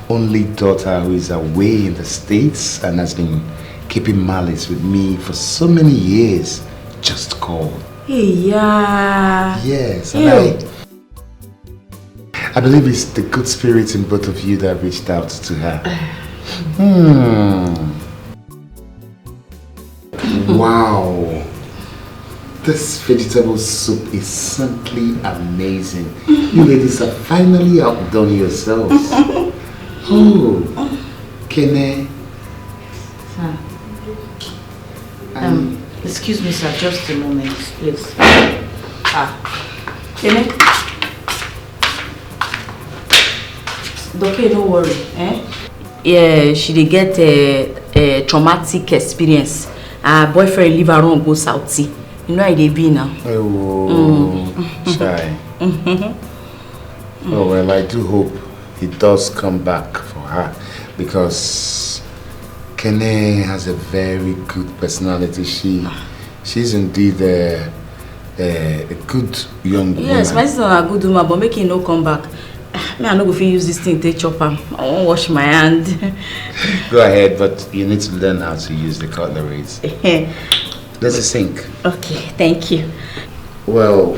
only daughter, who is away in the States and has been keeping malice with me for so many years, just called. Hey, yeah. Yes, and I, I believe it's the good spirit in both of you that reached out to her. Hmm. Wow. This vegetable soup is simply amazing. You ladies have finally outdone yourselves. Oh, Kene. Sir. Um, excuse me, sir, just a moment, please. Ah, Kene. Okay, no worry, eh? Yeah, she dey get a, a traumatic experience. Her boyfriend leave her run go Saudi. You know how e dey be now. Oh, shy. Oh well, I do hope he does come back for her, because Kene has a very good personality. She, she's indeed a, a, a good young woman. Yes, my sister na good woman, but make him no come back. Me, I no go fit use this thing take chop am. I wan wash my hand. Go ahead, but you need to learn how to use the cutleries. There's a sink. Okay, thank you. Well,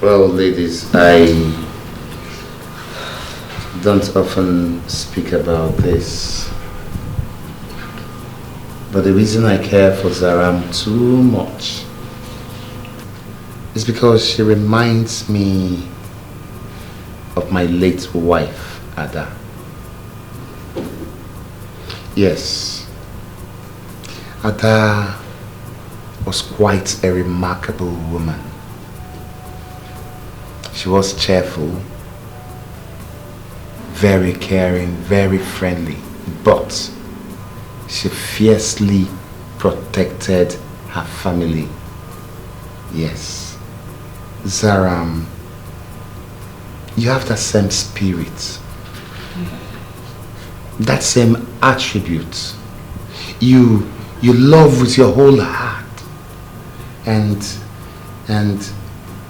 well, ladies, I don't often speak about this, but the reason I care for Zaram too much is because she reminds me of my late wife, Ada. Yes, Ada was quite a remarkable woman. She was cheerful, very caring, very friendly, but she fiercely protected her family. Yes. Zaram, you have the same spirit. That same attribute, you you love with your whole heart, and and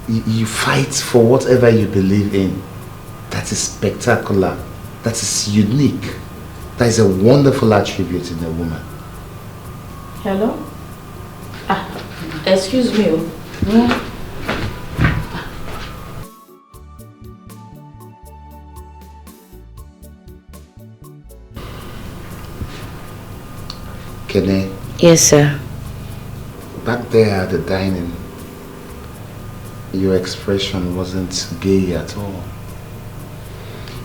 y- you fight for whatever you believe in. That is spectacular. That is unique. That is a wonderful attribute in a woman. Hello? Ah, excuse me. Oh. Kene, Yes, sir. back there at the dining, your expression wasn't gay at all.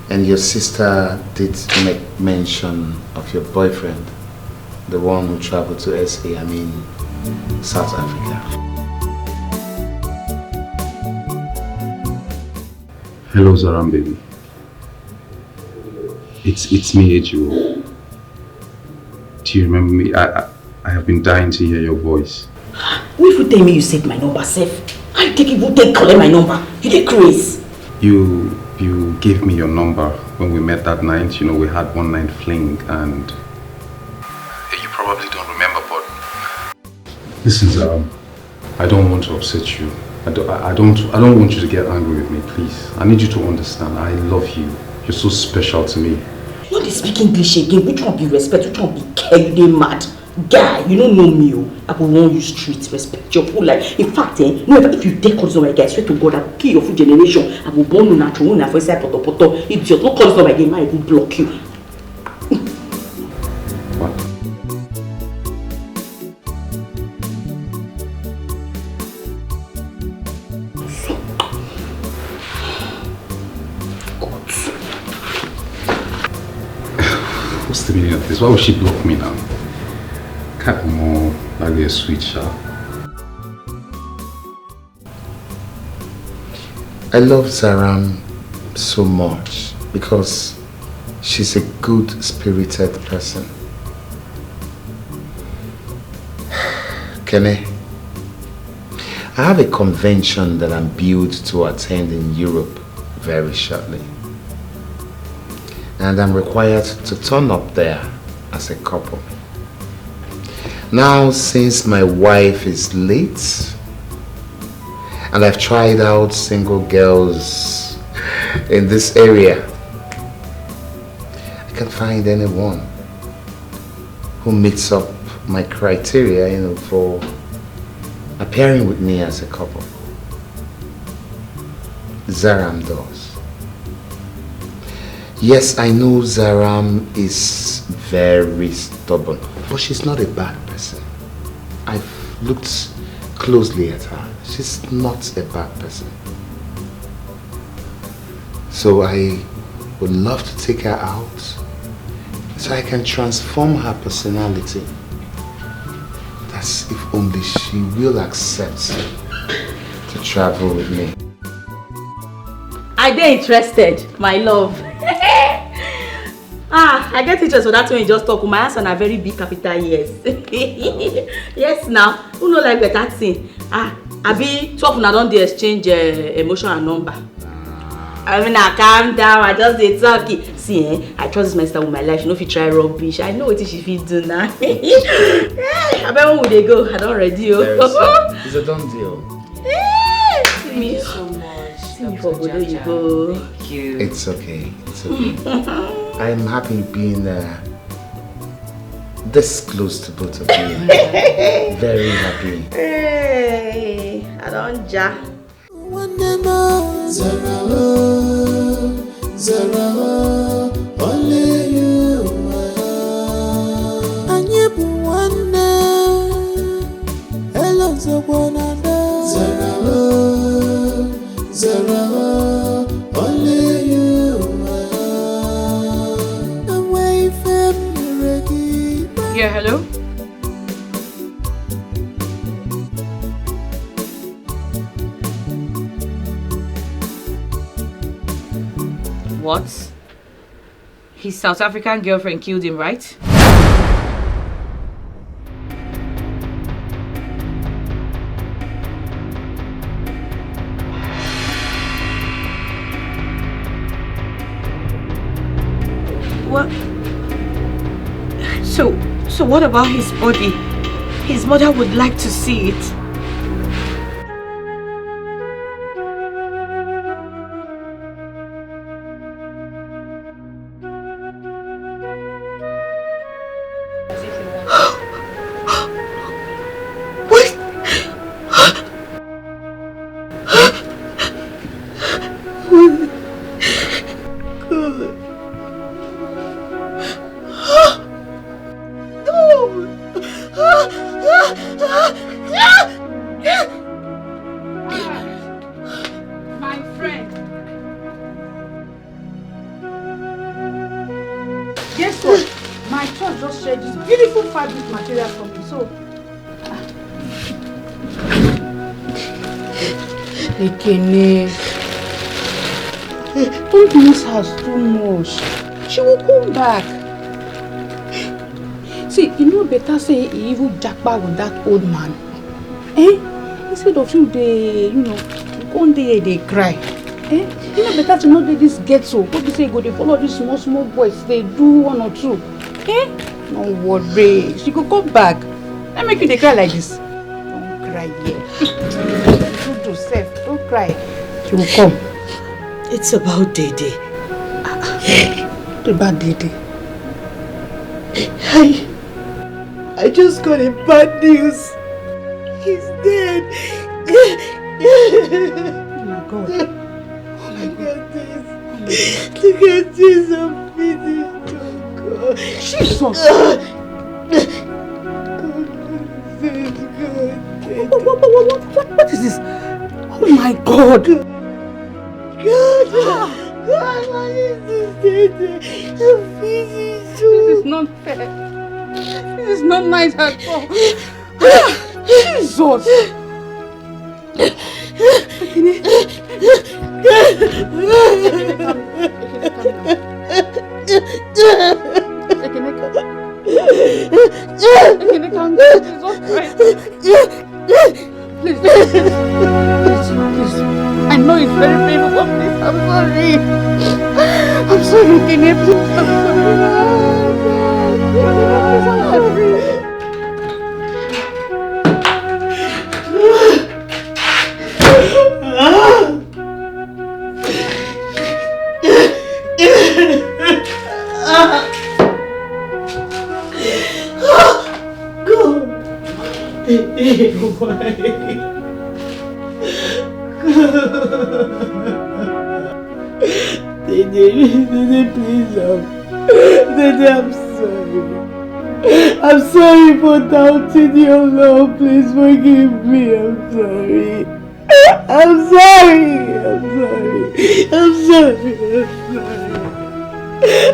And your sister did make mention of your boyfriend, the one who traveled to S A, I mean, South Africa. Hello, Zaram baby. It's it's me, Ejiro. Do you remember me? I, I I have been dying to hear your voice. Who even tell me you save my number, sef? How you take even take collect my number? You dey craze. You you gave me your number when we met that night. You know, we had one night fling, and you probably don't remember, but listen, Zaram. I don't want to upset you. I don't, I I don't, I don't want you to get angry with me, please. I need you to understand. I love you. You're so special to me. No dey speak English again. Which one be respect? Which one be care? You dey mad? Guy, you no know me o. I go warn you straight. Respect your full life. In fact, eh, no, if you take control my guy, I swear to God, I go kill your full generation. I go burn una, throw una for inside poto poto. Idiot, no call this number again. I go block you. What's the meaning of this? Why would she block me now? Can't more. That girl sweet, sha. I love Zaram so much because she's a good spirited person. Kene, I have a convention that I'm billed to attend in Europe very shortly. And I'm required to turn up there as a couple. Now, since my wife is late, and I've tried out single girls in this area, I can't find anyone who meets up my criteria, you know, for appearing with me as a couple. Zaram does. Yes, I know Zaram is very stubborn, but she's not a bad person. I've looked closely at her. She's not a bad person. So I would love to take her out so I can transform her personality. That's if only she will accept to travel with me. I dey interested, my love. Ah, I get interest for that one you just talk. My answer na very big capital yes. Yes now. Who no like better thing? Ah, abi two of una don dey exchange uh, emotion and number. I mean, I calm down. I just dey talk. See, eh? I trust this my sister with my life. She no fit try rubbish. I know what she fit do now. Hey, I bet when we dey go. I don ready. Oh. There is a, it's a done deal. Hey, see me. So much. See me for Bodo you go. Thank you. It's okay. It's okay. I'm happy being uh, this close to both of you. Very happy. Hey, I don ja. Nwanne m, zara o, zara o, only you, my love. Anyị bụ nwanne, ele ọzọkwa na ada. Zara o, zara o, only you, my love. Enwe ife m mere gị. Yeah, hello? What? His South African girlfriend killed him, right? What? So, so what about his body? His mother would like to see it. What? God. No! My friend. Guess what? My church just shared this beautiful fabric material for me. So, Ekene, don't miss her too much. She will come back. See, you know better say he even japa with that old man. Eh? Instead of you, they, you know, one day they cry. Eh? You know better to not let this get so. What you say, go they follow these small, small boys, they do one or two. Eh? No worry. She go come back. I make you they cry like this. Don't cry here. Don't do self. Don't cry. She will come. It's about Dede. What about Dede? I, I just got a bad news. He's dead. Oh my God. Oh my God. Look at this. Look at this. I'm finished. Oh God. Jesus. What, what, what, what, what, what is this? Oh my God. God. God, what is this? I'm finished. This is not fair. This is not nice at all. Jesus. Ekene. Ekene, calm down. Ekene, calm down. Jesus Christ. Please, please, please, please, please. I know it's very painful, but please, I'm sorry. I'm sorry, Ekene, please, I'm sorry. Please, I'm sorry. Dede, Dede, please, um, Dede, I'm sorry. I'm sorry for doubting your love. Please forgive me. I'm sorry. I'm sorry. I'm sorry. I'm sorry.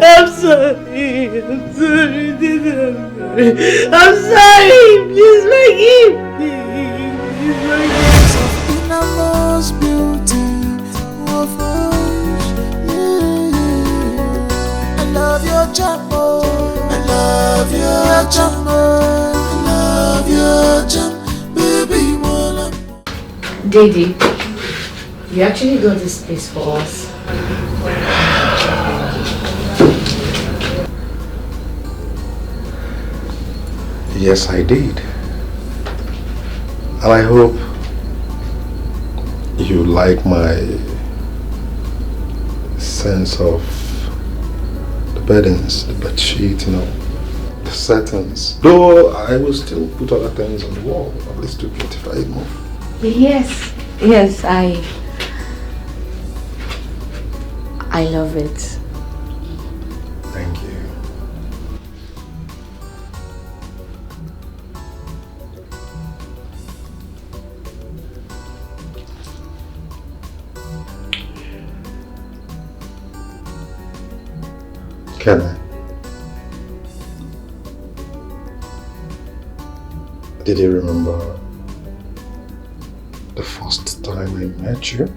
I'm sorry. I'm sorry. I'm sorry. Dede, I'm sorry. I'm sorry. Please forgive me. Please forgive me. Innermost beauty of us. Yeah, yeah. I love your charm, oh. I love your charm, oh. I love your charm, baby, wanna. Dede, you actually got this place for us. Yes, I did. And I hope you like my sense of the beddings, the bed sheet, you know, the settings. Though I will still put other things on the wall, at least to beautify it more. Yes, yes, I, I love it. Thank you. Can I? Did you remember the first time I met you?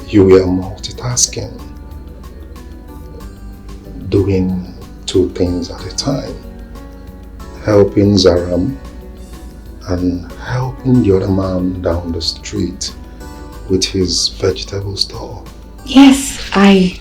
You were multitasking, doing two things at a time, helping Zaram and helping the other man down the street with his vegetable store. Yes, I.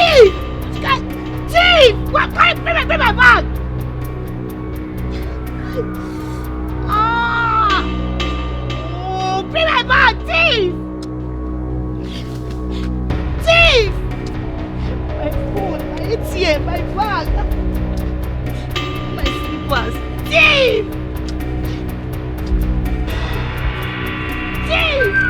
Thief! This guy, thief! What kind? Bring my, bring my bag! Ah! Oh, bring my bag, thief! Thief! My phone, my A T M, my bag, my slippers. Thief! Thief!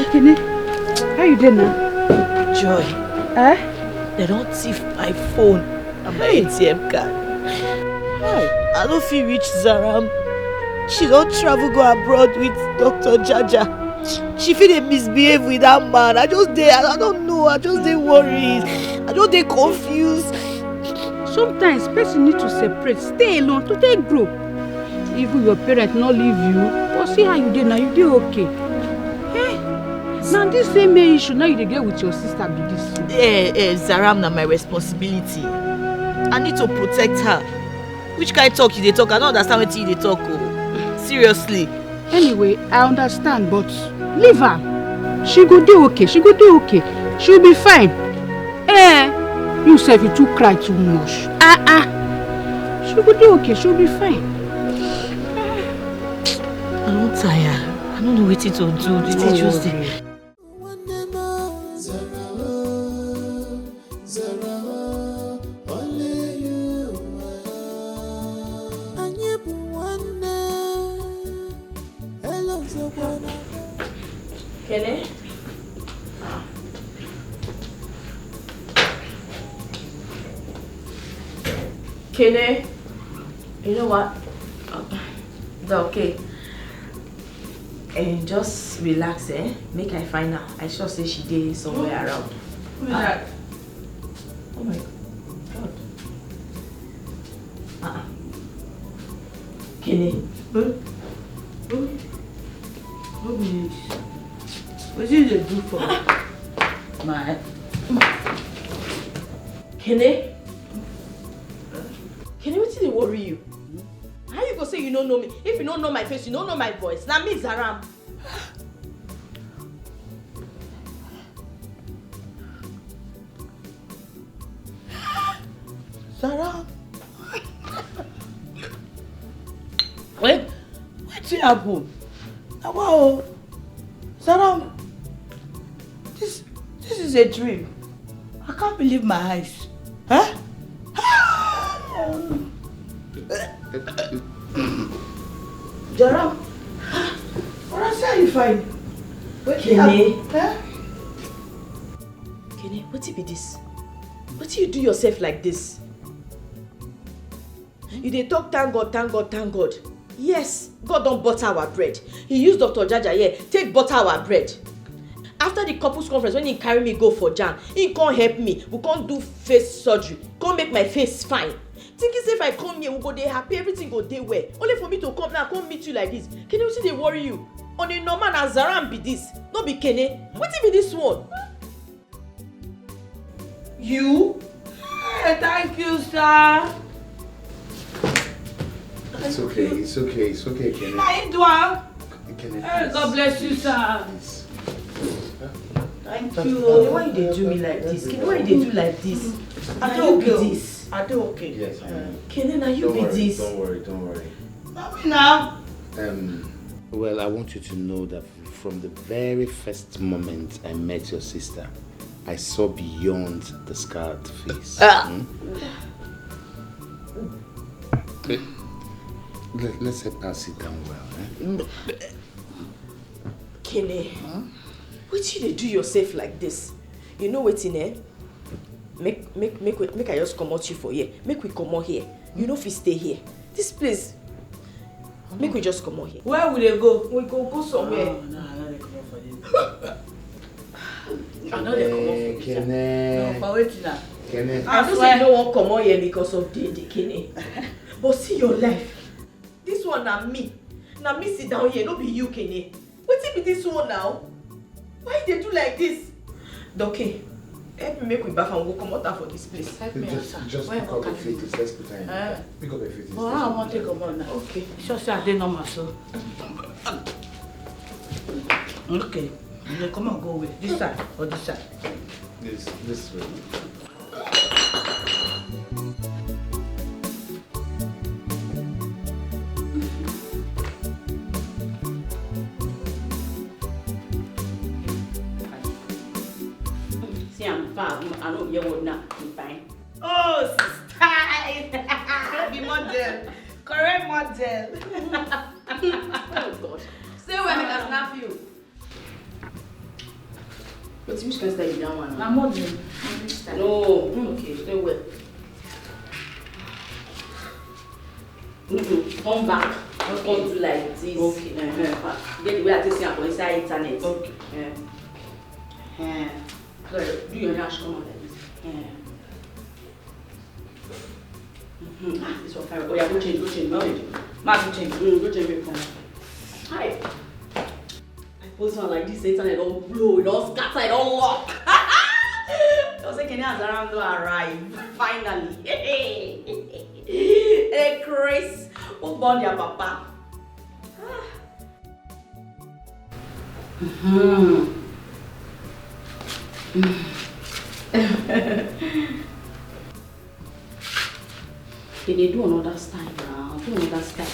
Ekene, how you dey now? Joy, eh? They don't thief my phone and my A T M card. Hi. I don't feel rich, Zaram. She don't travel go abroad with Doctor Jaja. She feel dey misbehave with that man. I just dey, I don't know. I just dey worried. I just dey confused. Sometimes person need to separate, stay alone to take grow. Even your parents not leave you, but see how you dey now, you dey okay. Eh? Now this same main issue now you dey get with your sister be this. Eh, eh, Zaram na my responsibility. I need to protect her. Which kind talk you dey talk? I don't understand wetin you dey talk o. Seriously. Anyway, I understand, but Leave am. She go dey okay. She go dey okay. She will be fine. Eh, you sef, you too cry too much. Ah ah. She go dey okay. She will be fine. I don tire. I no know wetin to do. Wetin just dey. Kene? Kene? You know what? It's okay. Eh, just relax, eh? Make I find her. I sure say she dey somewhere around. Who be that? Oh my God. Uh-uh. Kene. Huh? Huh? Who be this? Wetin you dey do for my? Kene? Kene, wetin dey worry you? How you go say you no know me? If you no know my face, you no know my voice. Na me, Zaram. Zaram. Wait, wetin happen? Na wa o. Zaram, this, this is a dream. I can't believe my eyes. Huh? Zaram, Zaram, see how you fine. Wetin Kene. Happen? Huh? Kene, wetin be this? Wetin you do yourself like this? You dey talk, "Thank God, thank God, thank God." Yes, God don butter our bread. He use Doctor Jaja here take butter our bread. After the couples conference, when he carry me go for jam, he come help me. We come do face surgery, come make my face fine. Thinking say if I come here, we go dey happy, everything go dey well. Only for me to come now, come meet you like this. Kene, wetin dey worry you? On a normal, na Zaram be this, no be Kene. Wetin be this one? You? Hey, thank you, sir. It's okay, it's okay, it's okay, Kene. Na him do am. Kene, hey, God bless you, sir. Please. Thank you. Kene, why you dey do me like this? Kene, why you dey do like this? I dey okay. This. I dey okay. Yes, I know. Kene, na you be this. Don't worry, don't worry, don't worry. Na me now. Um, well, I want you to know that from the very first moment I met your sister, I saw beyond the scarred face. Ah. Hmm? Let, let's help her sit down well. Eh? Kene, wetin you dey do yourself like this? You know wetin, eh? Make, make, make, we, make I just comot you for here. Make we comot here. You no fit stay here. This place, make we just comot here. Where we dey go? We go go somewhere. Oh, no, I no dey comot for this. I no dey comot for this. Kene. No, for wetin na? Kene. I know say you no wan comot here because of the, the Kene. But see your life. This one na me. Na me sit down here, no be you, Kene. Wetin be this one now? Why you dey do like this? Doke, help me make we baff and go comot am for this place. Help me, just, sir. Just pick up a few things. Let's put her in. Eh. Pick up a few things. But how I wan take comot now? Okay. Sure say I dey normal so. Okay. You dey comot go where? This side or this side? This, this way. See am far, I no hear word now. He fine. Oh, sister. Be model. Correct model. Oh God. Say when I can snap you. But which kind style be that one? Na modern. No. Mm, okay. Stay well. Mm-mm. Come back. Okay. Come do like this. Okay. Uh-huh. Get the way I take see am for inside internet. Okay. Uh-huh. Sorry, do your hair come out like this. Uh-huh. Mm-hmm. Ah, this one fine. Oh yeah, go change, go change, go change. Ma, go change. Mm, go change, babe. Hi. I post one like this, internet don blow, e don scatter, e don lock. Don say Kenny Azara don arrive finally. Hey, Chris, who born their papa? Ah. Hmm. They dey do another style now. Do another style.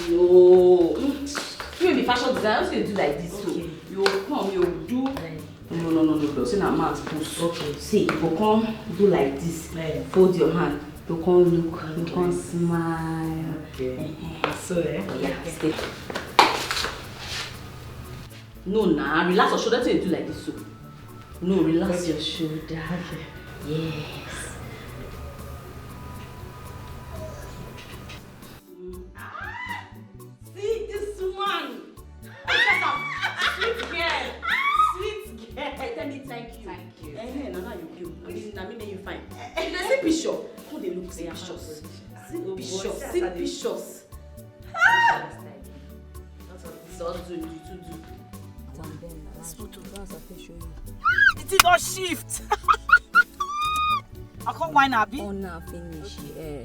No. Mm. You be fashion designer. How you do like this? So okay. You come, you do. Right. No, no, no, no, no. See na man pose. Okay. See, you go come do like this. Right. Fold your hand. You come look. You come smile. Okay. So, eh? Yeah, okay. Stay. No, nah, relax your shoulder till you do like this. So. No, relax your shoulder. Okay. Yes. Ah, see this one. Sweet girl. Sweet girl. Tell me thank you. Thank you. Eh, eh, na, na you, you. I mean, na me make you fine. You dey see picture. Who dey look? See pictures. See pictures. See pictures. Don't do, you too do. This photo. That's what I show you. The thing don shift. I can't wine, abi? Oh, now finish. Eh. Eh,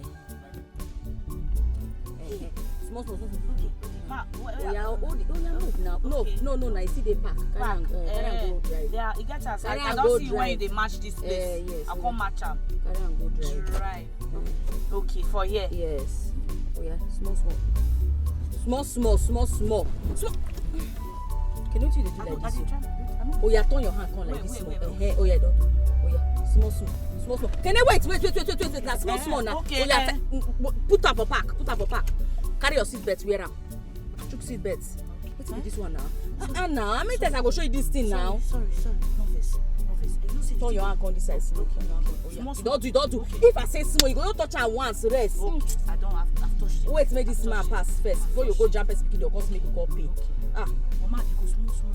eh. Small, small, small, small. Ma, where, where? Oh, yeah, hold it. Oh, yeah, move now. No, okay. No, no, no. I see the pack. Carry am, uh, carry am go drive. Yeah, e get as I, I don see why you dey match this place. Eh, yes, I come match am. Carry am go drive. Drive. Okay, for here. Yes. Oh yeah, small, small. Small, small, small, small. Small. Can you see the do like this? Oh yeah, turn your hand, come like this. Wait, wait, wait. Oh yeah, don't. Oh yeah, small, small, small, small. Can I wait, wait, wait, wait, wait, wait. Now small, small now. Okay, oh yeah, put up a pack, put up a pack. Carry your seat belt, wear am. Chook seat belt. Wetin be this one now? Ah, now, how many times I go show you this thing now? Sorry, sorry, no vex, no vex. You know say turn your hand come this side, small. Turn your hand come. Oh, yeah. Small, small. You don't do, you don't do. Okay. If I say small, you go just touch am once, rest. Okay, I don't have, I've touched it. Wait, make this man pass first. Before you go jump, person pikin, they'll cause make you call pay. Okay. Ah. Mama, they go small, small.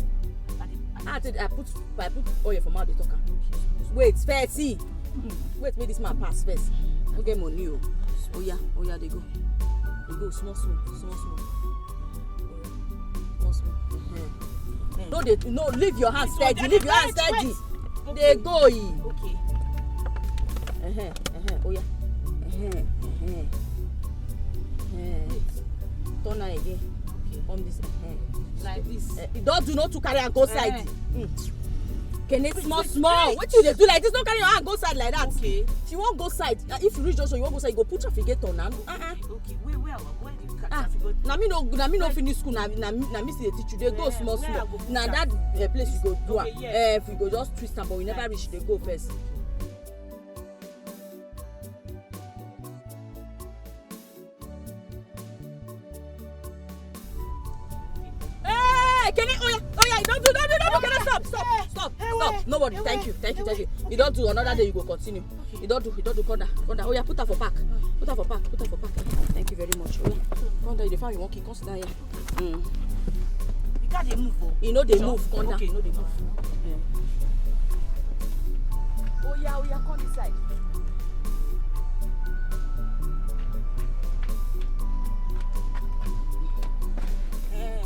I dey, I dey. Ah, I put, I put oil for mouth, they talk am. Okay. Wait, thirty. Hmm. Wait, make this man pass first. Go get money, oh. Oh yeah, oh yeah, they go. They go small, small, small, small. Once more. Uh-huh. No, they, no, leave your hand steady. Leave your hand steady. They go. Okay. Uh-huh. Uh-huh. Oh yeah. Uh-huh. Uh-huh. Uh-huh. Turn her again. Okay. Come this. Uh-huh. Like this. Eh, don't do not to carry and go side. Uh-huh. Mm. Can it small, small? What you dey do like this? Don't carry your hand go side like that. Okay. If you won't go side, uh, if you reach also, you won't go side. You go put your finger turn am. Uh-uh. Okay. Wait, where, where? Ah, na me no, na me no finish school, na, na, na me still dey teach you. Dey go small small. Na that, eh, place you go do am. Eh, if you go just twist am, but we never reach, dey go first. Hey, Kenny, oh yeah, oh yeah, don't do, don't do, don't do, Kenny, stop, stop, stop, stop. No worry, thank you, thank you, thank you. You don't do, another day you go continue. You don't do, you don't do, come down, come down. Oh yeah, put her for back, put her for back, put her for back. Thank you very much. Oh yeah, come down, you dey find you wan kill, come sit down here. Mm. You can't dey move, oh. You know they move, come down. Okay, you know they move. Yeah. Oh yeah, oh yeah, come this side. Eh.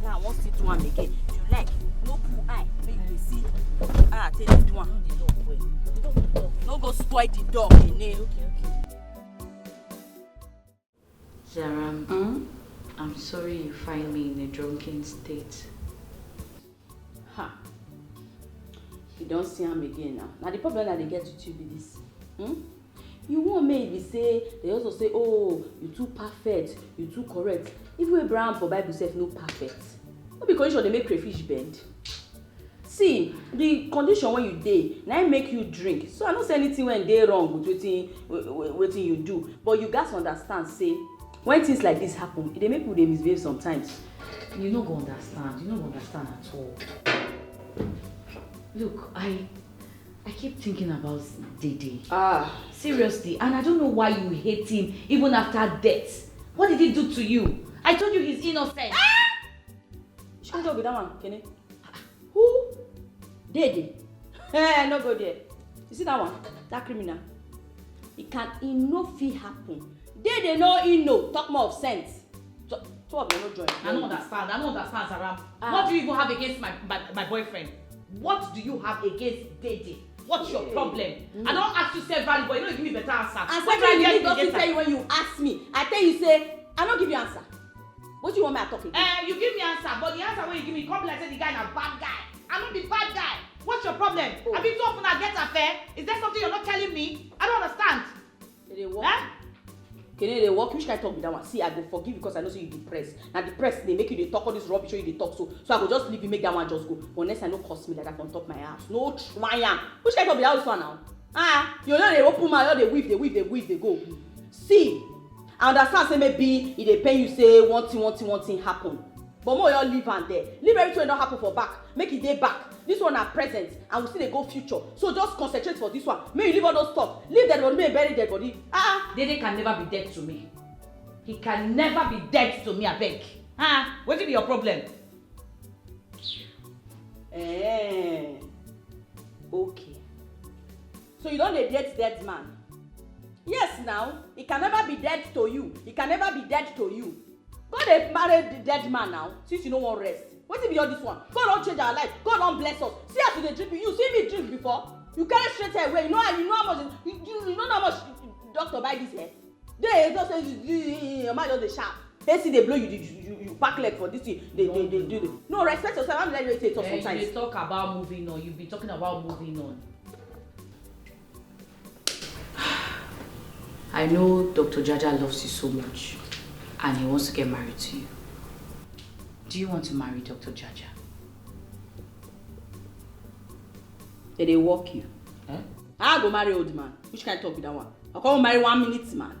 Now I wan still do am again. If you like, no put eye, make you dey see. Ah, take the do am. No go spoil the dog, Ene. Okay, okay. Zaram, I'm sorry you find me in a drunken state. Ha! You don see am again now. Na the problem I dey get with you be this. Hmm? You wan make e be say they also say, "Oh, you too perfect, you too correct." Even Abraham for Bible sef no perfect. No be condition dey make crayfish bend. See, the condition wey you dey, na im make you drink. So I no say anything wey dey wrong with wetin, we-, we-, wetin you do. But you gats understand say when things like this happen, e dey make people dey misbehave sometimes. You no go understand. You no go understand at all. Look, I, I keep thinking about Dede. Ah. Seriously, and I don't know why you hate him even after death. What did he do to you? I told you he's innocent. Ah! Which kind of talk be that one, Kenny? Who? Dede. Eh, no go there. You see that one? That criminal. It can, it no fit happen. Dede no, he no. Talk more of sense. So, two of them no join. I don't understand. I don't understand, Zaram. Ah. What do you even have against my, my, my boyfriend? What do you have against Dede? What's your problem? Mm. I don't ask you severally, but you don't give me better answer. Answer. What do I get? Tell you when you ask me. I tell you say, I don't give you answer. What do you want me to talk again? Eh, you give me answer, but the answer wey you give me come be like say the guy na bad guy. I no be bad guy. What's your problem? Oh. Abi two of una get affair? Is there something you're not telling me? I don't understand. They dey work. Eh? Kene dey work. Which kind talk be that one? See, I go forgive you because I know say you depressed. Na depressed dey make you dey talk all this rubbish wey you dey talk so. So I go just leave you, make that one just go. But next time, no curse me like that on top my house. No try am. Which kind talk be that one now? Ah, you no dey open mouth, you dey weave, dey weave, dey weave, dey go. See, I understand say maybe e dey pain you say one thing, one thing, one thing happen. But make you leave am there. Leave everything wey don happen for back. Make e dey back. This one na present and we still dey go future. So just concentrate for this one. Make you leave all those stuff. Leave dead body, make e bury dead body. Ah! Dede can never be dead to me. He can never be dead to me, abeg. Ah, wetin be your problem? Eh. Okay. So you don dey date dead man? Yes now, he can never be dead to you. He can never be dead to you. Go dey marry the dead man now, since you no wan rest. Wetin be all this one? God don change our life. God don bless us. See as you dey drink, you see me drink before? You carry straight hair well. You know how, you know how much, you, you, you know how much doctor buy this hair? Dey just say you, you, you, your mind just dey sharp. A C dey blow you, you, you, you pack leg for this thing. Dey, dey, dey do the. No, respect yourself. I'm like, wait, wait, Eh, you sometimes. dey talk about moving on. You've been talking about moving on. I know Doctor Jaja loves you so much and he wants to get married to you. Do you want to marry Doctor Jaja? They dey work you. Eh? I go marry old man. Which kind talk be that one? I come marry one minute man.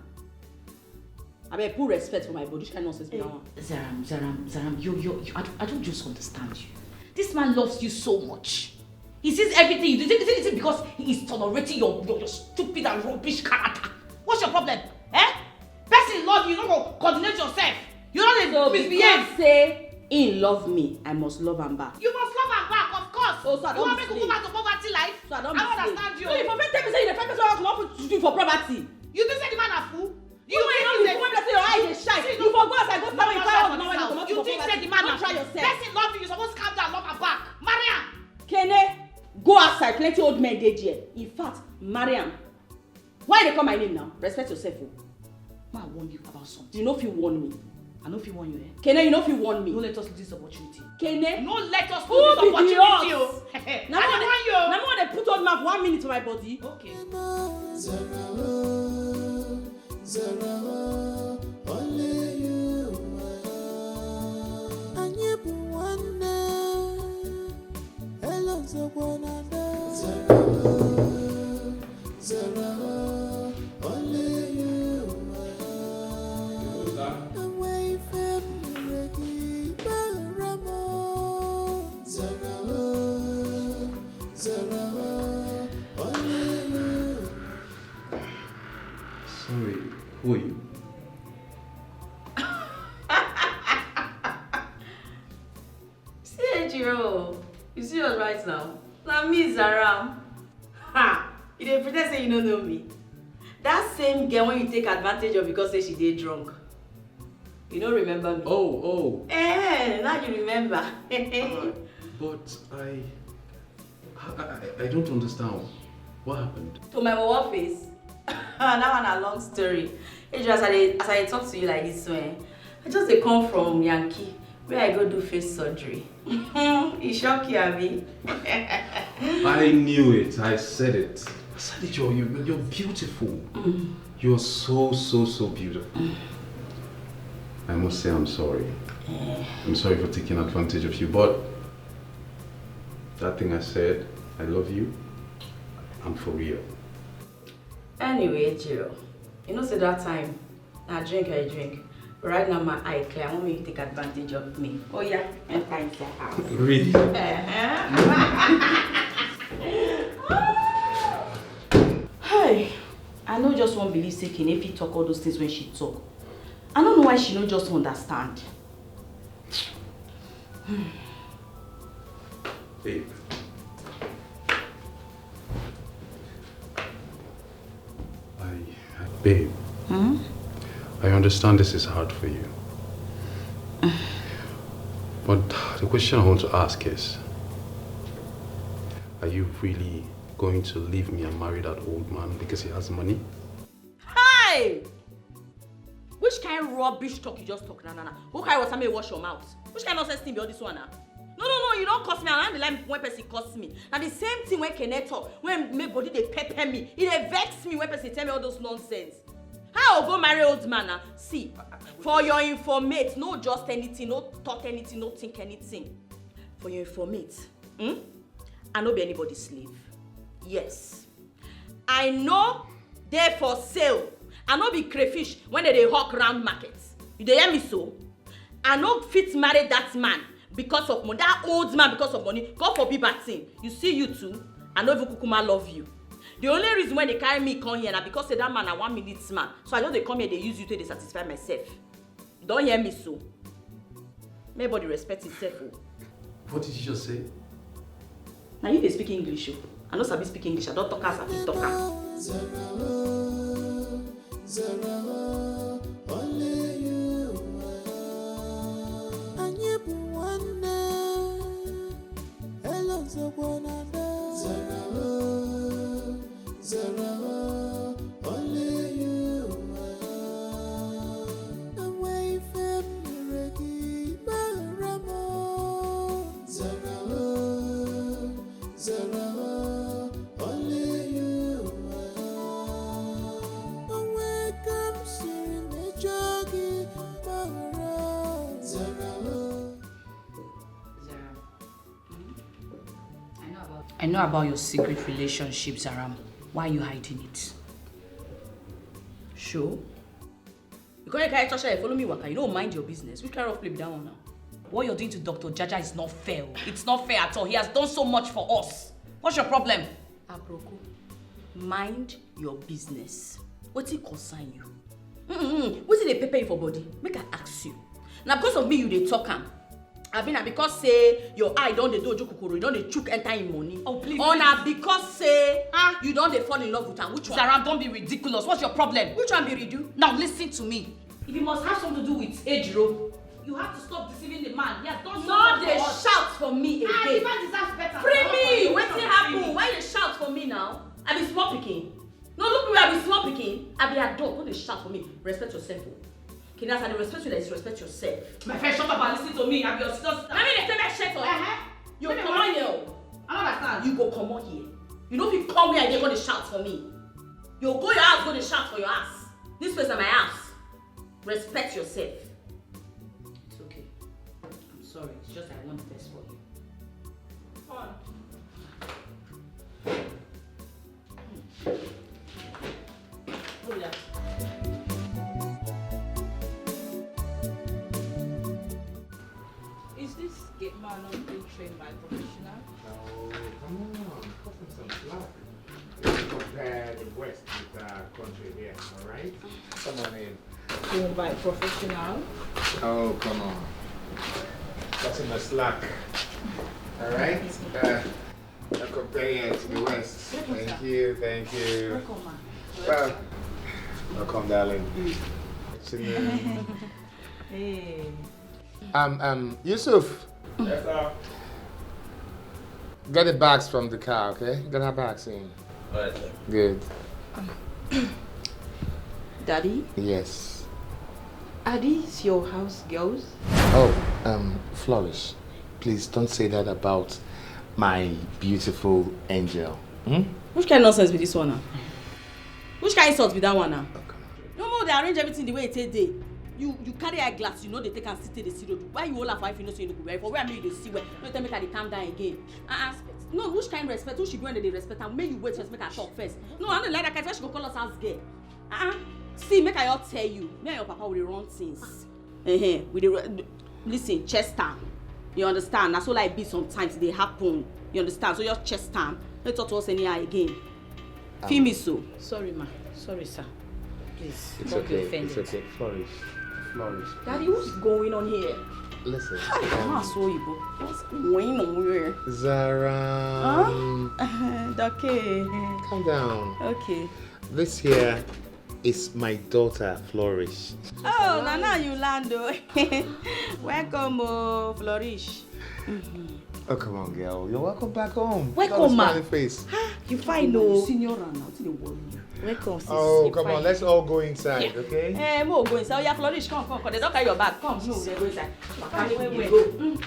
I beg put respect for my body. Which kind nonsense be that one? Zaram, Zaram, Zaram, you, you, you I, don't, I don't just understand you. This man loves you so much. He sees everything you do. Is it, is it, is it because he is tolerating your, your, your stupid and rubbish character? What's your problem? Eh? Person love you, you no go coordinate yourself. You no dey So misbehave. Because say he love me, I must love am back. You must love am back, of course. Oh, so I You don wan be make we slave. Go back to poverty life? So I don I be don't slave. Understand you. No, you for fit tell me say you dey find person wey come to do for property. You think say the man na fool? You wey know you wey say your eye dey shine. You for go outside go stand with fire on the man wey comot You for think say property. The man No na try fool? Yourself. Person love you, you suppose calm down, love am back. Marry am. Kene, go outside, plenty old men dey there. In fact, marry am. Why you dey call my name now? Respect yourself o. Ma warn you about something. You no fit warn me. I no fit warn you, eh? Kene, you no fit warn me. No let us lose this opportunity. Kene. No let us Who lose this be the opportunity odds? O. Na me wan dey put old man for one minute for my body. Okay. Zara, only you. Anyị bụ nwanne, elo nzọkwa na ada. Zara, Zara, only you. Enweghị ife m mere gị, gbaghara m. Zara, Zara, only you. Sorry, who are you? See, Ejiro, you see us right now. Na me, Zaram. Ha! You dey pretend say you no know me. That same girl when you take advantage of because say she dey drunk. You no remember me. Oh, oh. Eh, now you remember. But I, I, I, I don't understand. What happened? To my wawa face. That one a long story. Ejiro, as I dey, as I dey talk to you like this so, eh, I just dey come from Yankee where I go do face surgery. E shock you, abi? I knew it. I said it. I said it. You're, you're, you're beautiful. You're so, so, so beautiful. I must say I'm sorry. I'm sorry for taking advantage of you, but that thing I said, I love you, I'm for real. Anyway, Ejiro, you know say that time na drink I drink. But right now my eye clear. I want make you take advantage of me. Oh yeah, enter inside house. Really? Uh-huh. Hey, I no just wan believe say Kene fit talk all those things when she talk. I no know why she no just understand. Babe. I, babe. I understand this is hard for you. But the question I want to ask is, are you really going to leave me and marry that old man because he has money? Hi! Which Which kind rubbish talk you just talk na na na? Who carry water make you wash your mouth? Which kind nonsense thing be all this one na? No, no, no, you don't curse me. I don't like when person curse me. Now the same thing when Kenneth talk, when make body dey pepper me. It dey vex me when person tell me all those nonsense. How I go marry old man now? See, for your informate, no just anything, no talk anything, no think anything. For your informate, hmm? I no be anybody slave. Yes. I no dey for sale. I no be crayfish when they dey hawk round market. You dey hear me so? I no fit marry that man because of money. That old man because of money. God forbid bad thing. You see you too. I no even kukuma love you. The only reason when they carry me come here na because say that man na one minute man. So I just dey come here dey use you to dey satisfy myself. You don hear me so? Make body respect himself o. What did you just say? Na you dey speak English o. I no sabi speak English. I don talk as I fit talk am. Anyị bụ nwanne, hello, Zogbo na Ndo. Zara, only you. Enwe ife m mere gị, gbaghara m. Zara, Zara, only you. Enwe ka m siri mejọ gị, gbaghara. Zara. Zara. I know about, I know about your secret relationship, Zaram. Why are you hiding it? Sure. You can't carry Tasha, follow me, Waka. You don't mind your business. Which kind of play be that one now? What you're doing to Doctor Jaja is not fair. It's not fair at all. He has done so much for us. What's your problem? Aproko, mind your business. Wetin concern you? Mm-mm. Wetin dey pepper you for body? Make I ask you. Na because of me you dey talk am. Abi na because say your eye don dey do ojukukuru, you don dey chook enter im money? Oh, please, or na please, because say, ah, you don dey fall in love with am? Which one? Zara, don't be ridiculous. What's your problem? Which one be ridu? Now listen to me. If you must have something to do with Ejiro, you have to stop deceiving the man. He has done so much for us. No dey shout for me again. Ah, the man deserves better. Free me. Wetin happen? Why you dey shout for me now? I be small pikin. No look me, I be small pikin. I be adult. No dey shout for me. Respect yourself o. Kinas, I dey respect you, like you respect yourself. My friend, shut up and listen to me. I be your sister. Na me dey tell me shut up. Uh-huh. You comot here o. I no understand. You go comot here. You no fit come where I dey go dey shout for me. You go your house, go dey shout for your house. This place na my house. Respect yourself. It's okay. I'm sorry. It's just I want the best for you. Come on. Who be that? Is this gate man not being trained by a professional? Oh, come on. Cut him some slack. Let's compare the West with our country here, all right? Come on in. Trained by a professional. Oh, come on. Cut him a slack. All right? Uh, I'll compare you to the West. Thank you, thank you. Welcome, ma. Well, welcome, darling. Afternoon. Hey. Um, um, Yusuf. Yes, sir. Get the bags from the car, okay? Get our bags in. All right, sir. Good. Daddy? Yes. Are these your house girls? Oh, um, Flourish, please don't say that about my beautiful angel. Hmm? Which kind of nonsense be this one now? Which kind of insult be that one now? Oh, come on. No more, they arrange everything the way it take dey. You, you carry eyeglass, you know they take and sit dey see road. Why you hold up for if you know say you no go wear? For where me you dey see well? No tell me can dey calm down again. Uh-uh. No, which kind respect? Who should be when they dey respect am? Make you wait first, make I talk first. No, I no like that kind. Why she go call us house girl? Uh-uh. See, make I all tell you. Me and your papa, we dey run things. Uh-huh. We dey ru-, listen, Chester. You understand? That's all I be sometimes. They happen. You understand? So just Chester. Don't talk to us anyhow again. Um, Feel me so. Sorry, ma. Sorry, sir. Please, it's don't be okay. It's offended. Okay. Flourish. Flourish. Daddy, what's going on here? Listen. Hi, um, Maso Ibo. What's going on here? Zara. Huh? Okay. Calm down. Okay. This here is my daughter, Flourish. Oh, na now you land o. Welcome, oh, Flourish. Oh, come on, girl. You're welcome back home. Welcome, ma. Look at the smiling face. Ah, you fine, oh. Senior, now, wetin dey worry you? Welcome, sis. Oh, You're come on, fine. Let's all go inside, okay? Eh, mo go inside. Oya, Flourish, come, come, come. They don't carry your bag. Come, no, they go inside. Come, come, come.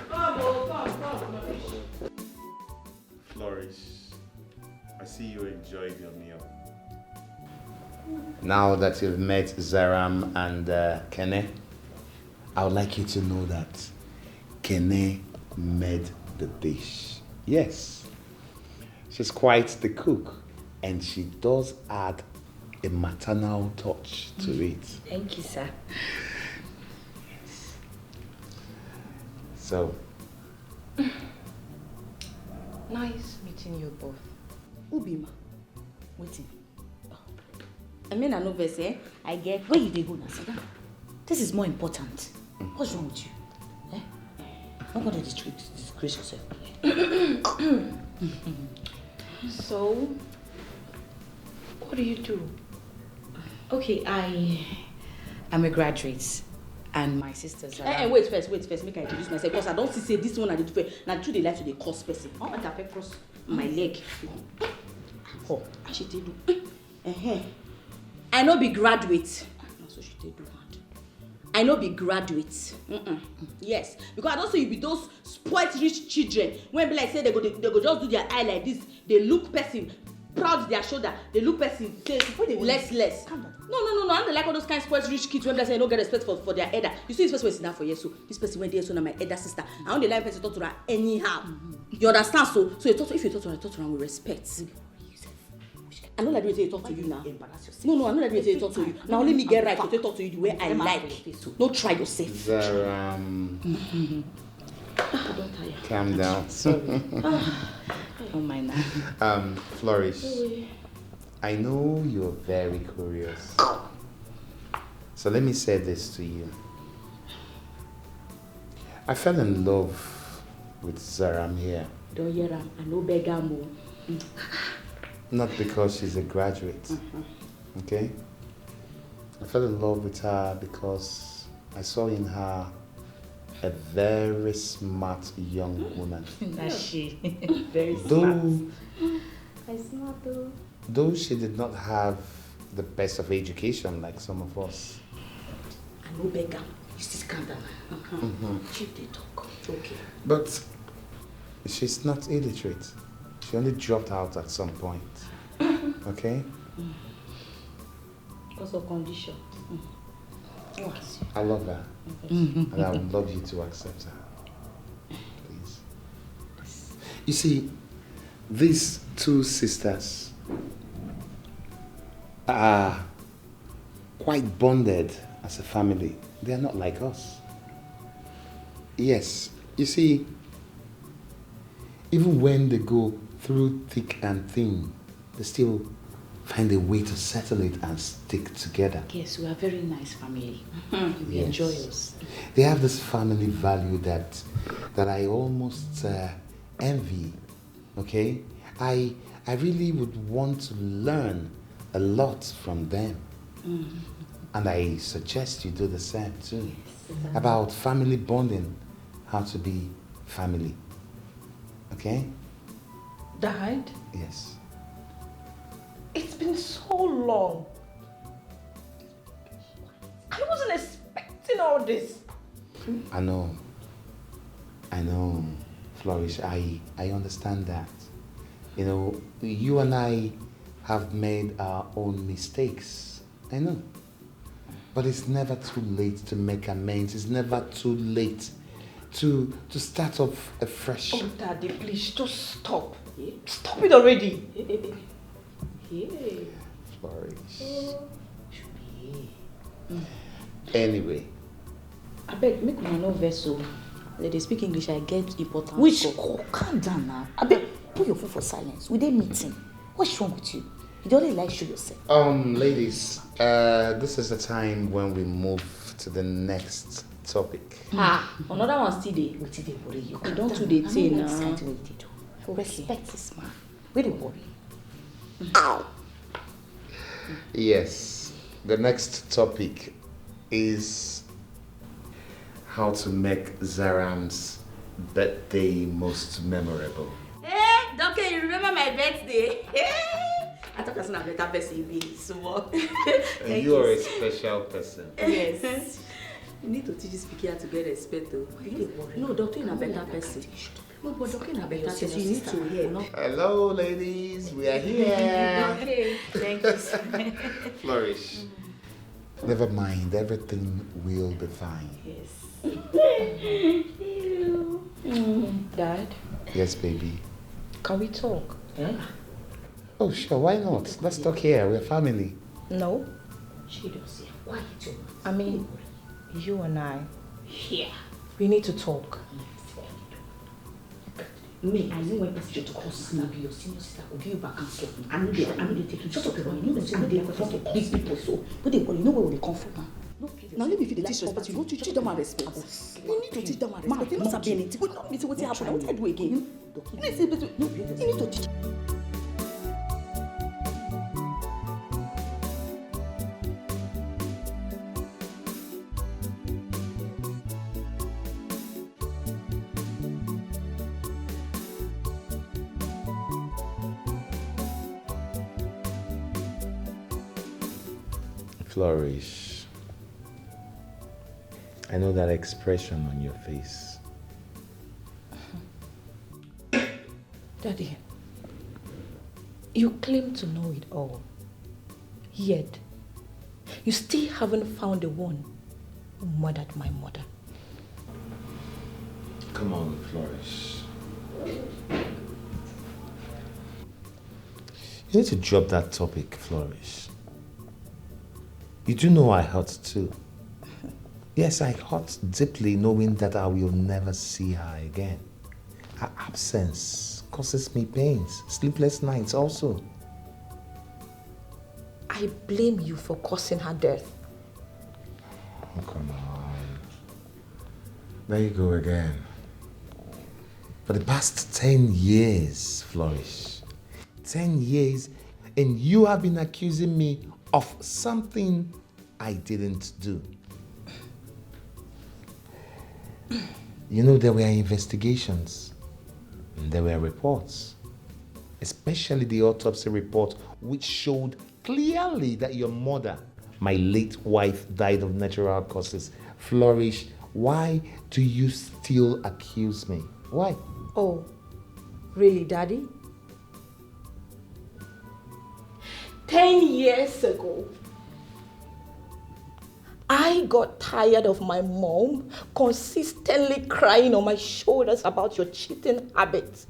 Come, oh, come, come, Flourish. Flourish, I see you enjoyed your meal. Now that you've met Zaram and uh, Kene, I would like you to know that Kene made the dish. Yes, she's quite the cook, and she does add a maternal touch to it. Thank you, sir. So, Nice meeting you both. Ubima, waiting. I mean, I know verse, eh? I get where you dey go now. Sit down. This is more important. What's wrong with you? Eh? Don't go to disgrace, disgrace yourself. So, what do you do? Okay, I am a graduate, and my sisters are. Eh, eh, wait first, wait first, make I introduce myself, because I don't see say this one I dey do first. Now, true dey like to dey curse person. Oh, I can cross my leg. Oh, I should do. Uh-huh. I no be graduate. Ah, na so she take do hand. I no be graduate. Mm-mm. Yes, because I don't say you be those spoilt rich children wey be like say they go dey, they go just do their eye like this, they look person, proud their shoulder, they look person say less less. Calm down. No, no, no, no. I don't like all those kind spoilt rich kids wey be like say they no get respect for, for their elder. You see this person wey sit down for here so, this person wey dey so na my elder sister. I don't dey like person talk to her anyhow. You understand? So, so you talk to, if you talk to her, talk to her with respect. I no like the way you talk to you now. No, no, I no like the way you talk to you. Now only me get right to talk to you the way I like. No try yourself. Zaram, I don tire. Calm down. Sorry. Oh my now. Um, Flourish, I know you're very curious. So let me say this to you. I fell in love with Zaram here. Don't hear am. I no beg am o. Not because she's a graduate. Okay? I fell in love with her because I saw in her a very smart young woman. That's she. Very smart. Though, I smart o. though she did not have the best of education like some of us, I no beg am. You still calm down. Uh-huh. Chief dey talk. Okay. But she's not illiterate. She only dropped out at some point. Okay? Because of condition. I love her. And I would love you to accept her. Please. You see, these two sisters are quite bonded as a family. They are not like us. Yes, you see, even when they go through thick and thin, they still find a way to settle it and stick together. Yes, we are a very nice family. We Yes. Enjoy us. They have this family value that that I almost uh, envy. Okay, I I really would want to learn a lot from them, and I suggest you do the same too, about family bonding, how to be family. Okay? Died? Yes. It's been so long. I wasn't expecting all this. I know. I know, Flourish. I I understand that. You know, you and I have made our own mistakes. I know. But it's never too late to make amends. It's never too late to to start off afresh. Oh, Daddy, please just stop. Stop it already. Yeah. Flourish. Anyway. Abeg, make una no vex o. They dey speak English, I get important Which call. Calm down now. Abeg, put your phone for silence. We dey meeting. What's wrong with you? You don't really like show yourself. Um, ladies, uh, this is the time when we move to the next topic. Ah, another one still dey. Wetin dey worry you? You don Calm too down. dey I no tey like now. this kind thing wey you dey do. Respect this man. Wey dey worry? Yes, the next topic is how to make Zaram's birthday most memorable. Eh, Doke, you remember my birthday? I thought I was a better person, be so. And you are a special person. Yes. You need to teach this pikin how to get respect, though. No, Doke, you're a better person. No, but Doke, you're a better person. You need to help. Hello, ladies. We are here. Okay, thank you. Flourish. Never mind, everything will be fine. Yes. Dad, Yes, baby. Can we talk? Oh, sure, why not? Let's talk here. We're family. No. She does. Quiet your mouth. I mean, you and I, Here. We need to talk. Me, I know when person to call sister, be your senior sister, go give you back and stuff. I know they, I know they take you. Shut up your mouth. You know they say they talk to big people so. But they, you know where they come from? Now you, if you dey disrespect, you don't teach them respect. You need to teach them respect. They don't sabi anything. But not me say what happen. What I do again? You know say, but you need to teach. Flourish. I know that expression on your face. Daddy, you claim to know it all. Yet, you still haven't found the one who murdered my mother. Come on, Flourish. You need to drop that topic, Flourish. You do know I hurt too. Yes, I hurt deeply knowing that I will never see her again. Her absence causes me pains, sleepless nights also. I blame you for causing her death. Oh, come on. There you go again. For the past ten years, Flourish. Ten years, and you have been accusing me of something I didn't do. You know, there were investigations, and there were reports, especially the autopsy report, which showed clearly that your mother, my late wife, died of natural causes. Flourish, why do you still accuse me? Why? Oh, really, Daddy? Ten years ago, I got tired of my mom consistently crying on my shoulders about your cheating habits.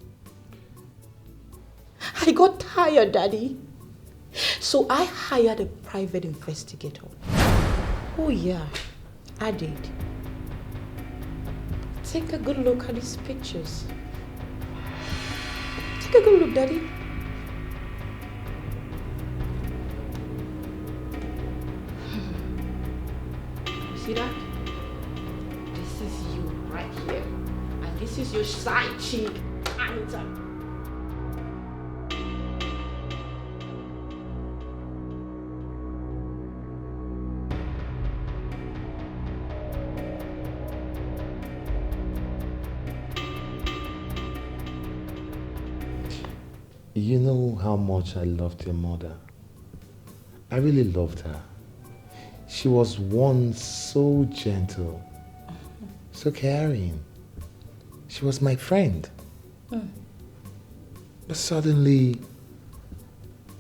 I got tired, Daddy. So I hired a private investigator. Oh, yeah, I did. Take a good look at these pictures. Take a good look, Daddy. You see that? This is you right here. And this is your side chick, Anita. You know how much I loved your mother. I really loved her. She was once so gentle, so caring. She was my friend. But suddenly,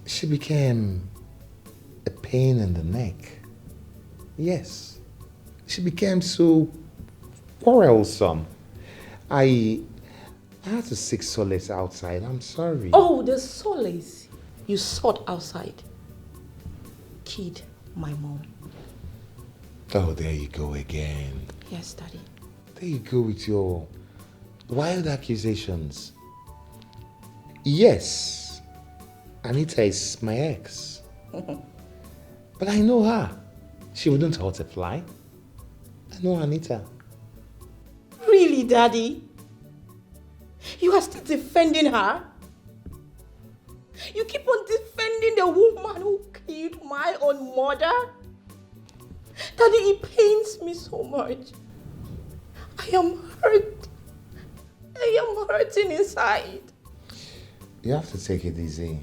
she became a pain in the neck. Yes, she became so quarrelsome. I, I had to seek solace outside. I'm sorry. Oh, the solace you sought outside killed my mom. Oh, there you go again. Yes, Daddy. There you go with your wild accusations. Yes, Anita is my ex. But I know her. She wouldn't hurt a fly. I know Anita. Really, Daddy? You are still defending her? You keep on defending the woman who killed my own mother? Daddy, it pains me so much. I am hurt. I am hurting inside. You have to take it easy.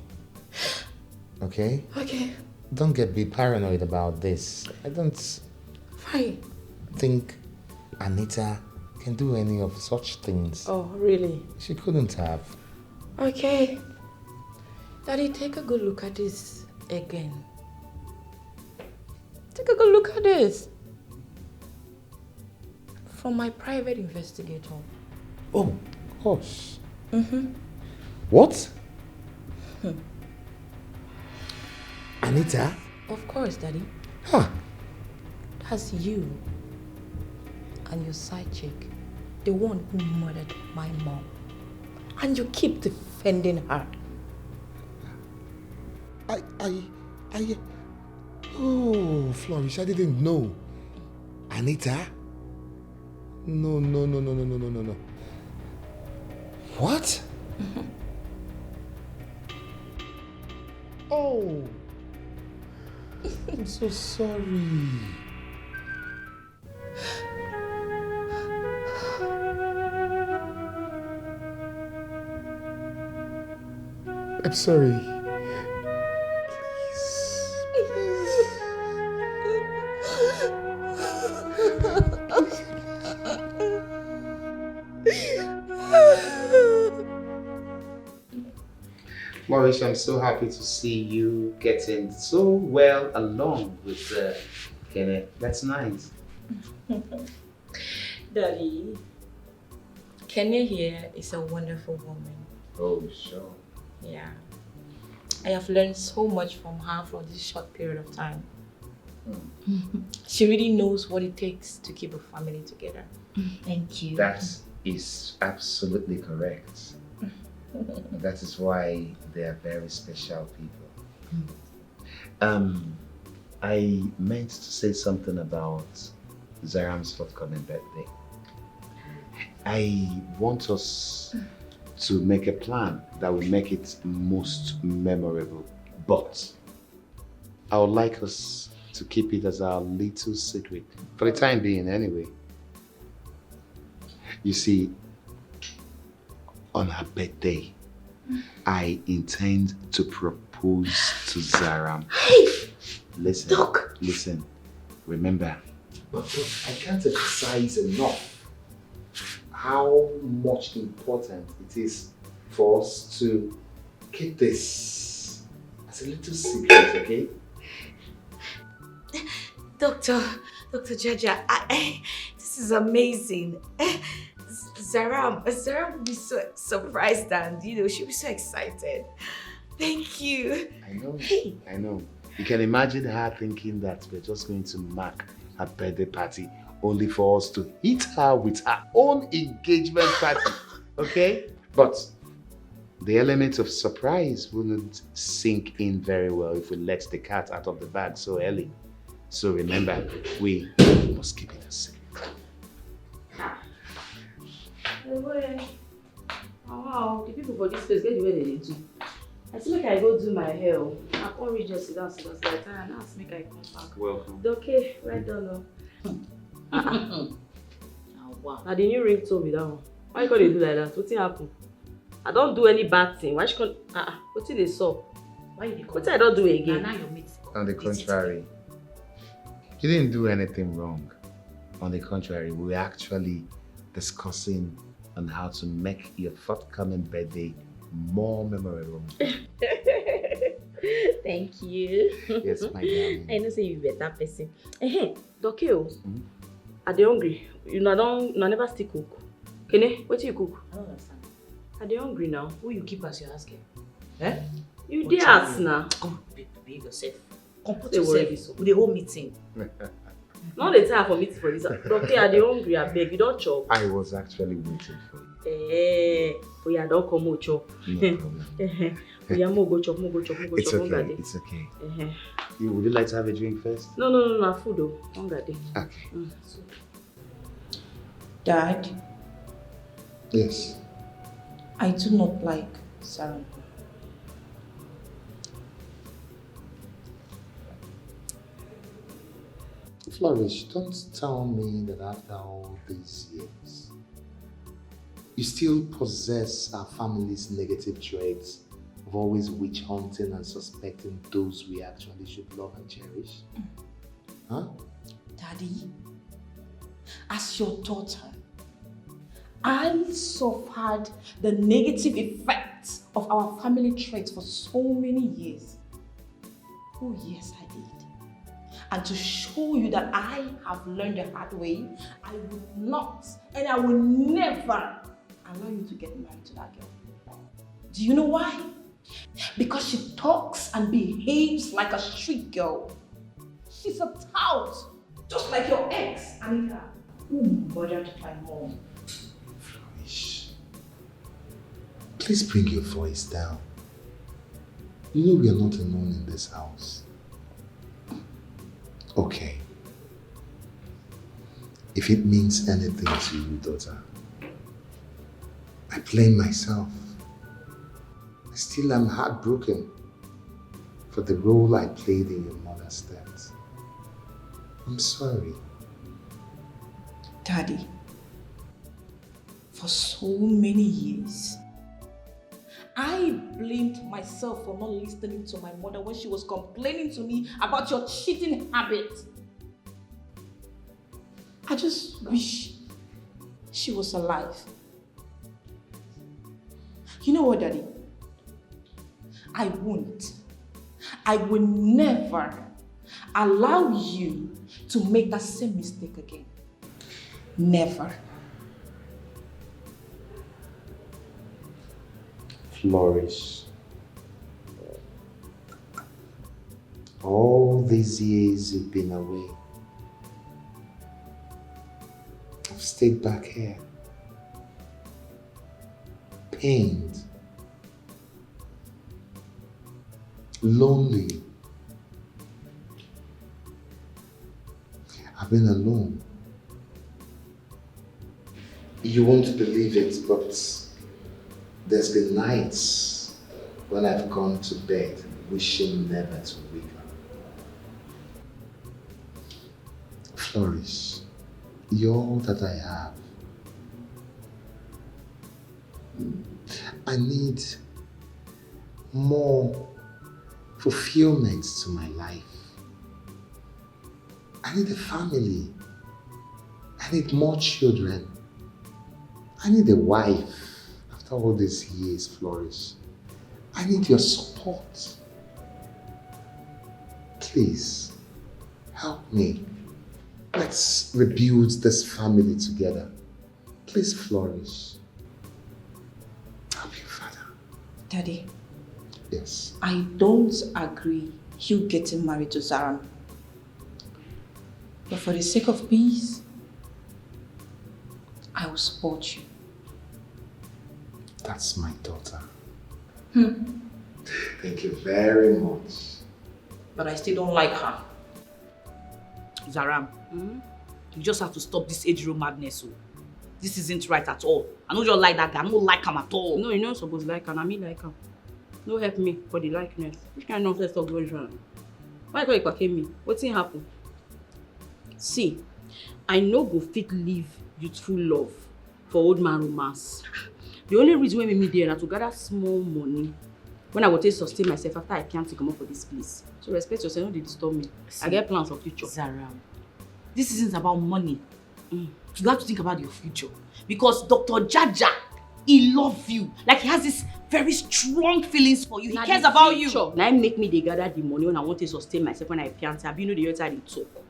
Okay? Okay. Don't get be paranoid about this. I don't Fine. think Anita can do any of such things. Oh, really? She couldn't have. Okay. Daddy, take a good look at this again. Take a good look at this. From my private investigator. Oh, gosh. Mm-hmm. What? Anita? Of course, Daddy. Huh. That's you and your side chick, the one who murdered my mom. And you keep defending her. I, I, I. Oh, Flourish, I didn't know. Anita? No, no, no, no, no, no, no, no, no. What? Oh, I'm so sorry. I'm sorry. Flourish, I'm so happy to see you getting so well along with uh, Kenneth. That's nice. Daddy, Kenya here is a wonderful woman. Oh, sure. Yeah. I have learned so much from her for this short period of time. She really knows what it takes to keep a family together. Thank you. That is absolutely correct. That is why they are very special people. Um, I meant to say something about Zaram's forthcoming birthday. I want us to make a plan that will make it most memorable, but I would like us to keep it as our little secret for the time being, anyway. You see, on her birthday, I intend to propose to Zaram. Listen, Doc. Listen. Remember, but, but I can't emphasize enough how much important it is for us to keep this as a little secret, okay? Doctor, Doctor Jaja, I, I, this is amazing. Zaram, Zaram will be so surprised and, you know, she'll be so excited. Thank you. I know. I know. You can imagine her thinking that we're just going to mark her birthday party only for us to hit her with her own engagement party. Okay? But the element of surprise wouldn't sink in very well if we let the cat out of the bag so early. So remember, we must keep it a secret. Wow, the people for this place get the way they dey do. I say make I go do my hair o. I come reach there, sit down, sit down, sit down. I tell her, now make I come back. Welcome. Okay, well done o. Na the new ringtone be that one. Why you go dey do like that? Wetin happen? I don do any bad thing? Why she come? Ah, ah, wetin dey sup? Why you dey come? Wetin I don do Na again? now your mate. On the contrary, you didn't do anything wrong. On the contrary, we were actually discussing on how to make your forthcoming birthday more memorable. Thank you. Yes, my darling. I know say you be better person. Ehem, Doke o. I dey hungry. Una don, una never still cook. Kene, wetin you cook? I don't understand. I dey hungry now. Who you keep as your house girl? Eh? You dey house na. Come, be- behave yourself. Comport Dey worry yourself. this one. We dey hold meeting. No dey tire for meeting for this house. Doke, I dey hungry, abeg. You don chop? I was actually waiting for you. Eh, oya, don come o chop. No problem. Oya, mo go chop, mo go chop, mo go It's chop. Hunger okay. dey. It's okay. Ehem. You, would you like to have a drink first? No, no, no, na food o. Hunger dey. Okay. Dad, Yes. I do not like Zaram. Flourish, don't tell me that after all these years, you still possess our family's negative traits Always witch hunting and suspecting those we actually should love and cherish. Huh? Daddy, as your daughter, I suffered the negative effects of our family traits for so many years. Oh, yes, I did. And to show you that I have learned the hard way, I will not and I will never allow you to get married to that girl. Do you know why? Because she talks and behaves like a street girl. She's a tout, just like your ex, Anita, who murdered my mom. Flourish. Please bring your voice down. You know we are not alone in this house. Okay. If it means anything to you, daughter, I blame myself. I still am heartbroken for the role I played in your mother's death. I'm sorry. Daddy, for so many years, I blamed myself for not listening to my mother when she was complaining to me about your cheating habit. I just wish she was alive. You know what, Daddy? I won't. I will never allow you to make that same mistake again. Never. Flourish. All these years you've been away, I've stayed back here, pained, lonely. I've been alone. You won't believe it, but there's been nights when I've gone to bed wishing never to wake up. Flourish, you're all that I have. I need more fulfillment to my life. I need a family. I need more children. I need a wife after all these years, Flourish. I need your support. Please, help me. Let's rebuild this family together. Please, Flourish. Help your father. Daddy, Yes. I don't agree you getting married to Zaram. But for the sake of peace, I will support you. That's my daughter. Thank you very much. But I still don't like her. Zaram, you just have to stop this Ejiro madness. Oh. This isn't right at all. I don't just like that guy. I don't like him at all. No, you no suppose like am. Na me like am. No help me for the likeness. Which kind of nonsense talk be this one? Why you come dey kpake me? Wetin happen? See, I no go fit leave youthful love for old man romance. The only reason wey make me dey na to gather small money when I go take sustain myself after I pianti comot for this place. So respect yourself, no dey disturb me. I get plans for future. Zaram, this isn't about money. You have to think about your future. Because Doctor Jaja, he love you. Like, he has this very strong feelings for you. He cares about you. Na im make me dey gather the money when I wan take sustain myself when I pianti. Abi you no dey hear wetin I dey talk?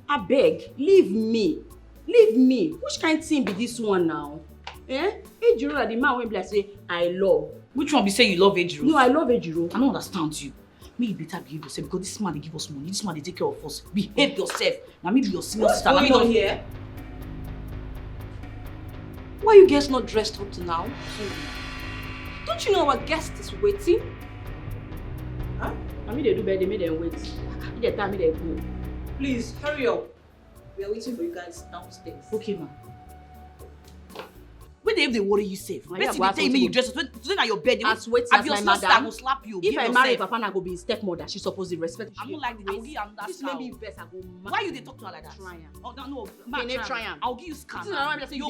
Abeg, leave me. Leave me. Which kind thing be this one now? Eh? Ejiro na the man wey be like say I love. Which one be say you love Ejiro? No, I love Ejiro. I don't understand you. Make you better behave yourself, because this man dey give us money, this man dey take care of us. Behave yourself. Na me be your senior sister. Na me don here? Why you guys not dressed up to now? Don't you know our guest is waiting? Huh? Na me dey do birthday, make dem wait. If dem tire, make dem go. Please, hurry up. We are waiting for you guys downstairs. Okay, ma. Wetin dey worry you sef? Person dey tell you make you dress up. Today na your birthday. As wait as my madam. I go slap you. If I marry papa, na go be him stepmother. She suppose dey respect. I no like this. I go give you another. This make me vex. I go mad. Why you dey talk to her like that? Try am. Oh no, no, ma, try am. I go give you scar. You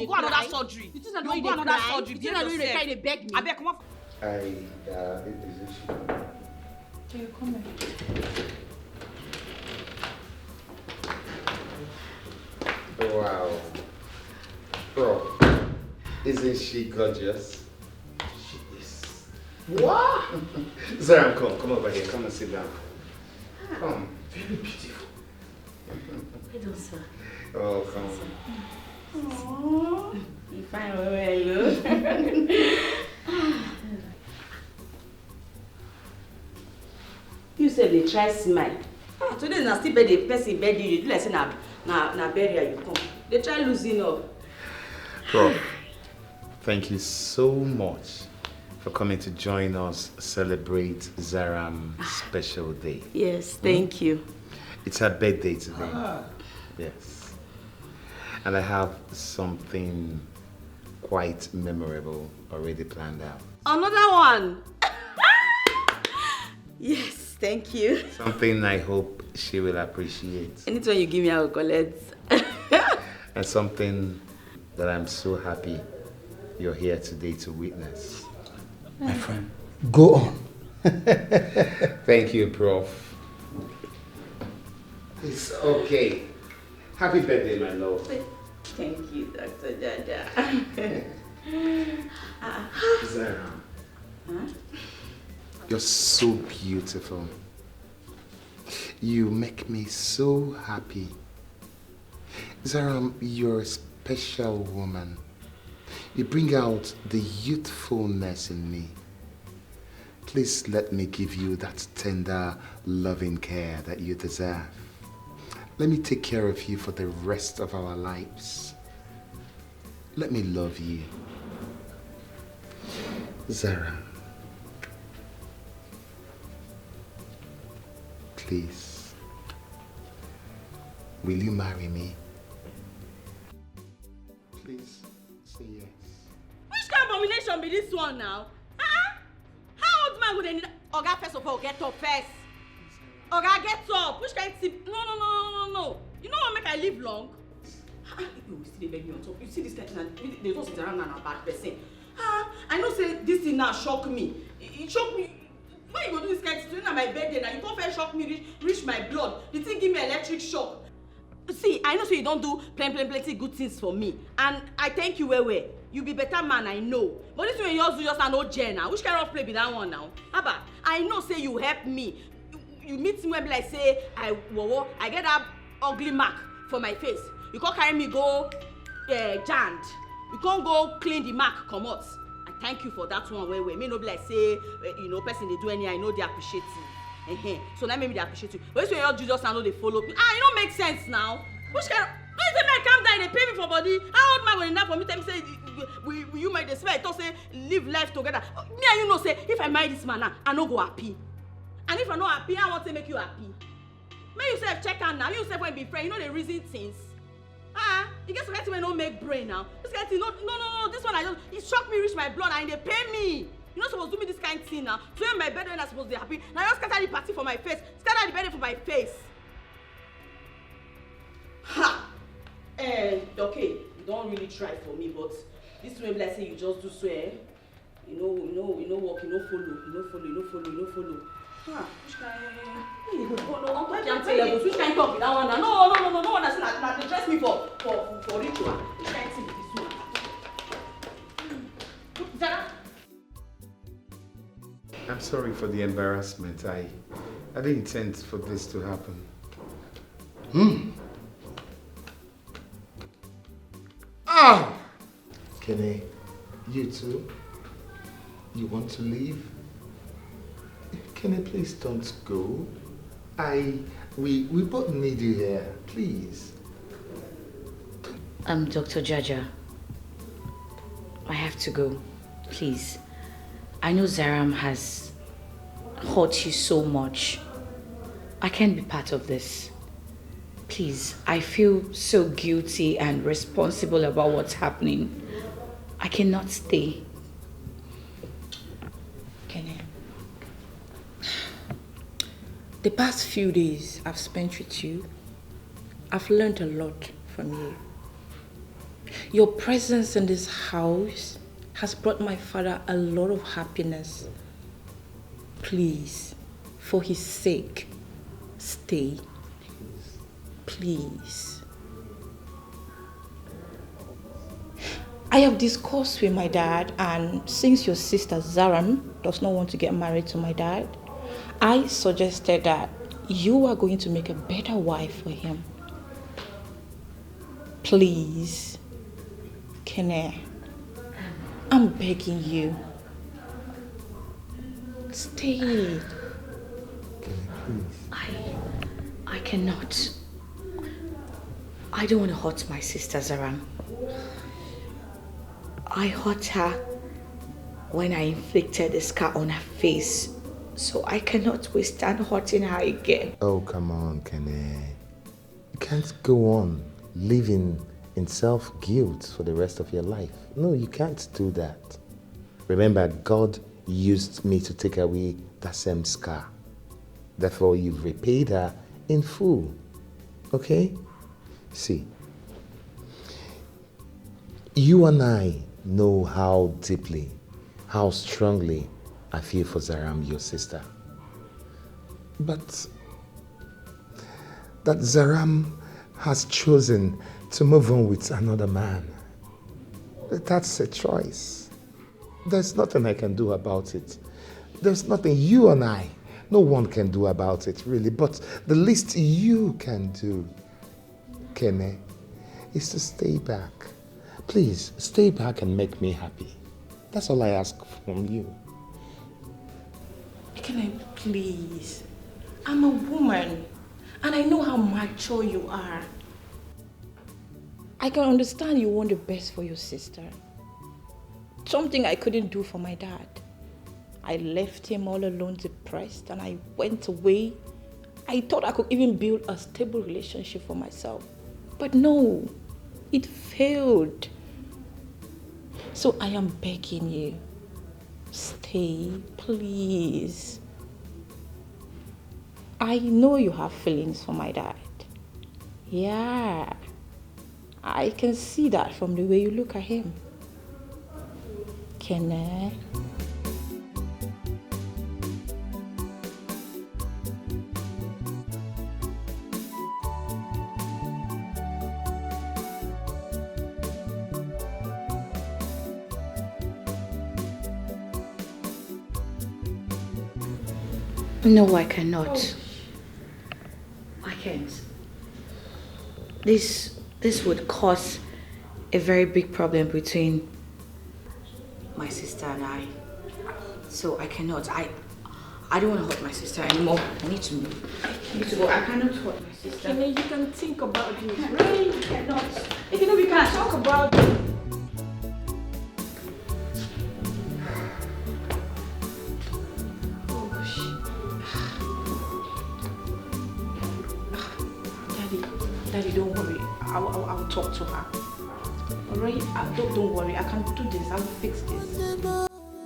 go another surgery. You go another surgery. You go another surgery. Behave yourself. Abeg, comot. I, uh, it- isn't she? You're coming. Wow. Bro, isn't she gorgeous? She is. What? Zaram, come, come over here. Come and sit down. Come. Very beautiful. Well done, sir. You're welcome. Aww. You fine well, well, you. You sef dey try smile. Ah, today na still birthday, person birthday, you do like say na, na, na burial you come. Dey try loosen up. Prof, thank you so much for coming to join us celebrate Zaram's special day. Yes, thank you. It's her birthday today. Yes. And I have something quite memorable already planned out. Another one. Yes, thank you. Something I hope she will appreciate. Anything you give me, I will collect. And something that I'm so happy you're here today to witness. My friend, go on. Thank you, Prof. It's okay. Happy birthday, my love. Thank you, Doctor Jaja. Zara, Huh? You're so beautiful. You make me so happy. Zaram, you're a special woman. You bring out the youthfulness in me. Please let me give you that tender, loving care that you deserve. Let me take care of you for the rest of our lives. Let me love you. Zara, please, will you marry me? Please say yes. Which kind of abomination be this one now? Uh-uh. How old man go dey need? Oga, first of all, get up first. Oga, get up. Which kind thing? No, no, no, no, no, no. You know what make I live long? Ah, you still dey beg me on top. You see this kind thing, and they don't sit around and a bad person. Ah, I know say this thing now shock me. It, it shock me. Why you go do this kind thing? Today na my birthday now. You come first shock me reach, reach my blood. The thing give me electric shock. See, I know say you don't do plenty, plenty, plenty good things for me. And I thank you well, well. You be better man, I know. But this one you just do just an old gen now. Which kind of play be that one now? Abba, I know say you help me. You, you meet me when be like say I wowo, I get that ugly mark for my face. You come carry me go uh, jand. You come go clean the mark, comot. I thank you for that one, well, well. Me no be like say, uh, you know, person dey do any, I know they appreciate you. Uh-huh. So that make me dey appreciate you. But this way, your Jesus, I know they follow me. Ah, it don't make sense now. Which kind of, no, you tell me I calm down, they pay me for body. How old man go enough for me? Tell me say, we, we, you might dey smell. Talk say live life together. Me and you know say if I marry this man now, I no go happy. And if I no happy, I want to make you happy. Make yourself check am now. You sef when be friend, you know the reason things. Ah, you get some kind thing wey no make brain now. This kind thing, no, no, no, no. This one I just, it shock me reach my blood and they pay me. You no suppose do me this kind thing now. Today my birthday, I suppose dey happy. Now you scatter the party for my face. Scatter the birthday for my face. Ha! Eh, okay, you don't really try for me, but this way be like say you just do so, eh? You know, you know, you know, work, you know, follow, you know, follow, you know, follow, you know, follow. Ah, which kind? Hey, you go no, on top your level. Which kind talk be that one now? No, no, no, no, no one that's not, not dress me for, for, for ritual. Which kind thing be this one? Zara. I'm sorry for the embarrassment. I, I didn't intend for this to happen. Hmm. Ah! Kenny, you too? You want to leave? Kenny, please don't go. I, we, we both need you here. Please. Um, Doctor Jaja, I have to go. Please. I know Zaram has hurt you so much. I can't be part of this. Please, I feel so guilty and responsible about what's happening. I cannot stay. Kenny. The past few days I've spent with you, I've learned a lot from you. Your presence in this house has brought my father a lot of happiness. Please, for his sake, stay. Please. I have discussed with my dad, and since your sister Zaram does not want to get married to my dad, I suggested that you are going to make a better wife for him. Please, Kene, I'm begging you. Stay. I, I cannot. I don't want to hurt my sister, Zaram. I hurt her when I inflicted the scar on her face, so I cannot withstand hurting her again. Oh, come on, Kene. You can't go on living in self guilt for the rest of your life. No, you can't do that. Remember, God used me to take away that same scar. Therefore, you've repaid her in full. Okay? See, you and I know how deeply, how strongly I feel for Zaram, your sister. But that Zaram has chosen to move on with another man, that's a choice. There's nothing I can do about it. There's nothing you and I, no one can do about it, really. But the least you can do, Kene, is to stay back. Please, stay back and make me happy. That's all I ask from you. Kene, please. I'm a woman, and I know how mature you are. I can understand you want the best for your sister. Something I couldn't do for my dad. I left him all alone, depressed, and I went away. I thought I could even build a stable relationship for myself. But no, it failed. So I am begging you, stay, please. I know you have feelings for my dad. Yeah, I can see that from the way you look at him. Kene. No, I cannot. I can't. This this would cause a very big problem between my sister and I. So I cannot. I I don't want to hurt my sister anymore. I need to move. I need to go. I cannot hurt my sister. Kene, you can think about this, right? I cannot. If you know, we can talk about it. Oh gosh. Daddy, Daddy, don't worry. I will, I will, I will talk to her. Alright? Uh, don't, don't worry. I can do this. I will fix this.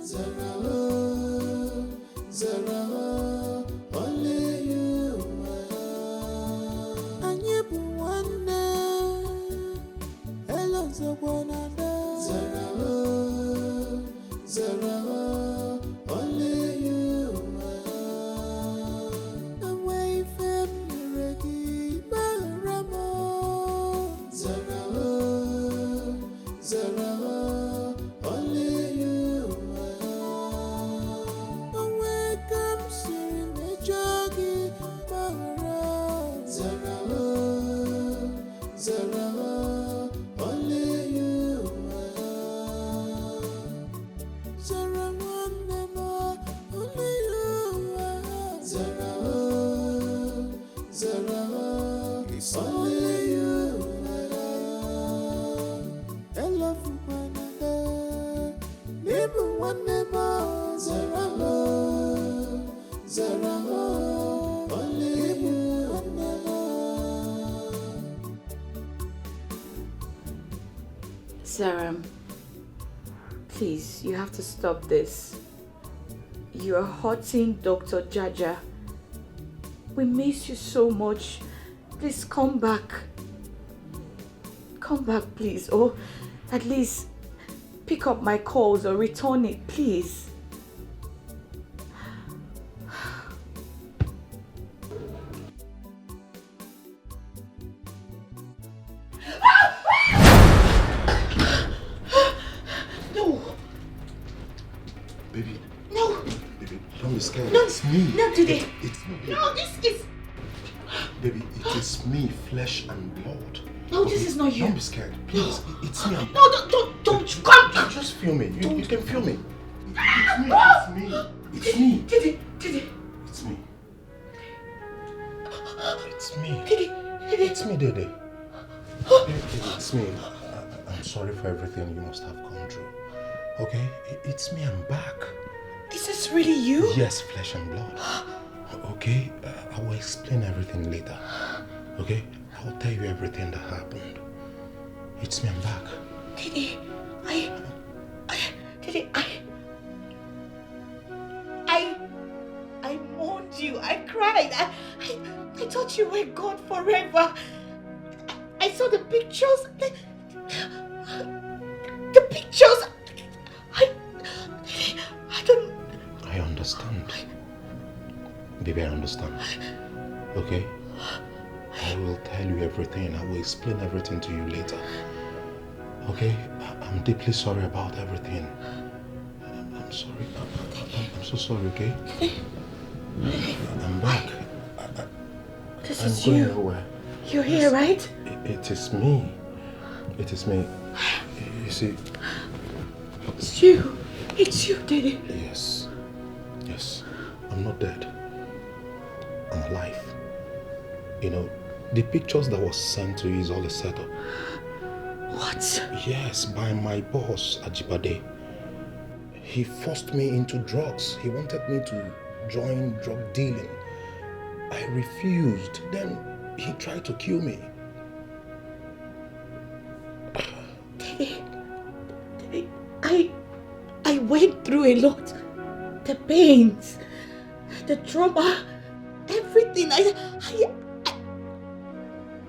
Zara, oh, Zara, oh, only you, my heart. Anyị bụ nwanne, elo nzọkwa na ada. Zara, oh, Zara, oh, only you, my heart. Enwe ife m mere gị, gbaghara m, oh. Zara, oh, Zara, oh, only you, my heart. Onwe ka m siri mejọ gị, gbaghara. Zara, oh, Zara, oh, only you, my heart. Zara, nwanne m, oh, only you, my heart. Zara, oh, Zara, oh, only you, my heart. Elofukwana, eh, n'ịbụ nwanne m, oh, Zara, oh, Zara, oh, only you, nwanne m, oh. Zaram, please, you have to stop this. You are hurting Doctor Jaja. We miss you so much. Please come back. Come back, please. Or at least Pick up my calls or return it, please. No! Baby. No! Baby, don't be scared. No! It's me. No, Dede. It, it's me. No, this is... Baby, it is me, flesh and blood. No, this is not you. Don't be scared. Please, it's me. No, don't, don't, don't come. Just feel me. You, you can feel me. It's me. It's me. It's me. Dede, Dede. It's me. It's me. Dede, Dede. It's me, Dede. It's me. I, I'm sorry for everything you must have gone through. Okay? It's me. I'm back. Is this really you? Yes, flesh and blood. Okay? Uh, I will explain everything later. Okay? I will tell you everything that happened. It's me. I'm back. Dede, I, I, Dede, I, I, I mourned you. I cried. I, I, I thought you were gone forever. I, I saw the pictures. The, the pictures. I, I don't... I understand. Baby, I understand. Okay? I will tell you everything. I will explain everything to you later. Okay? I, I'm deeply sorry about everything. I'm, I'm sorry. I'm, I'm, I'm so sorry, okay? I'm back. I, I, this is you. I'm going nowhere. You're here, right? It, it is me. It is me. You see, it's you. It's you, Dede. Yes. Yes. I'm not dead. I'm alive. You know, the pictures that was sent to you is all a setup. What? Yes, by my boss, Ajibade. He forced me into drugs. He wanted me to join drug dealing. I refused. Then he tried to kill me. Dede, Dede, I, I went through a lot. The pains, the trauma, everything. I, I, I,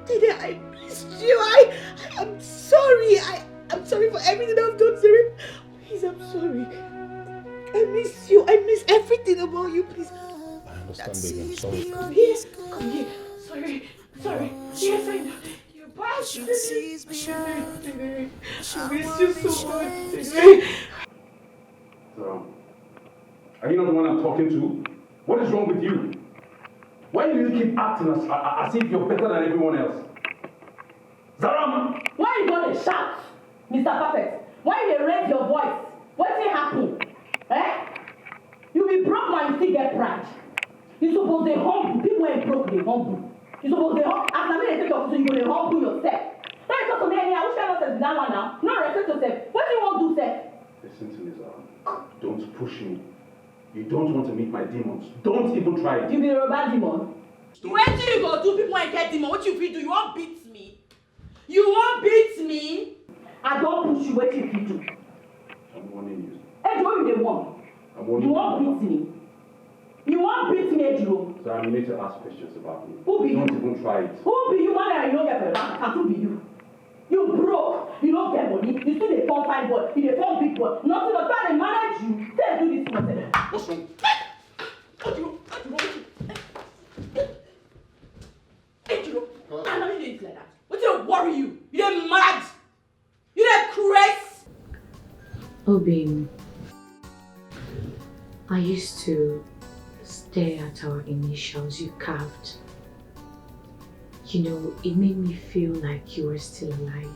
Dede, I missed you. I, I am sorry. I, I'm sorry for everything I've done to you. Please, I'm sorry. I miss you. I miss everything about you. Please. I understand, baby. I'm sorry. Come here. Come here. Sorry. Sorry. Yes, I know. You bastard. I miss you so much. Zara, are you not the one I'm talking to? What is wrong with you? Why do you keep acting as, as if you're better than everyone else? Zara! Why you gonna shout, Mister Perfect? Why you dey raise your voice? Wetin happen? Eh? You be broke man, you still get pride. You suppose dey humble. People wey broke dey humble. You suppose dey humble. As na me dey take talk to you, you go dey humble yourself. No dey talk to me anyhow. Which kind nonsense be that one now? No respect yourself. Wetin you wan do sef? Listen to me, Zara. Don't push me. You don't want to meet my demons. Don't even try it. You be Yoruba demon? Wetin you go do? People wey get demon, wetin you fit do? You wan beat me? You wan beat me? I don push you, wetin you fit do? I'm warning you. Ejiro, you dey warn? I'm warning you. You wan beat me? You wan beat me, Ejiro? Zara, you need to ask questions about me. Who be you? Don't even try it. Who be you? Why you no get for your bank account? Who be you? You broke, you no get money, you still dey form fine boy, you dey form big boy. Nothing, nothing, I dey manage you. Take do this one sef. What's wrong? What do you, what do you want to do? Hey, Jiro, I know you dey eat like that. Wetin dey worry you? You dey mad? You dey craze? Oh, baby. I used to stare at our initials you carved. You know, it made me feel like you were still alive.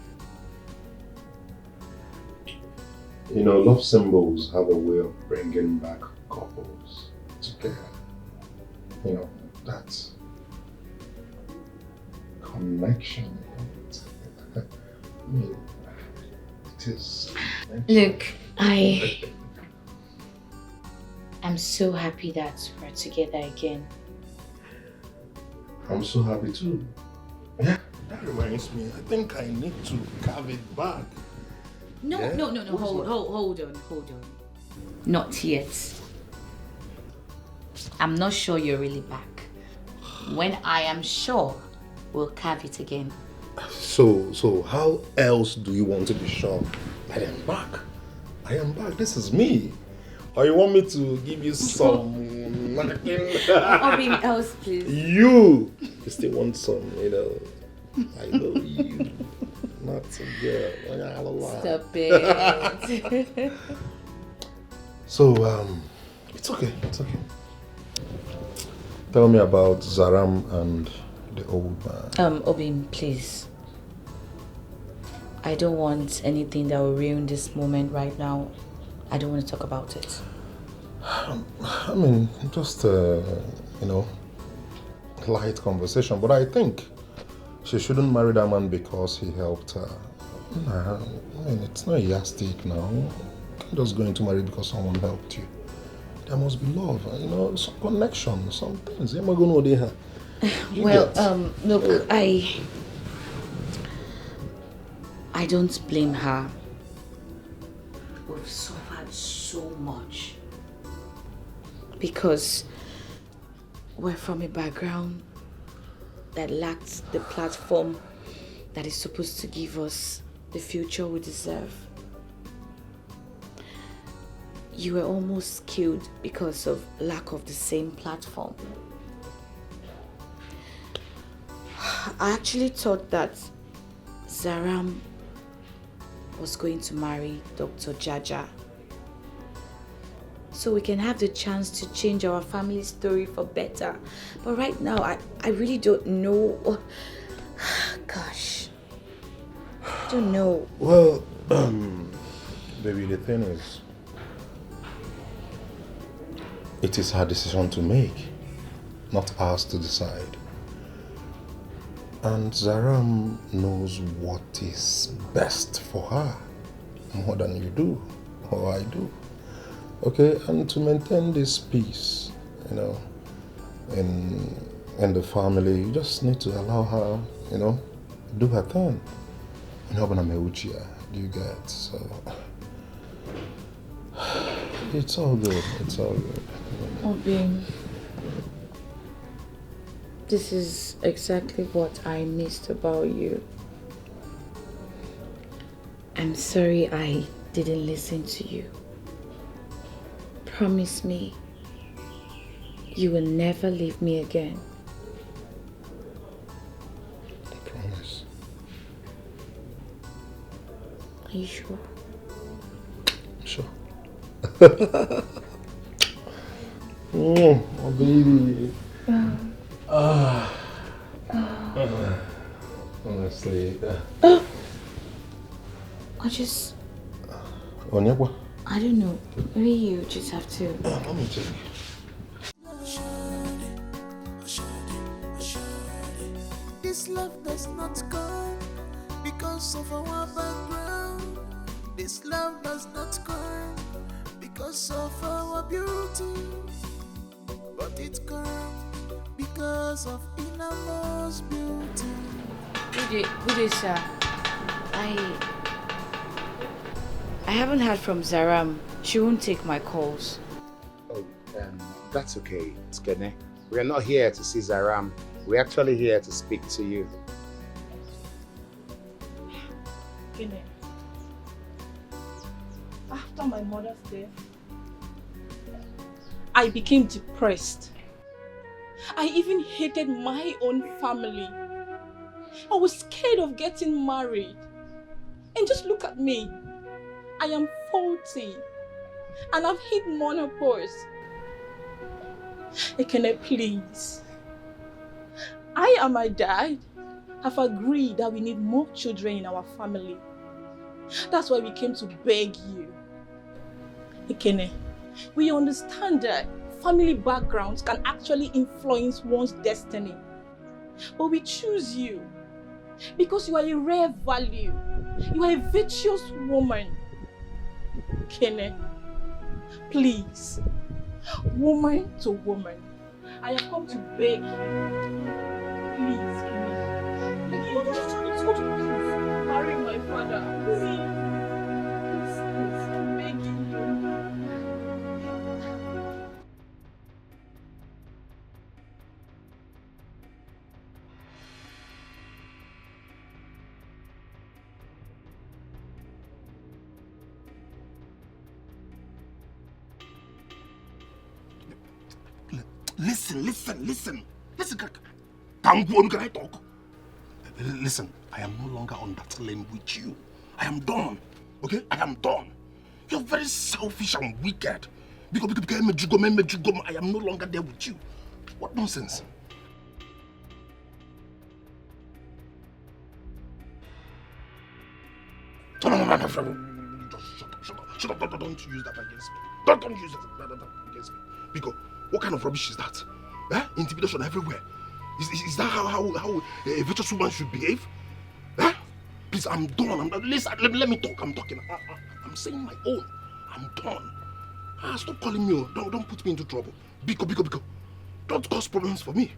You know, love symbols have a way of bringing back couples together. You know, that connection. I mean, it is. Look, I I'm so happy that we're together again. I'm so happy too. Yeah, that reminds me. I think I need to carve it back. No, yeah? No, no, no. Hold, hold, hold on, hold on. Not yet. I'm not sure you're really back. When I am sure, we'll carve it again. So, so how else do you want to be sure that I'm back? I am back. This is me. Or you want me to give you some knocking? Obing, else, please. You, you still want some, you know. I know you. Not a girl. Stop it. So, um, it's okay. It's okay. Tell me about Zaram and the old man. Um, Obing, please. I don't want anything that will ruin this moment right now. I don't want to talk about it. I mean, just, uh, you know, light conversation, but I think she shouldn't marry that man because he helped her. Nah, I mean, it's not a yardstick now. You can't just go into marriage because someone helped you. There must be love, you know, some connection, some things. Am I going to her? Well, um, look, I, I don't blame her. We've suffered so much because we're from a background that lacked the platform that is supposed to give us the future we deserve. You were almost killed because of lack of the same platform. I actually thought that Zaram was going to marry Doctor Jaja so we can have the chance to change our family story for better. But right now, I, I really don't know. Gosh, I don't know. Well, um, baby, the thing is, it is her decision to make, not ours to decide. And Zaram knows what is best for her more than you do or I do. Okay, and to maintain this peace, you know, in in the family, you just need to allow her, you know, do her thing. You know, when I'm a witch here, do you get? So it's all good. It's all good. Obing, this is exactly what I missed about you. I'm sorry I didn't listen to you. Promise me you will never leave me again. I promise. Are you sure? Sure. Mm, my baby. Ah. Honestly. I just. Onyekwa? I don't know. Maybe you just have to. Let me check. This love does not come because of our background. This love does not come because of our beauty. But it comes because of innermost beauty. Good day, good day, sir. I I haven't heard from Zaram. She won't take my calls. Oh, um, that's okay, Skene. We're not here to see Zaram. We're actually here to speak to you. Kene, after my mother's death, I became depressed. I even hated my own family. I was scared of getting married. And just look at me. I am forty and I've hit menopause. Ekene, please. I and my dad have agreed that we need more children in our family. That's why we came to beg you. Ekene, we understand that family backgrounds can actually influence one's destiny. But we choose you because you are a rare value. You are a virtuous woman. Kene, please, woman to woman, I have come to beg you. Please, Kene. Please, please, please, marry my father. Please, please, please, I'm begging you. Listen, listen, listen. Listen, ka, ka, ka m gwa unu, can I talk? L-, listen, I am no longer on that lane with you. I am done. Okay? I am done. You're very selfish and wicked. Because, because, because, emejugo m, emejugo m, I am no longer there with you. What nonsense? No, no, no, no, no, no, no, no, no, just shut up, shut up, shut up. Don't, don't, don't use that against me. Don't, don't use that, that, that, that against me. Because what kind of rubbish is that? Eh? Intimidation everywhere. Is, is, is that how, how, how a virtuous woman should behave? Eh? Please, I'm done. I'm, listen, let, let me talk. I'm talking. I, I, I'm saying my own. I'm done. Ah, stop calling me. Oh. Don't, don't put me into trouble. Biko, biko, biko. Don't cause problems for me.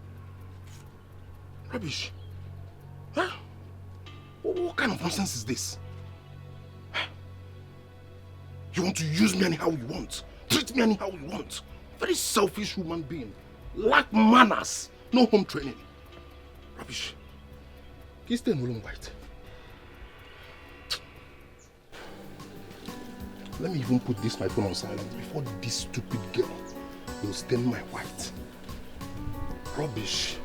Rubbish. Huh? What, what kind of nonsense is this? You want to use me anyhow you want. Treat me anyhow you want. Very selfish human being. Lack manners. No home training. Rubbish. Can you stay in white? Let me even put this my phone on silent before this stupid girl will stain my white. Rubbish.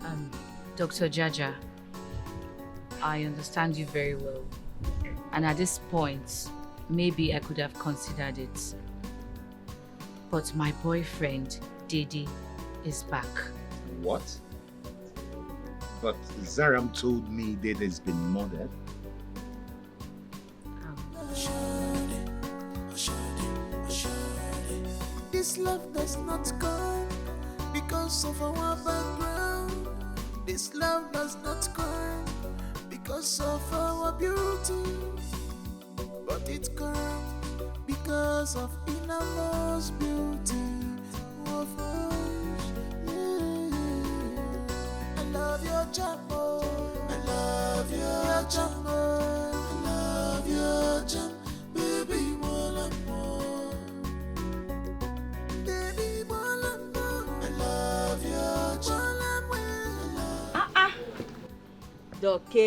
Um, Doctor Jaja, I understand you very well. And at this point, maybe I could have considered it. But my boyfriend, Dede, is back. What? But Zaram told me Dede's been murdered. This love does not come because of our background. This love does not come because of our beauty. But it comes because of innermost beauty of us. Yeah. I love your charm, oh. I love your charm, oh. I love your charm, baby, more and more. Baby, more and more. I love your charm. Ah ah. Doke.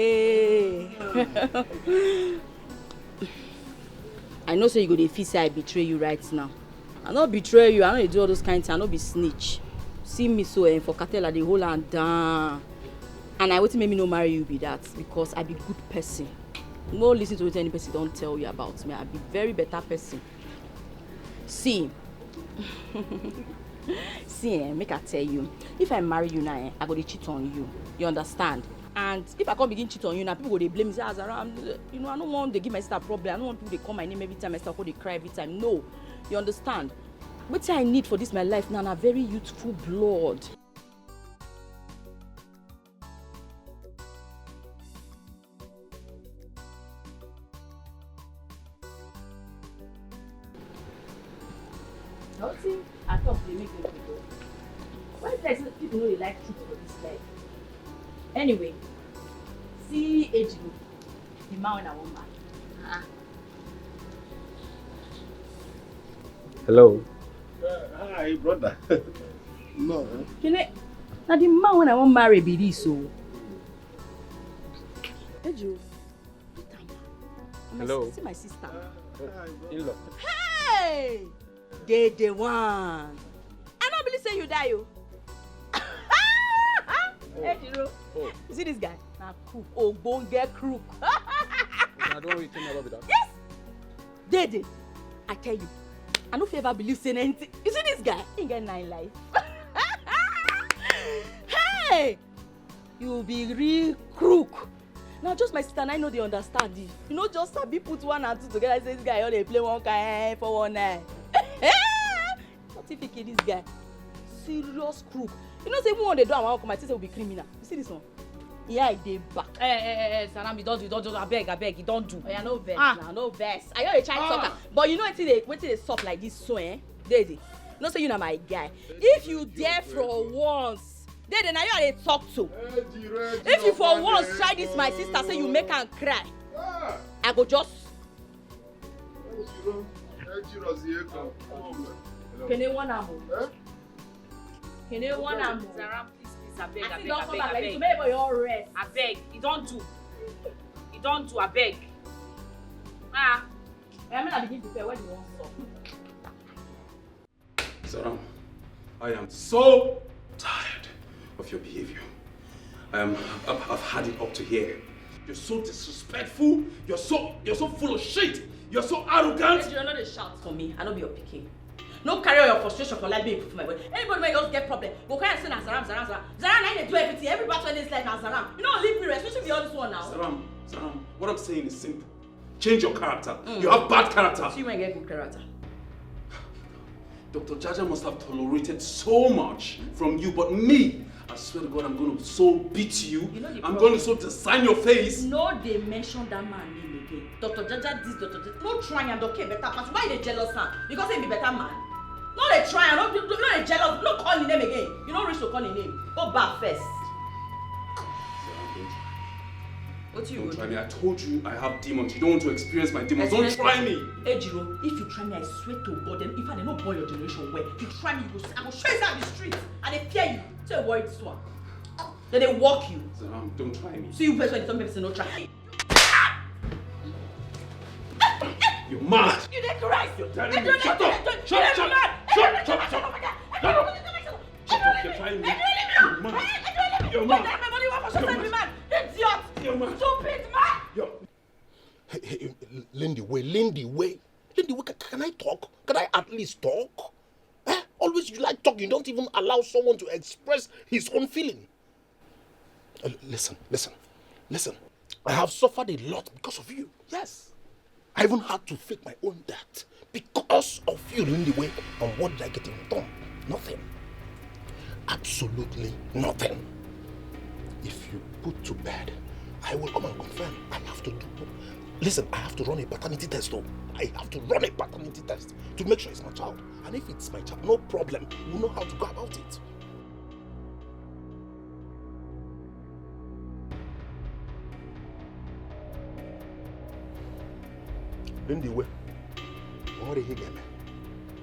I know say you go dey feel say I betray you right now. I no betray you, I no dey do all those kind things, I no be snitch. See me so, eh, for cartel I dey hold am down. And na wetin make me no marry you be that, because I be good person. No listen to wetin any person don tell you about me, I be very better person. See, see, eh, make I tell you, if I marry you now, eh, I go dey cheat on you. You understand? And if I come begin cheat on you now, people go dey blame me, say, "Ah, Zara, I'm, you know, I no wan dey give my sister problem. I no want people dey call my name every time. My sister go dey cry every time." No, you understand? Wetin I need for this my life now na very youthful blood. Nothing at all dey make dem dey go. Why be like say people no dey like truth for this life? Anyway, see Ejiro, the man wey I wan marry. Ah. Hello. Uh, hi, brother. No. Kene, na the man wey I wan marry be this o. Ejiro, Hello. See my sister. In-law. Hey! Dey dey one. I no believe say you die o. Hey, Jiro. Oh, You see this guy? Na crook, ogbonge crook. I don't really think about that. Yes. Dede, I tell you, I no fit ever believe say na anything. You see this guy? He get nine life. Hey! You be real crook. Now just my sister and I know they understand you. You know just sabi put one and two together say this guy only play one kind for one night. What if he kill this guy? Serious crook. You know say even when they do our come, I think say we be criminal. You see this one? Yeah, I dey back. Eh, eh, eh, eh, Salami, don't do, don't do, abeg, abeg, you don't do. Oya, no vex Ah. Now, no vex. I hear you try to talk am, but you know wetin dey wetin dey sup like this so, eh? Dede, you know say you na my guy. If you dare for once, Dede, na you I dey talk to. If you for once try this my sister, say you make am cry, I go just. Kene one am o. Kene one am o. Zara, please, please, Abeg, abeg, abeg, abeg. Abeg, e don do. E don do, abeg. Ah. I mean, I begin prepare. Where do you want some? Zaram, I am so tired of your behavior. I am, I've, I've had it up to here. You're so disrespectful. You're so, you're so full of shit. You're so arrogant. Ejiro, no dey shout for me. I no be your pikin. No carry all your frustration for life, make you put for my body. Anybody wey just get problem, go carry am say na Zaram, Zaram, Zaram. Zaram na him dey do everything. Every bad thing wey dey this life na Zaram. You no leave me rest. Wetin be all this one now? Zaram, Zaram, what I'm saying is simple. Change your character. You have bad character. See when you get good character. Doctor Jaja must have tolerated so much from you, but me, I swear to God, I'm going to so beat you. You know the I'm problem. Going to so design your face. No dey mention that man name again. Doctor Jaja this, Doctor Jaja. No try am, Doctor better pass. Why you dey jealous am? Because he be better man. No dey try am, no, no, no dey jealous. No call him name again. You no reach to call him name. Go baff first. Zaram, don't try. Wetin you go do? Don't try me. I told you I have demons. You don't want to experience my demons. Don't try me. Ejiro, if you try me, I swear to God, then if I dey no born your generation well, if you try me, you go see, I go show you say I be street. I dey fear you. So avoid this one. Dem dey work you. Zaram, don't try me. See you vex when some people say no try. You're mad. You dey crazy. You're telling me. Shut up. Shut, shut, shut, shut, shut, shut. Shut up. Shut up. You're trying me. You're mad. You're mad. You're mad. Idiot. You're mad. Stupid man. You're Hey, hey, lean the way, lean the way. Lean the way. Can, can I talk? Can I at least talk? Eh? Always you like talking. You don't even allow someone to express his own feeling. Uh, listen, listen, listen. I have suffered a lot because of you. Yes. I even had to fake my own death because of you, Lindy Way. And what did I get in return? Nothing. Absolutely nothing. If you put to bed, I will come and confirm. I have to do. Listen, I have to run a paternity test, though. I have to run a paternity test to make sure it's my child. And if it's my child, no problem. We'll know how to go about it. Lindy Way, what are you gonna?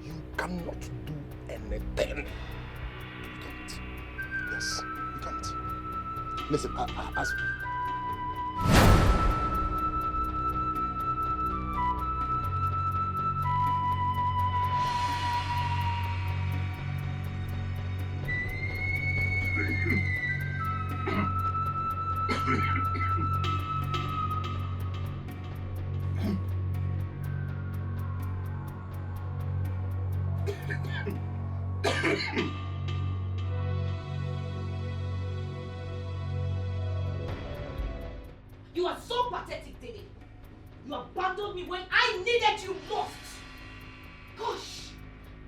You cannot do anything. You can't. Yes, you can't. Listen, I, I, as You are so pathetic, Dede. You abandoned me when I needed you most. Gosh,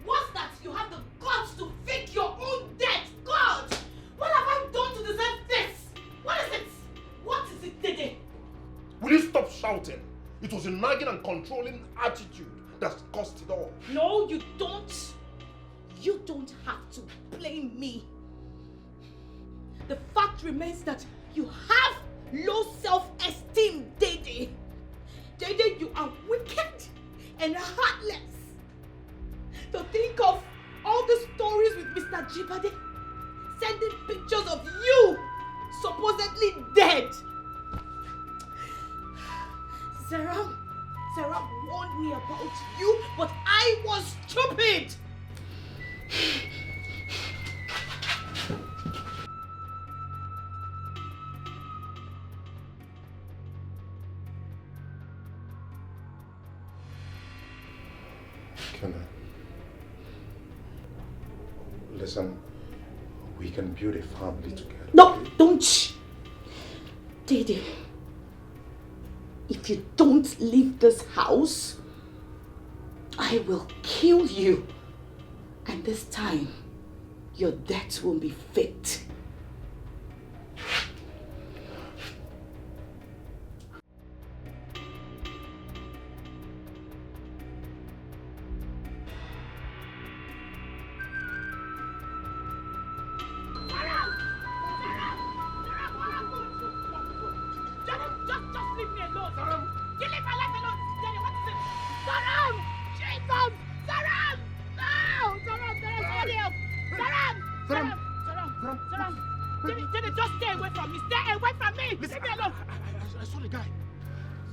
what's that? You have the guts to fake your own death. God, what have I done to deserve this? What is it? What is it, Dede? Will you stop shouting? It was your nagging and controlling attitude that caused it all. No, you don't. You don't have to blame me. The fact remains that you have low self-esteem, Dede. Dede, you are wicked and heartless. To think of all the stories with Mister Jibade, sending pictures of you supposedly dead. Zaram, Zaram warned me about you, but I was stupid. Kenna, listen, we can build a family together. No, okay? Don't. Dede, if you don't leave this house, I will kill you. And this time, your death won't be faked.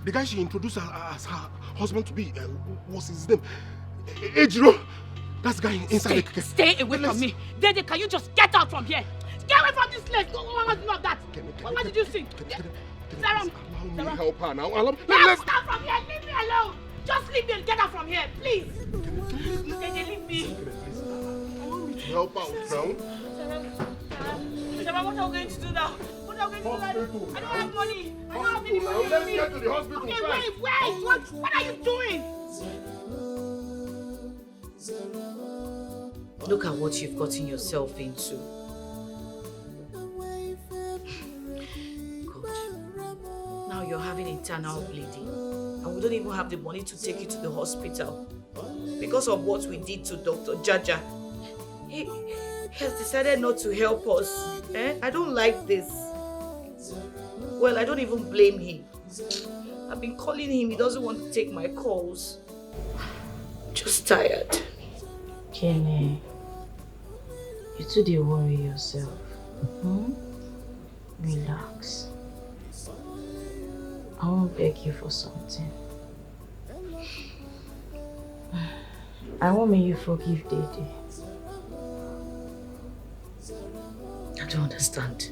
The guy she introduced her as her husband to be, uh, was his name? E-, Ejiro. That's the guy in- inside the keke. Stay away from me. Dede, can you just get out from here? Get away from this place. What, what, what, what, that? What, what did you see? Sarah, please allow me help her now. Allow me. Get out from here. Leave me alone. Just leave me and get out from here, please. Dede, leave me. Allow me to help out now. Sarah, Sarah, what are we going to do now? What are we going to do now? I don't have money. I don't have any money on me. Let's get to the hospital first. Okay, wait, wait. What, what are you doing? Look at what you've gotten yourself into. God. Now you're having internal bleeding. And we don't even have the money to take you to the hospital. Because of what we did to Doctor Jaja. He, he has decided not to help us. Eh? I don't like this. Well, I don't even blame him. I've been calling him. He doesn't want to take my calls. Just tired. Kenny, you too dey worry yourself. Hmm? Relax. I wan beg you for something. I wan make you forgive Dede. I don't understand.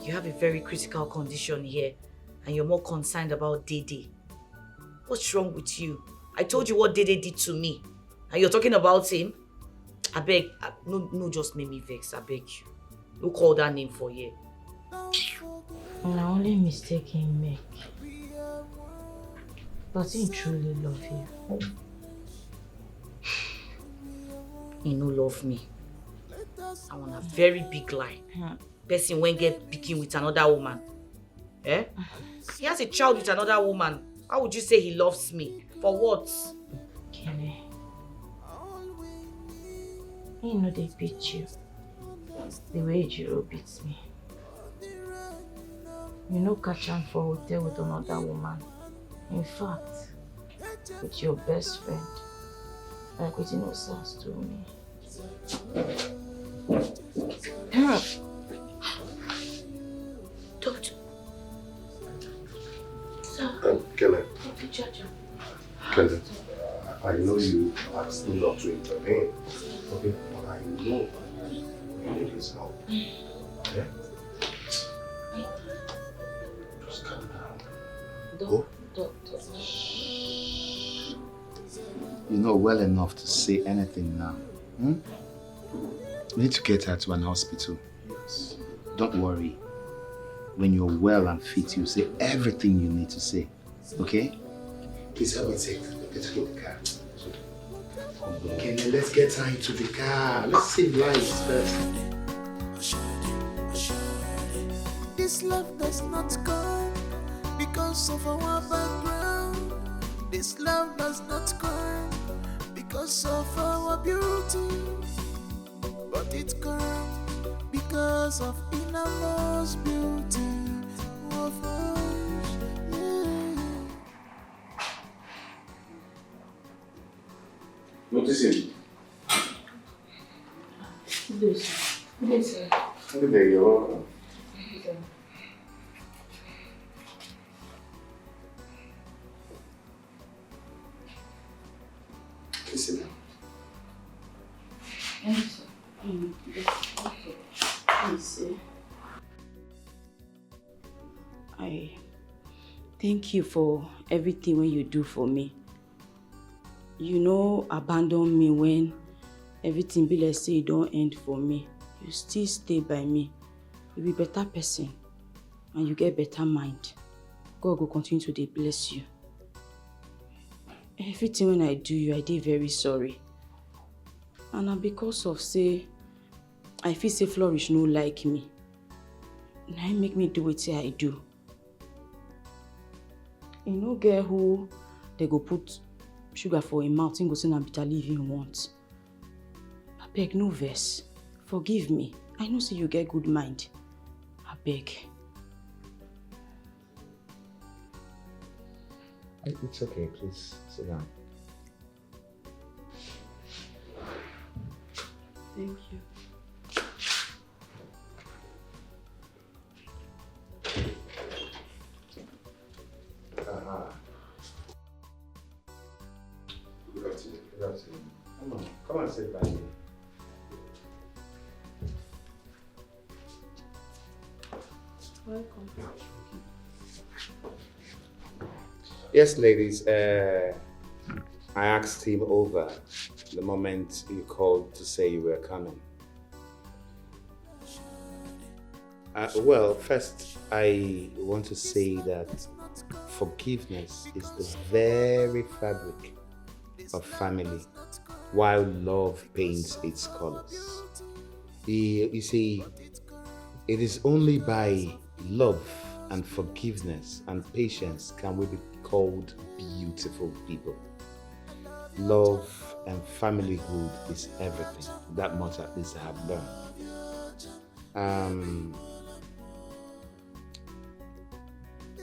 You have a very critical condition here, and you're more concerned about Dede. What's wrong with you? I told you what Dede did to me, and you're talking about him? Abeg, uh, no, no, just make me vex, I beg you. No call that name for here. Na only mistake he make. But he truly love you. He no love me. I want a very big lie. Hmm. Person when get pikin with another woman. Eh? He has a child with another woman. How would you say he loves me? For what? Kenny, he no dey beat you the way Jiro beats me. You no catch am for hotel with another woman. In fact, with your best friend, like wetin Osas told me. Doctor. Sir. Um, Kele. Doctor Jaja. Kele, I know you asked me not to intervene, okay, but I know you need his help. Yeah? Just calm down. Doc- Go. Doctor. You know well enough to say anything now. Hmm? We need to get her to an hospital. Don't worry. When you're well and fit, you say everything you need to say. Okay? Please help me take, take her in the car. Okay, let's get her into the car. Let's save lives first. This love does not come because of our background. This love does not come because of our beauty. But it comes because of innermost beauty of us. Yeah. Notice him. Good day, sir. Good day, sir. Good day, you're welcome. Thank you, sir. Please sit down. Thank you, sir. Mm, yes, okay. Please, sir. I thank you for everything wey you do for me. You no abandon me when everything be like say e don end for me. You still stay by me. You be better person and you get better mind. God go continue to dey bless you. Everything wey I do you, I dey very sorry. And na because of say I feel say Flourish no like me. Na im make me do wetin I do. E no get who dey go put sugar for im mouth, im go say na bitter leaf im want. Abeg, no vex. Forgive me. I know say you get good mind. Abeg. It- It's okay, please sit down. Thank you. Welcome. Yes, ladies, uh, I asked him over the moment you called to say you were coming. Uh, well, first, I want to say that forgiveness is the very fabric of family, while love paints its colors. You, you see, it is only by love and forgiveness and patience can we be called beautiful people. Love and familyhood is everything. That much at least I have learned. Um,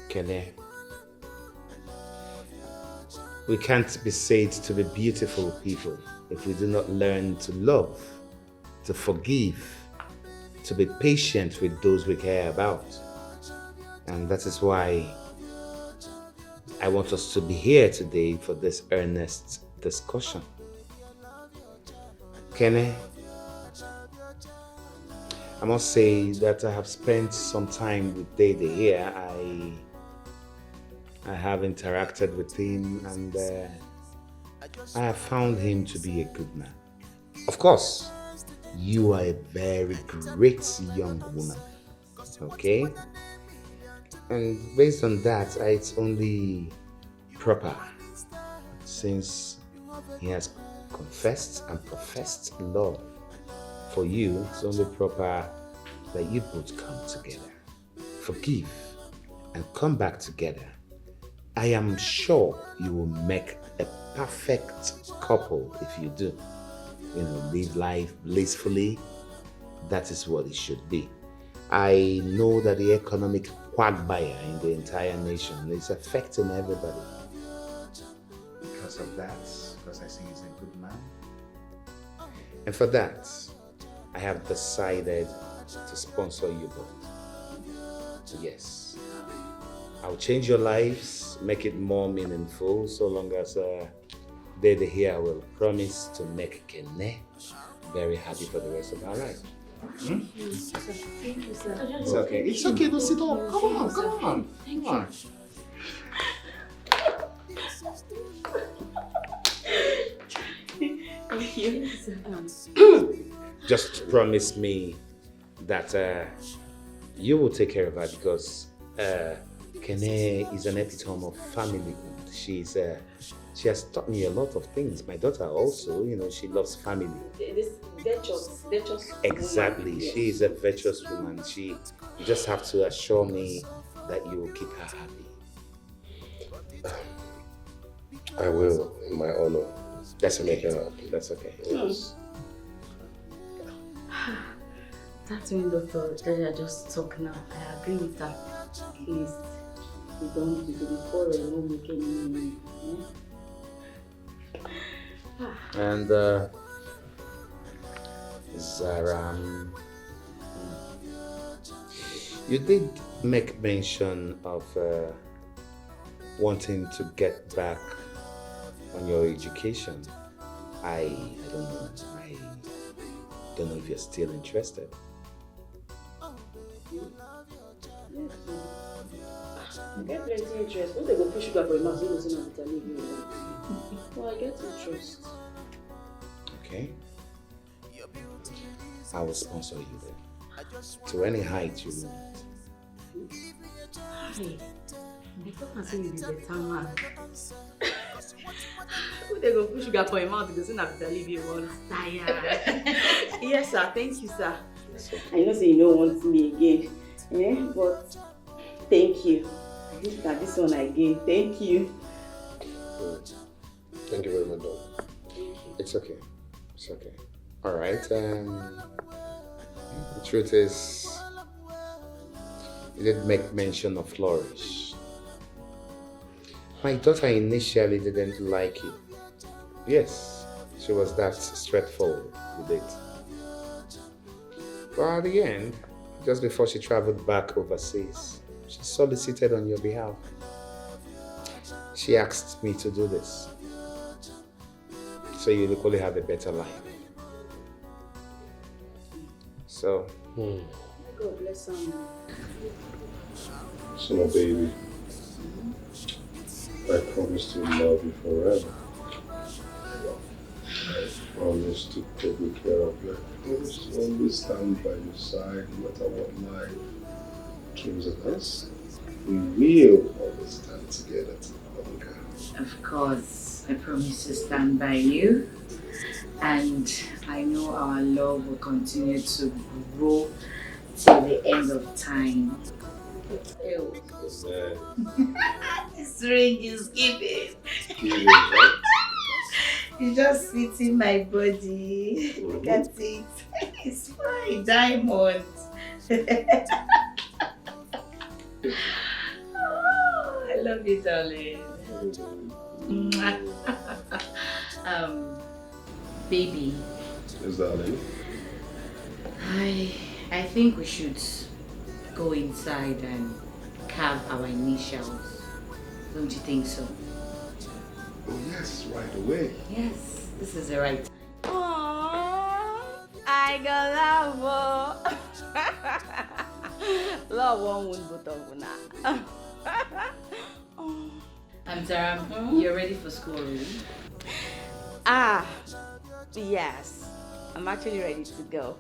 Kene, we can't be said to be beautiful people if we do not learn to love, to forgive, to be patient with those we care about. And that is why I want us to be here today for this earnest discussion. Kene, I must say that I have spent some time with Dede here. I I have interacted with him, and uh, I have found him to be a good man. Of course, you are a very great young woman, okay? And based on that, uh, it's only proper, since he has confessed and professed love for you, it's only proper that you both come together, forgive, and come back together. I am sure you will make a perfect couple if you do. You know, live life blissfully. That is what it should be. I know that the economic quagmire in the entire nation is affecting everybody. Because of that, because I see he's a good man. And for that, I have decided to sponsor you both. Yes. I'll change your lives, make it more meaningful, so long as uh, Dede here will promise to make Kene very happy for the rest of her life. Hmm? Thank you, sir. It's okay. It's okay. Don't sit down. Come on, come on. Come on. Thank you. Um, just promise me that uh, you will take care of her, because uh, Kene is an epitome of family. She's uh, she has taught me a lot of things. My daughter also, you know, she loves family. This virtuous, virtuous. Exactly. Woman. Yes. She is a virtuous woman. She, you just have to assure me that you will keep her happy. I will, in my honor. That's okay. Make her happy. That's okay. Yes. That's when Doctor Jaja just talk now. I agree with her. Please, we don't, we don't quarrel, we won't make any money. Eh? And uh, Zaram, you did make mention of uh, wanting to get back on your education. I, I don't know. I don't know if you're still interested. Yes, sir. I get plenty interest. Who they go put sugar for your mouth? You know, say na bitter leaf you want. Well, I get interest. Okay. I will sponsor you then. To any height you want. Hi. They talk and say you be better man. Who they go put sugar for your mouth? Because na bitter leaf you want. Tire. Yes, sir. Thank you, sir. I know say you don't want me again, eh? But thank you. This, na this one I gain. Thank you. Thank you very much, Doc. It's okay. It's okay. All right. Um, the truth is, you did make mention of Flourish. My daughter initially didn't like you. Yes, she was that straightforward with it. But at the end, just before she traveled back overseas, she solicited on your behalf. She asked me to do this, so you'll equally have a better life. So, Hmm. God bless him. So, my baby, I promise to love you forever. I promise to take good care of you. I promise to always stand by your side no matter what life throws at us. We will always stand together till we conquer. Of course, I promise to stand by you, and I know our love will continue to grow till the end of time. Amen. This ring is giving. Giving, right? It's just fitting my body. Look at it. It's fine. Diamond. Oh, I love you, darling. Mwah. Um, baby, Yes, darling. I I think we should go inside and carve our initials. Don't you think so? Oh, yes, right away. Yes, this is the right time. Aww, I go love oh. Love won't wound both of una. I'm Zara. You're ready for school, really? Ah, yes. I'm actually ready to go.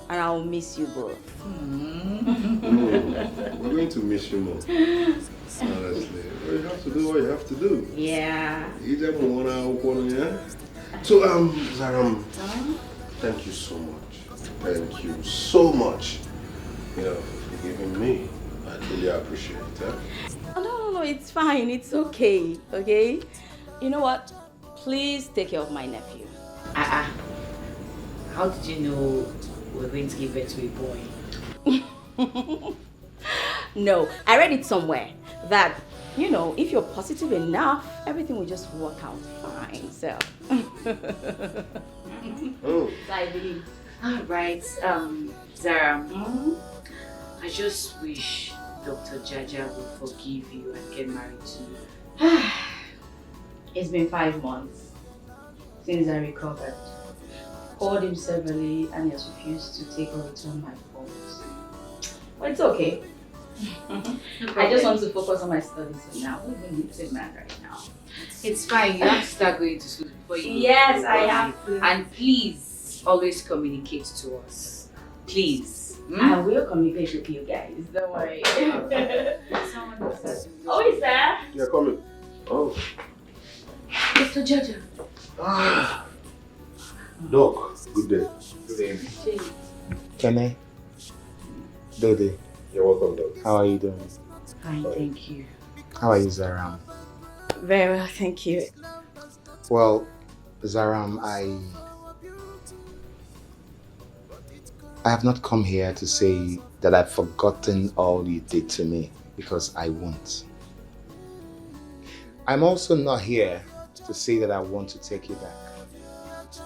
And I'll miss you both. Mm, we're going to miss you more. Honestly. But you have to do what you have to do. Yeah. You just wanna open, yeah? So, um, Zaram, thank you so much. Thank you so much. You know, for forgiving me. I truly appreciate it. Huh? Oh, no, no, no, it's fine. It's okay, okay? You know what? Please take care of my nephew. Ah, ah. How did you know we're going to give birth to a boy? No, I read it somewhere that, you know, if you're positive enough, everything will just work out fine. So, Oh, I believe. All right, um, Zara. I just wish Doctor Jaja would forgive you and get married to you. It's been five months since I recovered. Called him severally and he has refused to take or return my calls. But it's okay. I just want to focus on my studies for now. Who even needs a man right now? It's fine. You have to start going to school before you go Yes, to I work. have to. And please always communicate to us. Please. Hmm? I will communicate with you guys. Don't worry. Someone is Oh, is there? you're coming. Oh. Doctor Jaja. Ah. Doc, good day. Good day. Kene, Dode, You're welcome, Doc. How are you doing? Fine, thank you. How are you, Zaram? Very well, thank you. Well, Zaram, I I have not come here to say that I've forgotten all you did to me, because I won't. I'm also not here to say that I want to take you back.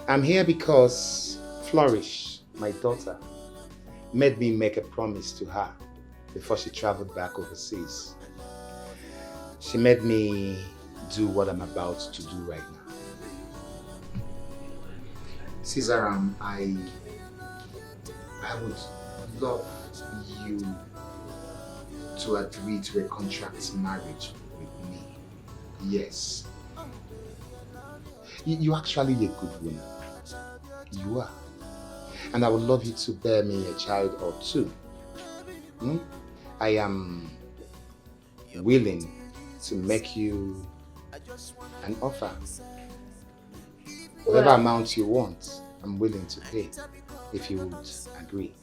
I'm here because Flourish, my daughter, made me make a promise to her before she traveled back overseas. She made me do what I'm about to do right now. Caesar, um, I I would love you to agree to a contract marriage with me. Yes. You, you're actually a good woman. You are. And I would love you to bear me a child or two. Hmm? I am willing to make you an offer. Whatever amount you want, I'm willing to pay if you would agree.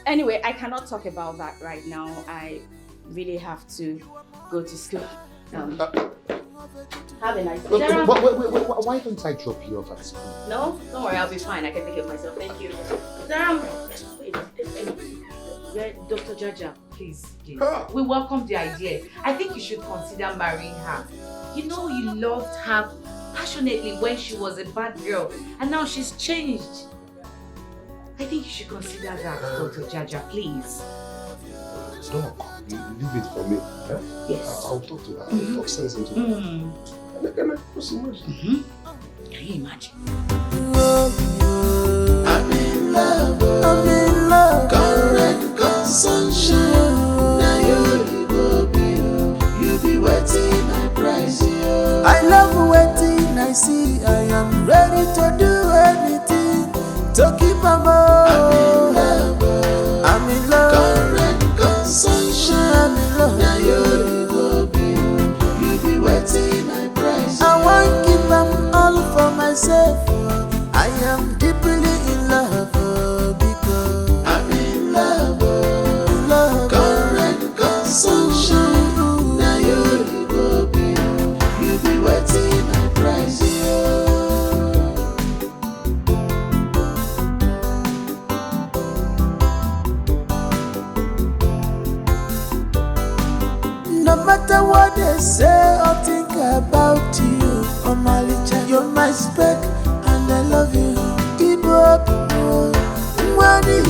Anyway, I cannot talk about that right now. I really have to go to school. Um, have a nice day. Wait, wait, wait, wait, wait, why don't I drop you off at school? No, don't worry, I'll be fine. I can take care of myself. Thank you. Zaram, wait, wait, wait. Doctor Jaja, please, please. We welcome the idea. I think you should consider marrying her. You know you loved her passionately when she was a bad girl, and now she's changed. I think you should consider that, Doctor Jaja, please. Doc, you leave it for me. Eh? Yes. I- I'll talk to her. I'll talk sense into her. Mm. And I can put some mercy. Mm-hmm. Can you imagine? I've been I'm in love. Come rain, come sunshine. Now you go be. You be waiting, I price you. I love waiting, I see. I am ready to do anything to keep am up. I'm in love. I'm in love. Come rain, come sunshine. I'm in love. Now you go be. You be waiting, I price you. I won't give am all for myself. I am deeply in love, oh, because I'm in love, oh. Love, oh. Come rain, come sunshine. Now you go be. You be waiting, I price you. No matter what they say or think about you, Omalicha, you're my spec, and I love you. Igbo people, money